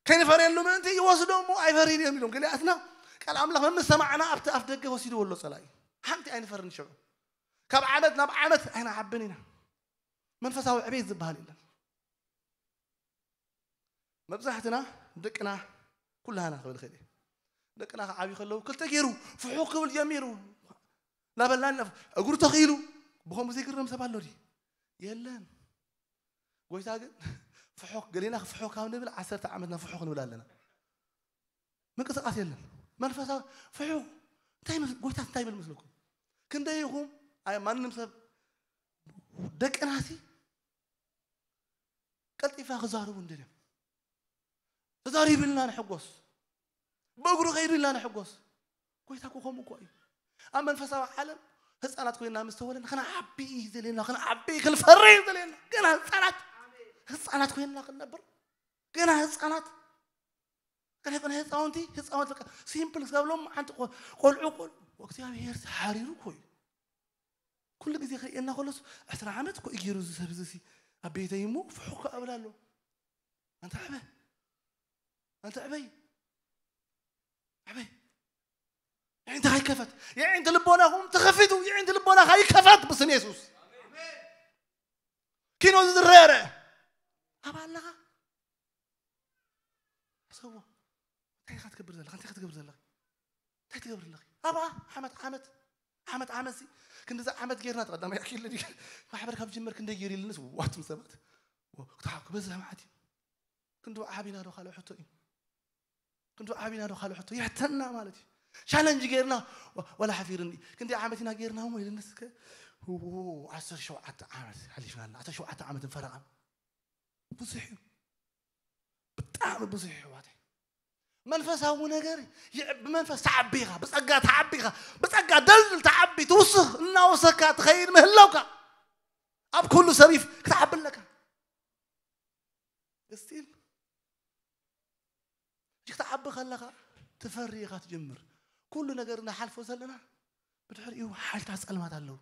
ከይንፈርየሉ ምእንቲ ይወስዶ እሞ ኣይፈርይን እዮም ኢሎም። ገሊኣትና ቃል ኣምላኽ መምስ ሰማዕና ኣብቲ ኣፍ ደገ ወሲድዎ ኣሎ ጸላኢ። ሓንቲ ኣይንፈርን ሽዑ። ካብ ዓመት ናብ ዓመት ኣይንዓብን ኢና። መንፈሳዊ ዕቤት ዝበሃል የለን። መብዛሕትና ደቅና ኩላህና ክብል ኽእል እየ። ደቅና ክዓብዩ ከለዉ ክልተ ገይሩ ፍሑ ክብል ጀሚሩ። ላበላን እግሩ ተኽኢሉ ብኸምኡ ዘይግረም ሰብ ኣሎ ድዩ? የለን። ጎይታ ግን ፍሖ ገሌና ፍሖ ካብ ንብል ዓሰርተ ዓመትና ፍሖ ክንብል ኣለና። ምንቅስቃስ የለን። መንፈሳ ፍሑ እንታይ ይመስል ጎይታ እንታይ ይብል መስለኩም? ክንደይ ኢኹም ኣይ ማንም ሰብ ደቅናሲ ቀልጢፋ ክዛረቡ እንደልዮም ተዛሪብልና ንሕጎስ ብእግሩ ከይዱ ኢልና ንሕጎስ። ጎይታ እኮ ከምኡ እኮ እዩ። ኣብ መንፈሳዊ ዓለም ህፃናት ኮይና ምስ ተወለድና ክንዓቢ እዩ ዘሌና፣ ክንዓቢ እዩ ክንፈሪ እዩ ዘሌና። ገና ህፃናት ህፃናት ኮይና ክንነብር ገና ህፃናት ገና ገና ህፃውንቲ ህፃውንቲ በቃ ሲምፕል ዝገብሎም ሓንቲ ቆ- ቆልዑ ቆልዑ እግዚኣብሔር ሓሪሩ እኮ እዩ። ኩሉ ግዜ ክርእየና ከሎስ ዕስራ ዓመት እኮ እዩ ገይሩ እዚ ሰብ እዚ ሲ ኣብ ቤተይ እሞ ፍሑክ ኣብላ ኣሎ። ኣንተ ዕበ ኣንተ ዕበይ ዕበይ የዒንትኻ ይከፈት። የዒንቲ ልቦናኹም ተኸፊቱ። የዒንቲ ልቦናኻ ይከፈት ብስም የሱስ። ኪኖ ዝረረ ኣብ ኣለኻ ሰዎ እንታይ ኢኻ ትገብር ዘለኻ? እንታይ ክትገብር ዘለኻ? እንታይ ትገብር ኣለኺ? ኣብኣ ዓመት ዓመት ዓመት ዓመት ሲ ክንዲዛ ዓመት ጌርና ተቐዳማይ ኣኪል ዲ ማሕበር ካብ ጅመር ክንደይ ጌር ኢልንስ ዋትም ሰባት ክትሓ ክበዝሕ ማለት እዩ። ክንዲ ዓቢና ዶ ካልእ ሕቶ እዩ። ክንዲ ዓቢና ዶ ካልእ ሕቶ ይሕተና ማለት እዩ። ቻለንጅ ጌርና ወላ ሓፊርኒ ክንዲ ዓመት ኢና ጌርና እሞ ኢልንስ ከ ዓሰርተ ሸውዓተ ዓመት ሓሊፍና ኣለና። ዓሰርተ ሸውዓተ ዓመት ንፈረቓም ብዙሕ እዩ። ብጣዕሚ ብዙሕ እዩ ኣሕዋተይ። መንፈሳዊ ነገር ይዕ- ብመንፈስ ተዓቢኻ ብፀጋ ተዓቢኻ ብፀጋ ደልድል ተዓቢ ትውስኽ እናወሰካ ትኸይድ ምህላውካ ኣብ ኩሉ ሰሪፍ ክትዓቢ ኣለካ። ስቲል ክትዓቢ ከለኻ ትፈሪ ኢኻ ትጀምር። ኩሉ ነገር እናሓልፎ ዘለና ብድሕሪኡ ሓይልታት ፀልማት ኣለዉ።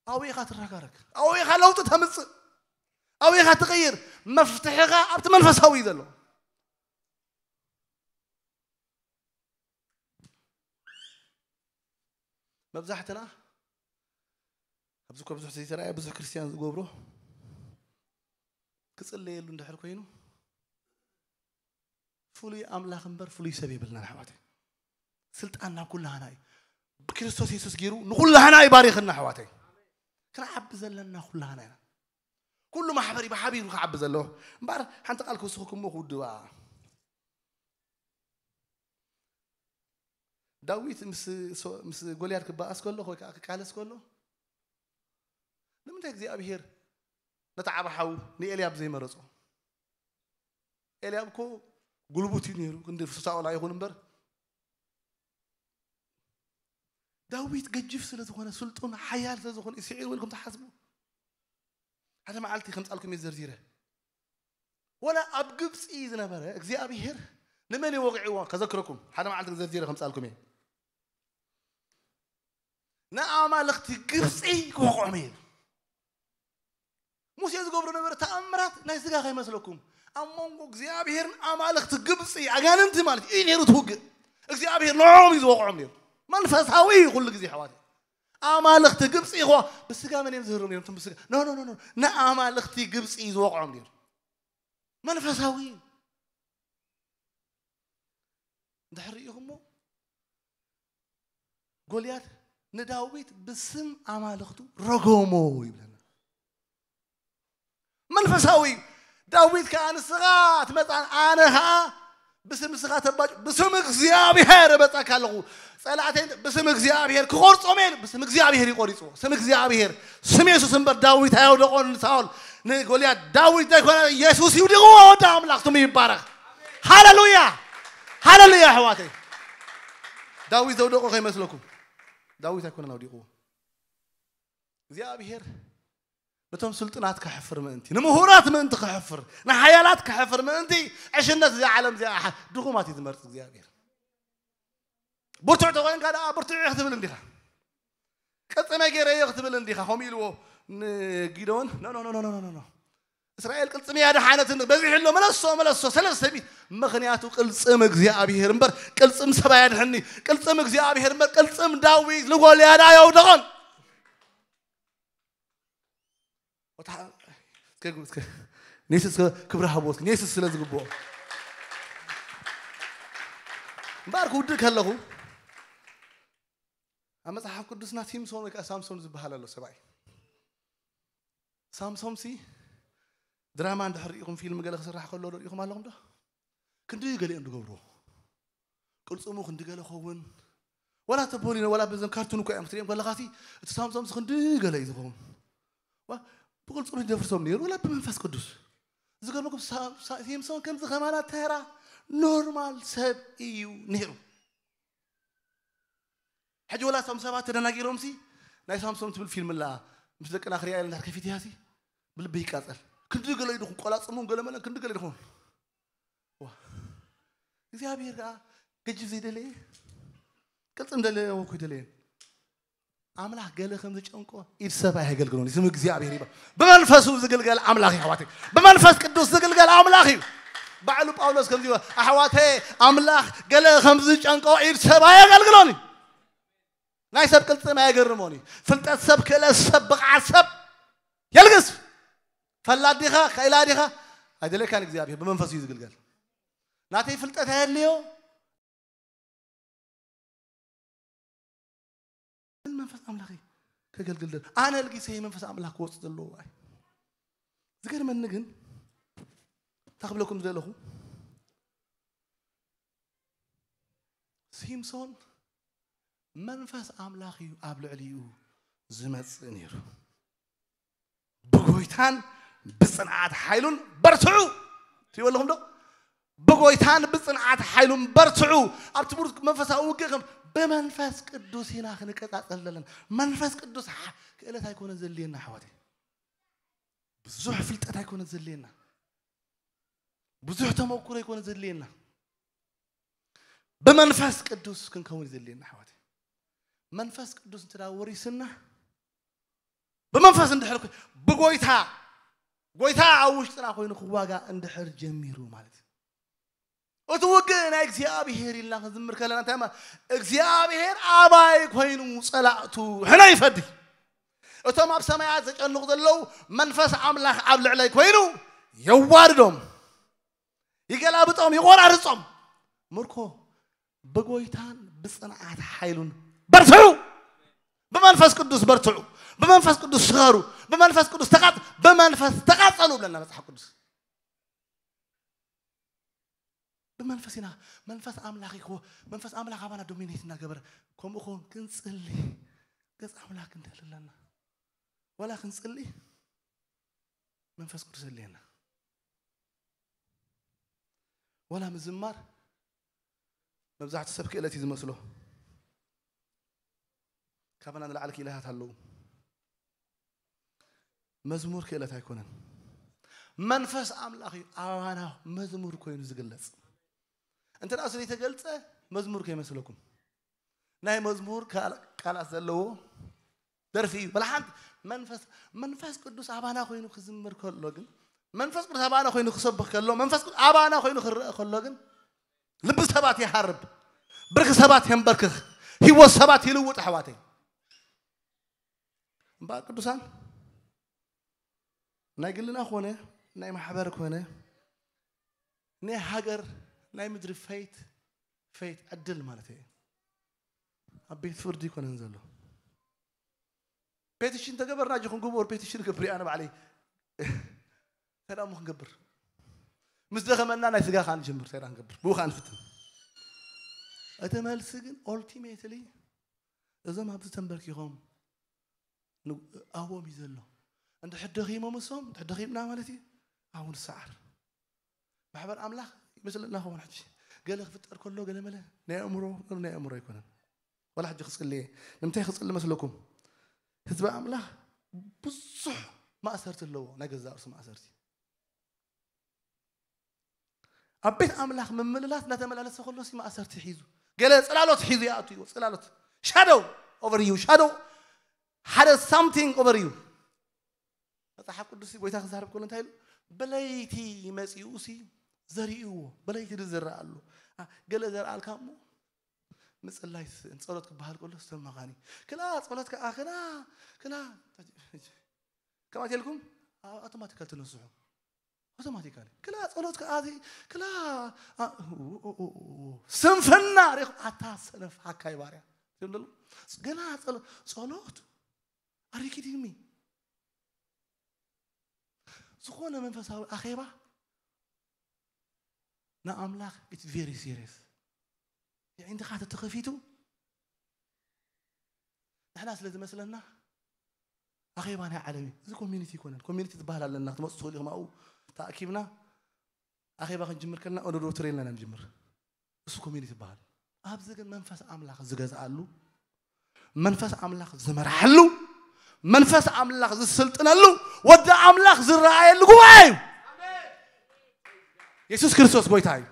ኣውኢኻ ትረጋረግ ኣውኢኻ ለውጢ ተምፅእ ኣውኢኻ ትቕይር። መፍትሕኻ ኣብቲ መንፈሳዊ እዩ ዘሎ። መብዛሕትና ኣብዚ ኮ ብዙሕ ዘይተረኣየ ብዙሕ ክርስትያን ዝገብሮ ክፅለየሉ እንድሕር ኮይኑ ፍሉይ ኣምላኽ እምበር ፍሉይ ሰብ የብልናን ኣሕዋተይ። ስልጣን ናብ ኩላህና እዩ። ብክርስቶስ የሱስ ገይሩ ንኩላህና ይባሪኽና ኣሕዋተይ። ክንዓቢ ዘለና ኩላህና ኢና። ኩሉ ማሕበር እዩ ብሓቢሩ ክዓቢ ዘለዎ እምበኣር ሓንቲ ቃል ክውስኹኩም ክውድባ ዳዊት ምስ ሶ- ምስ ጎልያድ ክበኣስ ከሎ ወይ ከዓ ክቃለስ ከሎ ንምንታይ እግዚኣብሄር ነቲ ዓቢ ሓው ንኤልያብ ዘይመረጾ? ኤልያብ እኮ ጉልቡት እዩ ነይሩ፣ ክንዲ ሳኦል ኣይኹን እምበር ዳዊት ገጅፍ ስለ ዝኾነ ስልጡን ሓያል ስለ ዝኾነ እዩ ስዒር ኢልኩም ትሓስቡ? ሓደ መዓልቲ ከምጻልኩም እየ ዘርዚረ። ወላ ኣብ ግብፂ ዝነበረ እግዚኣብሄር ንመን እዩ ወቂዕዎ? ከዘክረኩም ሓደ መዓልቲ ዘርዚረ ከምጻልኩም እየ። ንኣማልኽቲ ግብፂ ክወቕዖም እየ። ሙሴ ዝገብሮ ነበረ ተኣምራት ናይ ስጋ ከይመስለኩም። ኣብ መንጎ እግዚኣብሄርን ኣማልኽቲ ግብፂ ኣጋንንቲ ማለት እዩ ነይሩ እቲ ውግእ። እግዚኣብሄር ንዕኦም እዩ ዝወቕዖም ነይሩ። መንፈሳዊ እዩ ኩሉ ግዜ ኣሕዋት። ኣማልኽቲ ግብፂ ይኾ ብስጋ መን እዮም ዝህርም ነይሮም? እቶም ብስጋ ኖ ኖ ኖ ኖ። ንኣማልኽቲ ግብፂ እዩ ዝወቕዖም ነይሩ። መንፈሳዊ እዩ። እንድሕር ርኢኹሞ ጎልያድ ንዳዊት ብስም ኣማልኽቱ ረገሞ ይብለና። መንፈሳዊ እዩ። ዳዊት ከዓ ንስኻ ትመፃን ኣነ ከዓ ብስም ንስኻ ተባጭ ብስም እግዚኣብሔር እመፀካ ኣለኹ። ፀላእተይ ብስም እግዚኣብሔር ክቆርፆም እየ። ብስም እግዚኣብሔር ይቆሪፅዎ። ስም እግዚኣብሔር ስም የሱስ እምበር ዳዊት ኣየውደቆን ንሳኦል ንጎልያድ። ዳዊት ዘይኮነ የሱስ ይውድቕዎ። ወዲ ኣምላኽ ስሙ ይባረኽ። ሃለሉያ ሃለሉያ ኣሕዋተይ። ዳዊት ዘውደቆ ከይመስለኩም። ዳዊት ኣይኮነን ኣውዲቕዎ። እግዚኣብሔር ነቶም ስልጡናት ከሕፍር ምእንቲ፣ ንምሁራት ምእንቲ ከሕፍር፣ ንሓያላት ከሕፍር ምእንቲ ዕሽነት እዚኣ ዓለም እዚኣ ሓ- ድኹማት እዩ ዝመርጽ እግዚኣብሔር። ብርቱዕ ተኾይንካ ደኣ ብርቱዕ እየ ክትብል እንዲኻ። ቅጽመ ገይረዮ ክትብል እንዲኻ። ከምኡ ኢልዎ ንጊደዎን ኖ ኖ ኖ ኖ ኖ ኖ ኖ። እስራኤል ቅልጽም እያ ደሓነትን በዚሑ ኣሎ። መለሶ፣ መለሶ፣ ሰለስተ ሚእቲ። ምኽንያቱ ቅልጽም እግዚኣብሔር እምበር ቅልጽም ሰብ ኣያድሕኒ። ቅልጽም እግዚኣብሔር እምበር ቅልጽም ዳዊት ንጎልያድ ኣየውደቐን። ወታ-፣ እስከ፣ እስከ፣ ኔስስ ክብሪ ሃቦ፣ እስከ ኔስስ ስለ ዝግብኦ። እምበኣር ክውድእ ከለኹ፣ ኣብ መጽሓፍ ቅዱስና ሲምሶን ወይ ከዓ ሳምሶን ዝበሃል ኣሎ ሰብኣይ። ሳምሶን ሲ ድራማ እንድሕር ርኢኹም፣ ፊልም ገለ ክስራሕ ከሎ ዶ ርኢኹም ኣለኹም ዶ? ክንዲ ገለ እዮም ዝገብርዎ። ቅልጽሙ ክንዲ ገለ ኸውን። ዋላ ተፖሊኖ፣ ዋላ በዘም ካርቱን እኮ እዮም ትሪኦም ከለኻ ሲ፣ እቲ ሳምሶን ሲ ክንዲ ገለ እዩ ዝኸውን። ዋ፣ ብቅልጽሙ ይደፍርሶም ነይሩ፣ ዋላ ብመንፈስ ቅዱስ። ዝገርመኩም ሳ-፣ ሳ-፣ ሲምሶን ከምዚ ከማና ተራ ኖርማል ሰብ እዩ ነይሩ። ሕጂ ወላ እቶም ሰባት ተደናጊሮም ሲ፣ ናይ ሳምሶን ትብል ፊልም ኣላ፣ ምስ ደቅና ክሪኣ ኢለ እንድሕር ከፊትያ ሲ፣ ብልቢ ይቃጸል። ክንዲ ገለ ይድኹም፣ ቆላጽሙ ገለ መለ ክንዲ ገለ ይድኹም። ዋ። እግዚኣብሔር ከዓ ገጅፍ ዘይደለየ፣ ቅልጽም ደለየ ወኩ ይደለየ። ኣምላኽ ገለ ከም ዝጨንቆ ኢድ ሰብ ኣየገልግሎን። ስም እግዚኣብሔር ይባል። ብመንፈሱ ዝግልገል ኣምላኽ እዩ፣ ኣሕዋተይ። ብመንፈስ ቅዱስ ዝግልገል ኣምላኽ እዩ። ባዕሉ ጳውሎስ ከምዚ ይብል፣ ኣሕዋተይ፣ ኣምላኽ ገለ ከም ዝጨንቆ ኢድ ሰብ ኣየገልግሎን እዩ። ናይ ሰብ ቅልጽም ኣየገርሞን እዩ። ፍልጠት ሰብ፣ ክእለት ሰብ፣ ብቕዓት ሰብ የልግስ። ፈላጥ ዲኻ፣ ክኢላ ዲኻ፣ ኣይደለካን። እግዚኣብሔር ብመንፈሱ እዩ ዝግልገል። ናተይ ፍልጠት ኣየድልዮ። መንፈስ ኣምላኽ እዩ ከገልግል ዘሎ። ኣነ ልጊሰ መንፈስ ኣምላኽ ክወጽእ ዘለዎ ኣይ። ዝገርመኒ ግን፣ እንታይ ክብለኩም ዝደለኹ፣ ሲምሶን መንፈስ ኣምላኽ እዩ ኣብ ልዕሊኡ ዝመጽእ ነይሩ። ብጎይታን ብጽንዓት ሓይሉን በርትዑ። ትሪእዎ ኣለኹም ዶ? ብጎይታን ብጽንዓት ሓይሉን በርትዑ። ኣብ ትምህርት መንፈሳዊ ውግእ ከም ብመንፈስ ቅዱስ ኢና ክንቀጻጸል ዘለና። መንፈስ ቅዱስ ሓ-፣ ክእለት ኣይኮነ ዘድልየና ኣሕዋተይ። ብዙሕ ፍልጠት ኣይኮነ ዘድልየና። ብዙሕ ተመኩሮ ኣይኮነ ዘድልየና። ብመንፈስ ቅዱስ ክንከውን ዘድልየና ኣሕዋተይ። መንፈስ ቅዱስ እንተ ደኣ ወሪስና፣ ብመንፈስ እንድሕር ኮ-፣ ብጎይታ፣ ጎይታ ኣብ ውሽጥና ኮይኑ ክዋጋእ እንድሕር ጀሚሩ ማለት እዩ። እቲ ውግእ ናይ እግዚኣብሔር ኢልና ክንዝምር ከለና እንታይ ማለት? እግዚኣብሔር ኣባይ ኮይኑ ጸላእቱ ሕነ ይፈዲ። እቶም ኣብ ሰማያት ዘጨንቑ ዘለዉ መንፈስ ኣምላኽ ኣብ ልዕለይ ኮይኑ የዋርዶም፣ ይገላብጦም፣ ይቖራርጾም። ምርኮ ብጎይታን ብጽንዓት ሓይሉን በርትዑ። ብመንፈስ ቅዱስ በርትዑ። ብመንፈስ ቅዱስ ስኸሩ። ብመንፈስ ቅዱስ ተቓጽ-፣ ብመንፈስ ተቓጸሉ ብለና መጽሓፍ ቅዱስ። ብመንፈስ ኢና፣ መንፈስ ኣምላኽ ይኮ-፣ መንፈስ ኣምላኽ ኣባና ዶሚኔት እናገበረ፣ ከምኡ ኾን ክንጽሊ፣ ገጽ ኣምላኽ ክንደሊ ኣለና። ዋላ ክንጽሊ መንፈስ ቅዱስ የድልየና። ዋላ ምዝማር መብዛሕትኡ ሰብ ክእለት እዩ ዝመስሎ። ካባና ንላዕሊ ክእለታት ኣለዉ። መዝሙር ክእለት ኣይኮነን። መንፈስ ኣምላኽ እዩ ኣባና መዝሙር ኮይኑ ዝግለጽ። እንተ ደኣ ዘይተገልጸ መዝሙር ከይመስለኩም። ናይ መዝሙር ካል-፣ ቃላት ዘለዎ ደርፊ እዩ። በላ ሓንቲ መንፈስ፣ መንፈስ ቅዱስ ኣባና ኮይኑ ክዝምር ከሎ ግን፣ መንፈስ ቅዱስ ኣባና ኮይኑ ክሰብኽ ከሎ፣ መንፈስ ቅዱስ ኣባና ኮይኑ ክረአ ከሎ ግን፣ ልቢ ሰባት ይሃርብ፣ ብርኪ ሰባት የንበርክኽ፣ ህይወት ሰባት ይልውጥ። ኣሕዋተይ እምበኣር ቅዱሳን፣ ናይ ግልና ኮነ፣ ናይ ማሕበር ኮነ፣ ናይ ሃገር፣ ናይ ምድሪ ፌት፣ ፌት ዕድል ማለት እዩ። ኣብ ቤት ፍርዲ ይኮነን ዘሎ። ፔቲሽን ተገበርና፣ እጅኹም ግበሩ፣ ፔቲሽን ገብር፣ ኣነ ባዕለይ። እንታይ ደኣ እሞ ክንገብር? ምስ ደኸመና ናይ ስጋ ከዓ ንጀምር፣ እንታይ ደኣ ክንገብር? ብኡ ከዓ ንፍትን። እቲ መልሲ ግን ኦልቲሜትሊ እዞም ኣብዚ ተንበርኪኾም ን-፣ ኣብኦም እዩ ዘሎ። እንድሕር ደኺሞም እሶም፣ እንድሕር ደኺምና ማለት እዩ፣ ኣብኡ ንሰዓር። ማሕበር ኣምላኽ ይመስለና ኸውን ሕጂ። ገለ ክፍጠር ከሎ፣ ገለ መለ ናይ ኣእምሮ፣ ናይ ኣእምሮ ኣይኮነን። ዋላ ሕጂ ክጽሊ እየ። ንምንታይ ክጽሊ መስለኩም? ህዝቢ ኣምላኽ ብዙሕ ማእሰርቲ ኣለዎ፣ ናይ ገዛእ ርእሱ ማእሰርቲ። ኣብ ቤት ኣምላኽ ምምልላስ እናተመላለሰ ከሎ ሲ ማእሰርቲ ሒዙ፣ ገለ ጽላሎት ሒዙ ይኣቱ እዩ። ጽላሎት፣ ሻዶው ኦቨር ዩ፣ ሻዶው ሓደ ሳምቲንግ ኦቨር ዩ። መጽሓፍ ቅዱስ ጎይታ ክዛረብ ከሎ እንታይ ኢሉ? ብለይቲ መጺኡ ሲ ዘርእዎ ብለይቲ ዝዝረእ ኣሎ። አ፣ ገለ ዘርኣልካ እሞ ምጽላይ ስእን ጸሎት ክበሃል ከሎ ዝተመኻኒ ክላ ጸሎት ከኣ ክላ ክላ ከማት የልኩም ኣውቶማቲካል ትነስሑ ኣውቶማቲካሊ ክላ ጸሎት ከኣ ክላ አ፣ ኡ፣ ኡ፣ ኡ፣ ኡ፣ ስንፍና ሪኹ ኣታ ሰነፍ ሃካይ ባርያ ትብሉ ገና ጸሎ- ጸሎት ኣሪኪዲሚ ዝኾነ መንፈሳዊ ኣኼባ ንኣምላኽ it's very serious። የዒንትኻ ተተኸፊቱ ንሕና ስለ ዝመስለና ኣኼባ ናይ ዓለም እዩ። እዚ ኮሚኒቲ ይኮነን። ኮሚኒቲ ዝበሃል ኣለና ክትመፁ ትኽእሉ ኢኹም ኣብኡ ተኣኪብና ኣኼባ ክንጅምር ከለና ኦዶዶትር ኢልና ኢና ንጅምር። እሱ ኮሚኒቲ ይበሃል። ኣብዚ ግን መንፈስ ኣምላኽ ዝገዝኣሉ መንፈስ ኣምላኽ ዝመርሓሉ መንፈስ ኣምላኽ ዝስልጥነሉ ወዲ ኣምላኽ ዝረኣየሉ ጉባኤ እዩ። የሱስ ክርስቶስ ጎይታ እዩ።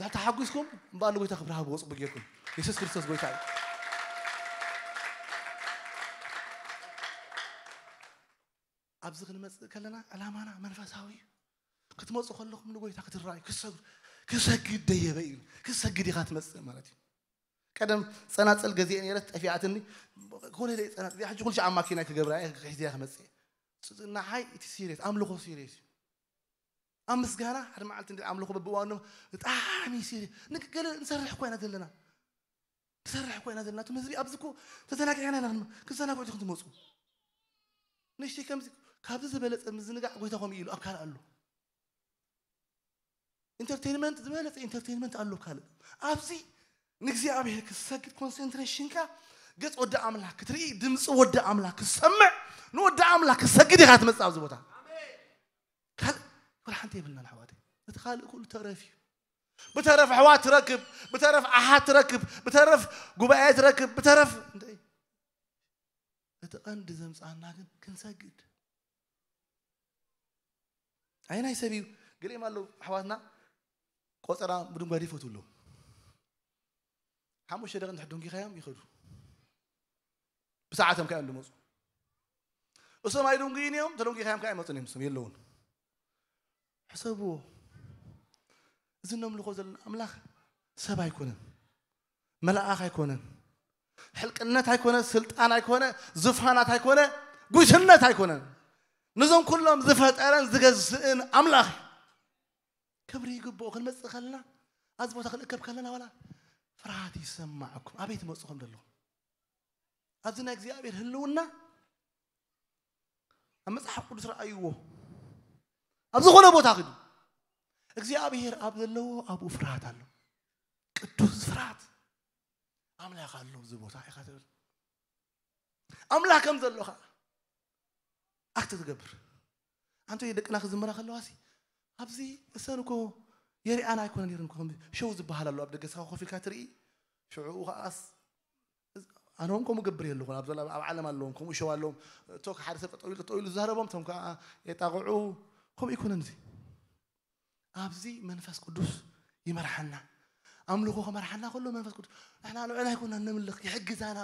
ዳታ ሓጒስኩም እምበኣር ንጎይታ ክብሪ ሃብዎ ጽቡቅ ጌርኩም። የሱስ ክርስቶስ ጎይታ እዩ። ኣብዚ ክንመጽእ ከለና ዕላማና መንፈሳዊ እዩ። ክትመጹ ከለኹም ንጎይታ ክትረኣዩ ክሰግዱ ክሰግድ ደየበ እዩ። ክሰግድ ኢኻ ትመጽእ ማለት እዩ። ቀደም ጸናጽል ገዚኤ ነይረ ጠፊኣትኒ። ኮነ ደይ ጸናጽል ሕጂ ኩሉ ሻዕ ማኪና ክገብራ እየ ክሕዝያ ክመጽእ እየ። ንዓይ እቲ ሲሪየስ ኣምልኾ ሲሪየስ እዩ። ኣብ ምስጋና ሓደ መዓልቲ እንዲ ኣምልኾ በብእዋኑ ብጣዕሚ ሲሪየስ ንገለ ንሰርሕ እኮ ኢና ዘለና ንሰርሕ እኮ ኢና ዘለና እቶም ህዝቢ ኣብዚ እኮ ተዘናጊዕና ኢና ክንመ- ክዘናግዑ ኢኹም ትመፁ ንእሽተይ ከምዚ ካብዚ ዝበለፀ ምዝንጋዕ ጎይታ ከምኡ ኢሉ ኣብ ካልእ ኣሎ ኢንተርቴንመንት ዝበለፀ ኢንተርቴንመንት ኣሎ ካልእ ኣብዚ ንእግዚኣብሔር ክሰግድ ኮንሰንትሬሽንካ ገፅ ወዲ ኣምላክ ክትርኢ ድምፂ ወዲ ኣምላክ ክሰምዕ ንወዲ ኣምላክ ክሰግድ ኢካ ትመፅእ ኣብዚ ቦታ ካልእ ወላ ሓንቲ የብልናን ኣሕዋተይ እቲ ካልእ ኩሉ ተረፍ እዩ ብተረፍ ኣሕዋት ትረክብ ብተረፍ ኣሓት ትረክብ ብተረፍ ጉባኤ ትረክብ ብተረፍ እንደ እቲ ቀንዲ ዘምፃና ግን ክንሰግድ ኣይ ናይ ሰብ እዩ ገሊኦም ኣለዉ ኣሕዋትና ቆፀራ ብድንጓ ይፈትዉ ኣለዉ ሓሙሽተ ደቂ እንድሕር ደንጊኻዮም ይኸዱ ብሰዓቶም ከ እዮም ዝመፁ እሶም ኣይደንጉይን እዮም ተደንጊኻዮም ከ ኣይመፁን እዮም እሶም የለውን ሕሰብዎ እዚ እነምልኾ ዘለና ኣምላኽ ሰብ ኣይኮነን መልኣኽ ኣይኮነን ሕልቅነት ኣይኮነ ስልጣን ኣይኮነ ዝፋናት ኣይኮነ ጉስነት ኣይኮነን ነዞም ኩሎም ዝፈጠረን ዝገዝእን ኣምላኽ እዩ ክብሪ ይግብኦ ክንመፅእ ከለና ኣብዚ ቦታ ክንእከብ ከለና ዋላ ፍርሃት ይሰማዕኩም ኣበይ ትመፁ ከም ዘለኹም ኣብዚ ናይ እግዚኣብሔር ህልውና ኣብ መፅሓፍ ቅዱስ ረኣይዎ ኣብ ዝኾነ ቦታ ክዱ እግዚኣብሔር ኣብ ዘለዎ ኣብኡ ፍርሃት ኣሎ ቅዱስ ፍርሃት ኣምላኽ ኣሎ እዚ ቦታ ኢኻ ትብል ኣምላኽ ከም ዘሎ ከዓ ኣክት ትገብር ኣንተ ደቅና ክዝምራ ከለዋ ሲ ኣብዚ እሰን እኮ የሪኣና ኣይኮነ ነይረን ከም ሸው ዝበሃል ኣሎ ኣብ ደገ ስኻ ኮፍ ኢልካ ትርኢ ሽዑ ከዓስ ኣነዎም ከምኡ ገብር የለኹን ኣብ ኣብ ዓለም ኣለዎም ከምኡ ሸው ኣለዎም ቶክ ሓደ ሰብ ጠጠው ኢሉ ጠጠው ኢሉ ዝዛረቦም እቶም ከዓ የጣቕዑ ከምኡ ይኮነን እዚ ኣብዚ መንፈስ ቅዱስ ይመርሓና ኣምልኾ ከመርሓና ከሎ መንፈስ ቅዱስ ንሕና ንዕና ይኮና ነምልኽ ይሕግዛና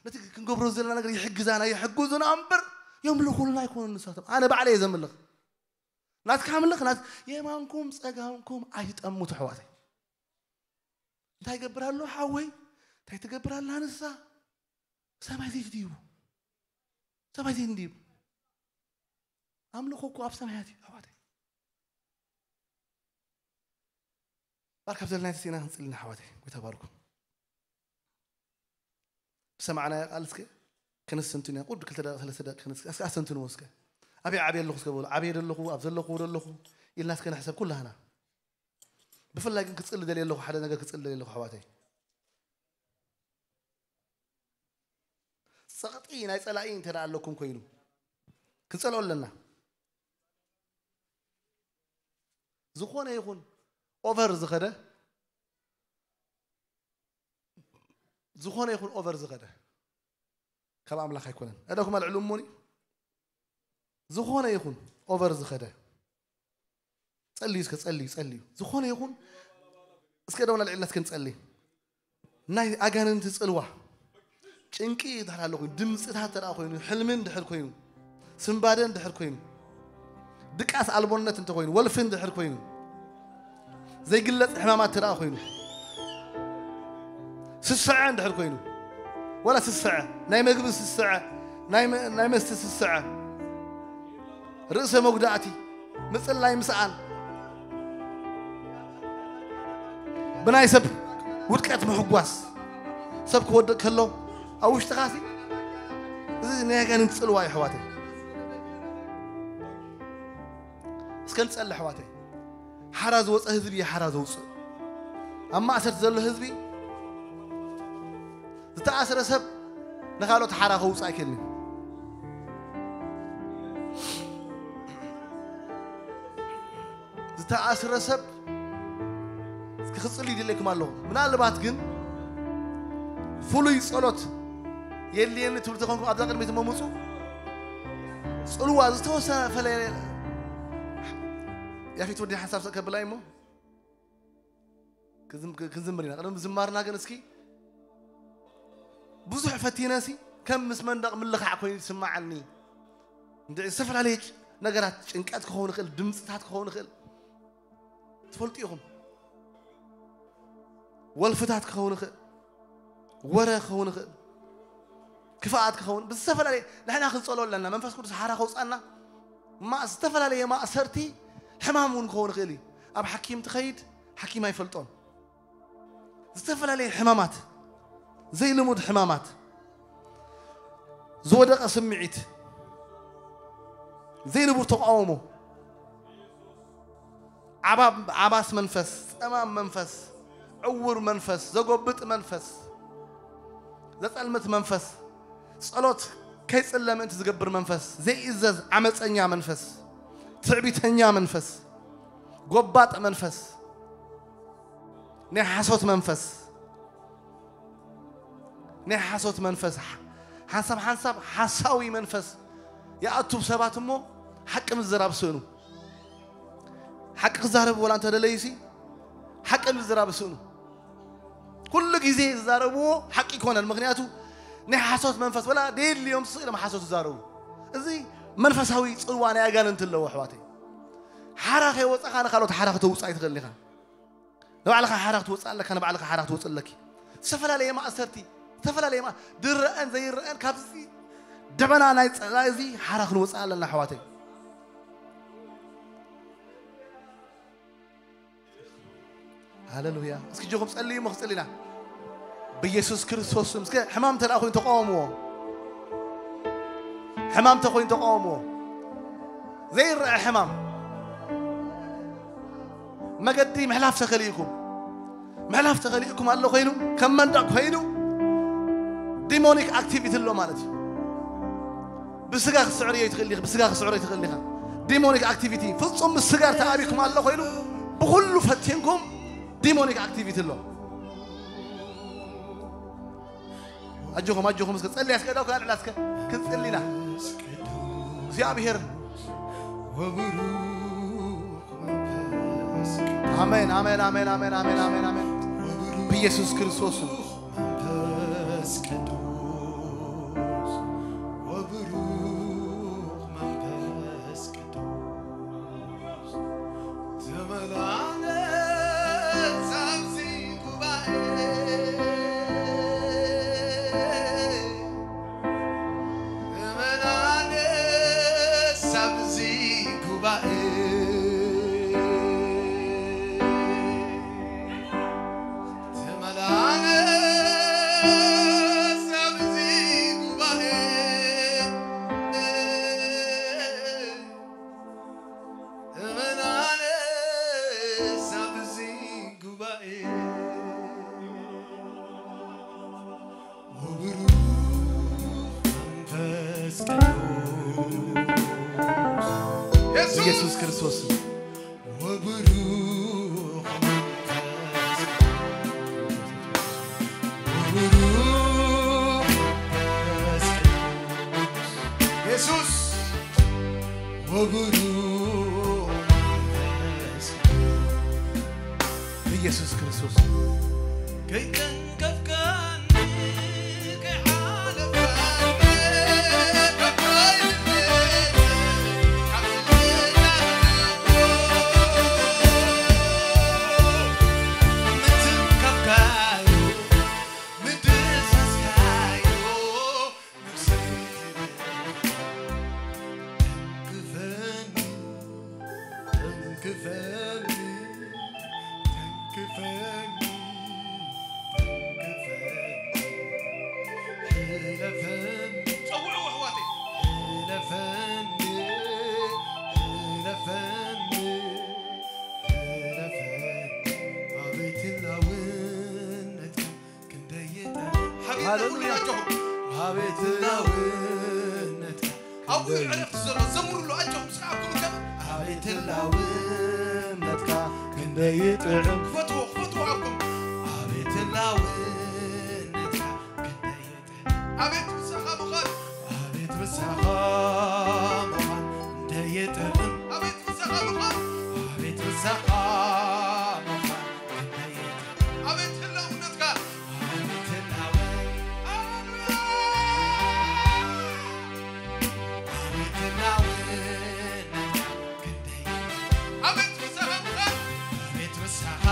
ነቲ ክንገብሮ ዘለና ነገር ይሕግዛና ይሕግዙና እምበር የምልኹልና ይኮኑ ንሳቶም ኣነ ባዕለ እየ ዘምልኽ ናትካ ኣምልኽ ናት የማንኩም ጸጋምኩም ኣይትጠሙ ተሕዋተይ እንታይ ይገብር ኣሎ ሓወይ እንታይ ትገብር ኣላ ንሳ ሰማይ ዘይት ድዩ ሰማይ ዘይት ድዩ ኣምልኾ እኮ ኣብ ሰማያት እዩ ኣሕዋተይ ባር ካብ ዘለና ተሲና ክንፅልና ኣሕዋተይ ጎይታ ባርኩም ዝሰማዕናዮ ቃል እስከ ከነስተንትንያ ቁድ ክልተ ደቂ ሰለስተ ደቂ ከነስ እስከ ኣስተንትንዎ እስከ ኣበይ ዓብየ ኣለኹ እስከ በሉ ዓብየ ደለኹ ኣብ ዘለኹ ደለኹ ኢልና እስከ ንሕሰብ ኩላህና ብፍላይ ግን ክፅሊ ደልየ ኣለኹ ሓደ ነገር ክፅሊ ደልየ ኣለኹ ኣሕዋተይ ፀቕጢ ናይ ፀላኢ እንተ ኣለኩም ኮይኑ ክንፀልኦ ኣለና ዝኾነ ይኹን ኦቨር ዝኸደ ዝኾነ ይኹን ኦቨር ዝኸደ ካብ ኣምላኽ ኣይኮነን እደኩም ኣልዕሉ እሞኒ ዝኾነ ይኹን ኦቨር ዝኸደ ጸልዩ እስከ ጸልዩ ጸልዩ ዝኾነ ይኹን እስከ ደውና ልዕልና እስከ ንጸሊ ናይ ኣጋንንቲ ጽልዋ ጭንቂ ድሕር ኣሎ ኮይኑ ድምፅታት ተደኣ ኮይኑ ሕልሚ እንድሕር ኮይኑ ስንባደ እንድሕር ኮይኑ ድቃስ ኣልቦነት እንተኾይኑ፣ ወልፊ እንድሕር ኮይኑ፣ ዘይግለጽ ሕማማት ትረኣ ኮይኑ፣ ስስዐ እንድሕር ኮይኑ፣ ወላ ስስዐ፣ ናይ መግቢ ስስዐ፣ ናይ መ-፣ ናይ መስተ ስስዐ፣ ርእሰ መጉዳእቲ፣ ምጽላይ፣ ምስኣን፣ ብናይ ሰብ ውድቀት ምሕጓስ፣ ሰብ ክወድቅ ከሎ ኣብ ውሽጥኻሲ፣ እዚ ናይ ኣጋንንቲ ጽልዋ እዩ ኣሕዋተይ። እስከ ንጸሊ ኣሕዋተይ። ሓራ ዝወጸ ህዝቢ እዩ ሓራ ዘውጽእ። ኣብ ማእሰርቲ ዘሎ ህዝቢ፣ ዝተኣስረ ሰብ ንኻልኦት ሓራ ከውጽእ ኣይክእልን እዩ። ዝተኣስረ ሰብ ክጽሊ ይድለኩም ኣለኹ። ምናልባት ግን ፍሉይ ጸሎት የድልየኒ ትብሉ ተኾንኩም ኣብዛ ቅድሚት እሞ ምጹ። ጽልዋ ዝተወሰነ ፈለ-፣ ያፌት ወዲ ሓንሳብ ሰ ከብላይ እሞ ክዝም-፣ ክ-፣ ክንዝምር ኢና። ቅድሚ ዝማርና ግን እስኪ ብዙሕ ፈቲነሲ ከም ምስ መንደቕ ምልኻዕ ኮይኑ ይስምዓኒ። እንድዒ ዝተፈላለየ ጭ-፣ ነገራት ጭንቀት ክኸውን ይኽእል፣ ድምፅታት ክኸውን ይኽእል። ትፈልጡ ኢኹም። ወልፍታት ክኸውን ይኽእል፣ ወረ ክኸውን ይኽእል፣ ክፍኣት ክኸውን፣ ብዝተፈላለየ ንሕና ክንጸሎ ኣለና። መንፈስ ቅዱስ ሓራ ከውጻና፣ ማ-፣ ዝተፈላለየ ማእሰርቲ ሕማም እውን ክኸውን ይኽእል እዩ። ኣብ ሓኪም ትኸይድ፣ ሓኪም ኣይፈልጦን። ዝተፈላለየ ሕማማት፣ ዘይልሙድ ሕማማት፣ ዝወደቐ ስምዒት፣ ዘይንቡር ተቃውሞ፣ ዓባ-፣ ዓባስ መንፈስ፣ ጸማም መንፈስ፣ ዕውር መንፈስ፣ ዘጎብጥ መንፈስ፣ ዘጸልምት መንፈስ፣ ጸሎት ከይጽለ ምእንቲ ዝገብር መንፈስ፣ ዘይእዘዝ ዓመጸኛ መንፈስ፣ ትዕቢተኛ መንፈስ፣ ጎባጥ መንፈስ፣ ናይ ሓሶት መንፈስ፣ ናይ ሓሶት መንፈስ፣ ሓንሳብ ሓንሳብ ሓሳዊ መንፈስ ይኣቱ ሰባት እሞ ሓቂ ምዝራብ ስእኑ። ሓቂ ክዛረብ ወላ እንተደለዩሲ ሓቂ ምዝራብ ስእኑ። ኩሉ ግዜ ዝዛረብዎ ሓቂ ይኮነን። ምክንያቱ ናይ ሓሶት መንፈስ ወላ ደየድልዮም ስእሎም ሓሶት ዝዛረቡ። እዚ መንፈሳዊ ጽልዋ ናይ ኣጋንንቲ ኣለዎ ኣሕዋተይ። ሓራ ከይወጻኻ ንኻልኦት ሓራ ከተውጽእ ኣይትኽእልን ኢኻ። ንባዕልኻ ሓራ ክትወጽእ ኣለካ፣ ንባዕልኻ ሓራ ክትወጽእ ኣለኪ። ዝተፈላለየ ማእሰርቲ፣ ዝተፈላለየ ማ-፣ ዝረአን ዘይረአን ካብዚ ደበና ናይ ጸላኢ እዚ ሓራ ክንወጽእ ኣለና ኣሕዋተይ። ሃሌሉያ። እስኪ እጆኹም ጸልዩ እሞ ክጽሊ ኢና። ብኢየሱስ ክርስቶስ ስም እስከ ሕማም ተደኣ ኮይኑ ተቃወምዎ። ሕማም ተኮይኑ ተቃወምዎ። ዘይረአ ሕማም። መገዲ ምሕላፍ ተኸሊእኩም። ምሕላፍ ተኸሊእኩም ኣሎ ኮይኑ፣ ከም መንደቕ ኮይኑ ዲሞኒክ ኣክቲቪቲ ኣሎ ማለት እዩ። ብስጋ ክትስዕርዮ ትኽእል ኢኻ፣ ብስጋ ክትስዕርዮ ትኽእል ኢኻ። ዲሞኒክ ኣክቲቪቲ ፍጹም ምስ ስጋ ተኣቢኩም ኣሎ ኮይኑ፣ ብኹሉ ፈቲንኩም ዲሞኒክ ኣክቲቪቲ ኣሎ። ኣጆኹም፣ ኣጆኹም፣ እስከ ጸልያ፣ እስከ ዳው ካልዕላ፣ እስከ ክንጽሊ ኢና። እግዚኣብሔር ኣሜን፣ ኣሜን፣ ኣሜን፣ ኣሜን፣ ኣሜን፣ ኣሜን፣ ኣሜን። ብኢየሱስ ክርስቶስ ስም። መንፈስ ቅዱስ ወብሩኽ መንፈስ ቅዱስ ተመላለስ ኣብዚ ጉባኤ። ተመላለስ ኣብዚ ጉባኤ። ተመላለስ ኣብዚ ጉባኤ። ተመላለስ ኣብዚ ጉባኤ። ወብሩኽ መንፈስ ቅዱስ። ኢየሱስ። ኢየሱስ ክርስቶስ። ወብሩኽ መንፈስ ቅዱስ። ወብሩኽ መንፈስ ቅዱስ። ኢየሱስ። ወብሩኽ መንፈስ ቅዱስ። ኢየሱስ ክርስቶስ። ከይተንከፍካኒ፣ ከይሓለፍካኒ፣ ካብ ዓይኒ፣ ካብ ሕልናይ እለፈኒ፣ ጸውዕዎ ኣሕዋተይ። እለፈኒ፣ እለፈኒ፣ እለፈኒ፣ ኣቤት ህላውነትካ ክንደይ ይጥዕም። ሓቢርና ሃሌሉያ። ኩልና ኣጆኹም። ኣቤት ህላውነትካ ኣብኡ እዩ ክንደይ ዕረፍቲ ዘሎ። ዘምሩሉ፣ ኣጆኹም፣ ስለ ኣብኩም ይገበር። ኣቤት ህላውነትካ ክንደይ ይጥዕም። ክፈትዎ፣ ክፈትዎ ኣብኩም። ኣቤት ህላውነትካ ክንደይ ይጥዕም። ኣቤት ምሳኻ ምዃን። ኣቤት ምሳኻ ምዃን ክንደይ ይጥዕም። ኣቤት ምሳኻ ምዃን። ኣቤት ምሳኻ ምዃን ክንደይ ይጥዕም። ኣቤት ህላውነትካ። ኣቤት ህላወ-፣ ሃሌሉያ። ኣቤት ህላውነትካ ክንደይ፣ ኣቤት ምሳኻ ምዃን፣ ኣቤት ምሳኻ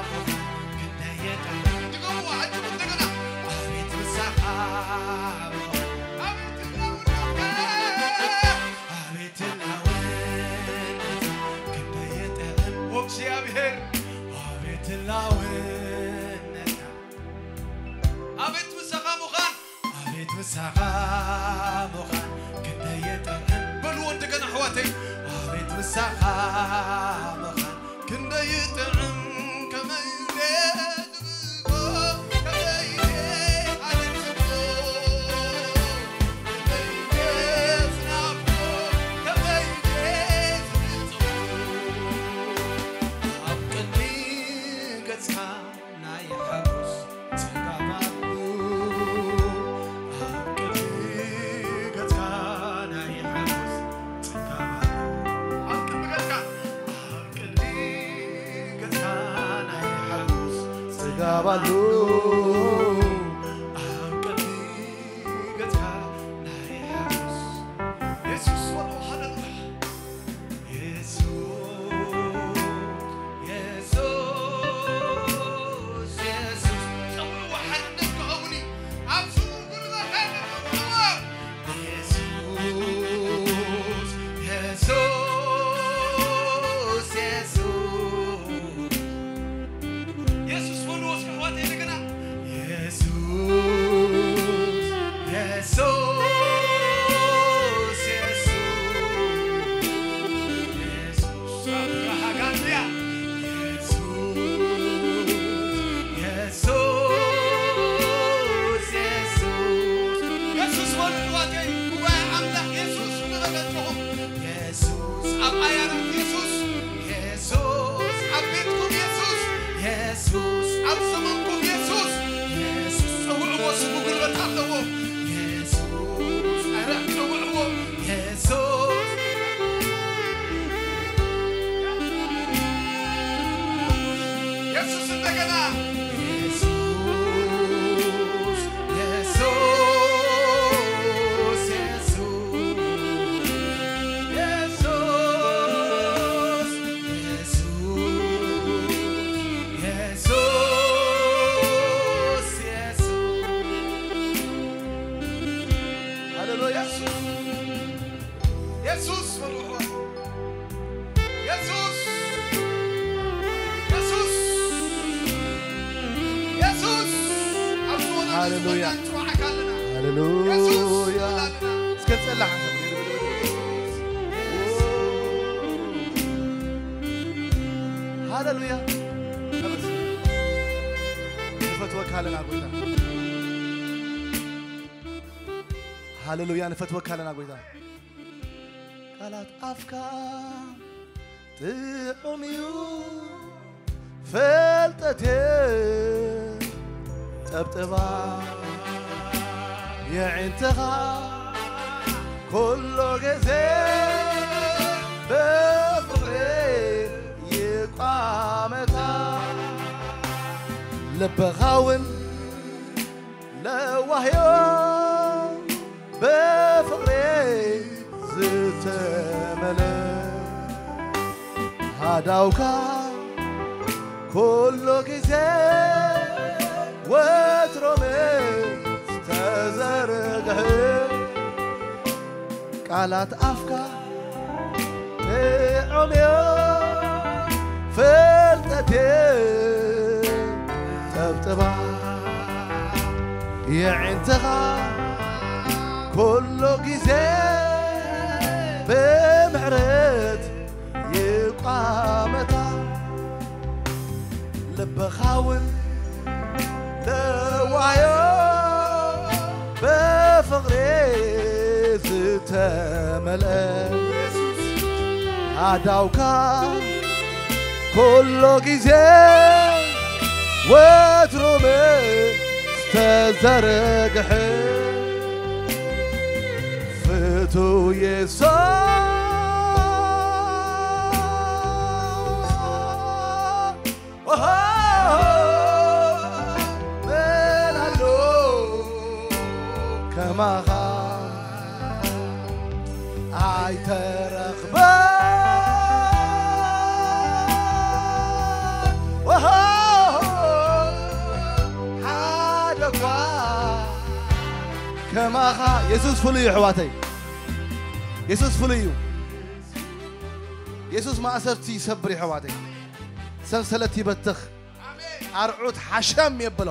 ምዃን ክንደይ የጥዕም። ድገምዎ፣ ዓጅቡ እንደገና። ኣቤት ምሳኻ ምዃን፣ ኣቤት ህላውነትካ፣ ኣቤት ህላውነትካ ክንደይ የጥዕም። ወእግዚኣብሔር፣ ኣቤት ህላውነትካ፣ ኣቤት ምሳኻ ምዃን፣ ኣቤት ምሳኻ ምዃን ክንደይ የጥዕም። በልዎ እንደገና ኣሕዋተይ። ኣቤት ምሳኻ ምዃን ክንደይ ይጥዕም፣ ከመይ ደዝብጎ፣ ከመይ ኣነንስቶ፣ ከመይ ደዝናፍቆ፣ ከመይ ደዝብጾ። ኣብ ቅድሚ ገጽካ ናይ ሓጎስ ጽጋብ ኣሎ። ኣብ ቅድሚ ገጽካ ናይ ሓጎስ ጽጋብ ኣሎ። ኣብ ቅድሚ ገጽካ፣ ኣብ ቅድሚ ገጽካ ናይ ሓጎስ ጽጋብ ኣሎ። ኣብ ቅድሚ ገጽካ ናይ ሓጎስ የሱስ ወዶ ሃለሉያ። የሱስ፣ የሱስ፣ የሱስ። ጸውዕዎ፣ ሓድነት ክኸውን እዩ። ኣብ ስሙ ጉልበት ኣሎ፣ ጸውዕዎ። የሱስ፣ የሱስ፣ የሱስ። የሱስ በልዎ እስኪ ኣሕዋተይ እንደገና። የሱስ፣ የሱስ፣ የሱስ፣ የሱስ፣ ኣብርሃ ጋንድያ። የሱስ፣ የሱስ፣ የሱስ፣ የሱስ በሉ ኣሕዋተይ፣ ጉባኤ ኣምላኽ የሱስ ንበል ኣጆኹም። የሱስ ኣብ ኣያራት የሱስ፣ የሱስ ኣብ ቤትኩም የሱስ፣ የሱስ ኣብ ዘመንኩም የሱስ፣ የሱስ ጸውዕዎ፣ ስሙ ጉልበት ኣለዎ። የሱስ፣ ኧረ ጸውዕዎ፣ የሱስ፣ የሱስ እንደገና፣ የሱስ፣ የሱስ፣ የሱስ። የሱስ፣ የሱስ፣ የሱስ፣ የሱስ። ሃሌሉያ። የሱስ በሉ። የሱስ፣ የሱስ፣ የሱስ። ኣብ ዝኾነ ሃሌሉያ። ንጽዋዕካ ኣለና። ሃሌሉያ። የሱስ በላልና። እስከ ንጸልይ ሓንሳብ። ሃሌሉያ። ንፈትወካ ኣለና ጎይታ። ሃሌሉያ፣ ንፈትወካ ኣለና ጎይታ። ቃላት ኣፍካ ጥዑም እዩ ፈልጠቴ፣ ጸብጸባ የዒንትኻ ኩሉ ግዜ ብፍቕሪ ይቋመታ። ልብኻ እውን ለዋህዮ ብፍቕሪ ዝተመለ ሃዳውካ ኩሉ ግዜ ወትሮ ምስ ተዘርግሐ ቃላት ኣፍካ ጥዑም እዮ ፈልጠቴ ጠብጥባ የዒንትኻ ኩሉ ግዜ ብምሕረት ይቋመታ፣ ልብኻ እውን ለዋዮ ብፍቕሪ ዝተመልአ ኣዳውካ ኩሉ ግዜ ወትሩ ዝተዘርግሐ ፍቱ የሱስ። ኦሆ፣ መን ኣሎ ከማኻ ኣይተረኽበ። ኦሆ፣ ሓደ እኳ ከማኻ። የሱስ ፍሉይ እዩ ኣሕዋተይ። የሱስ ፍሉይ እዩ። የሱስ ማእሰርቲ ይሰብር እዩ ኣሕዋተይ። ሰንሰለት ይበትኽ። ኣርዑት ሓሸም የብሎ።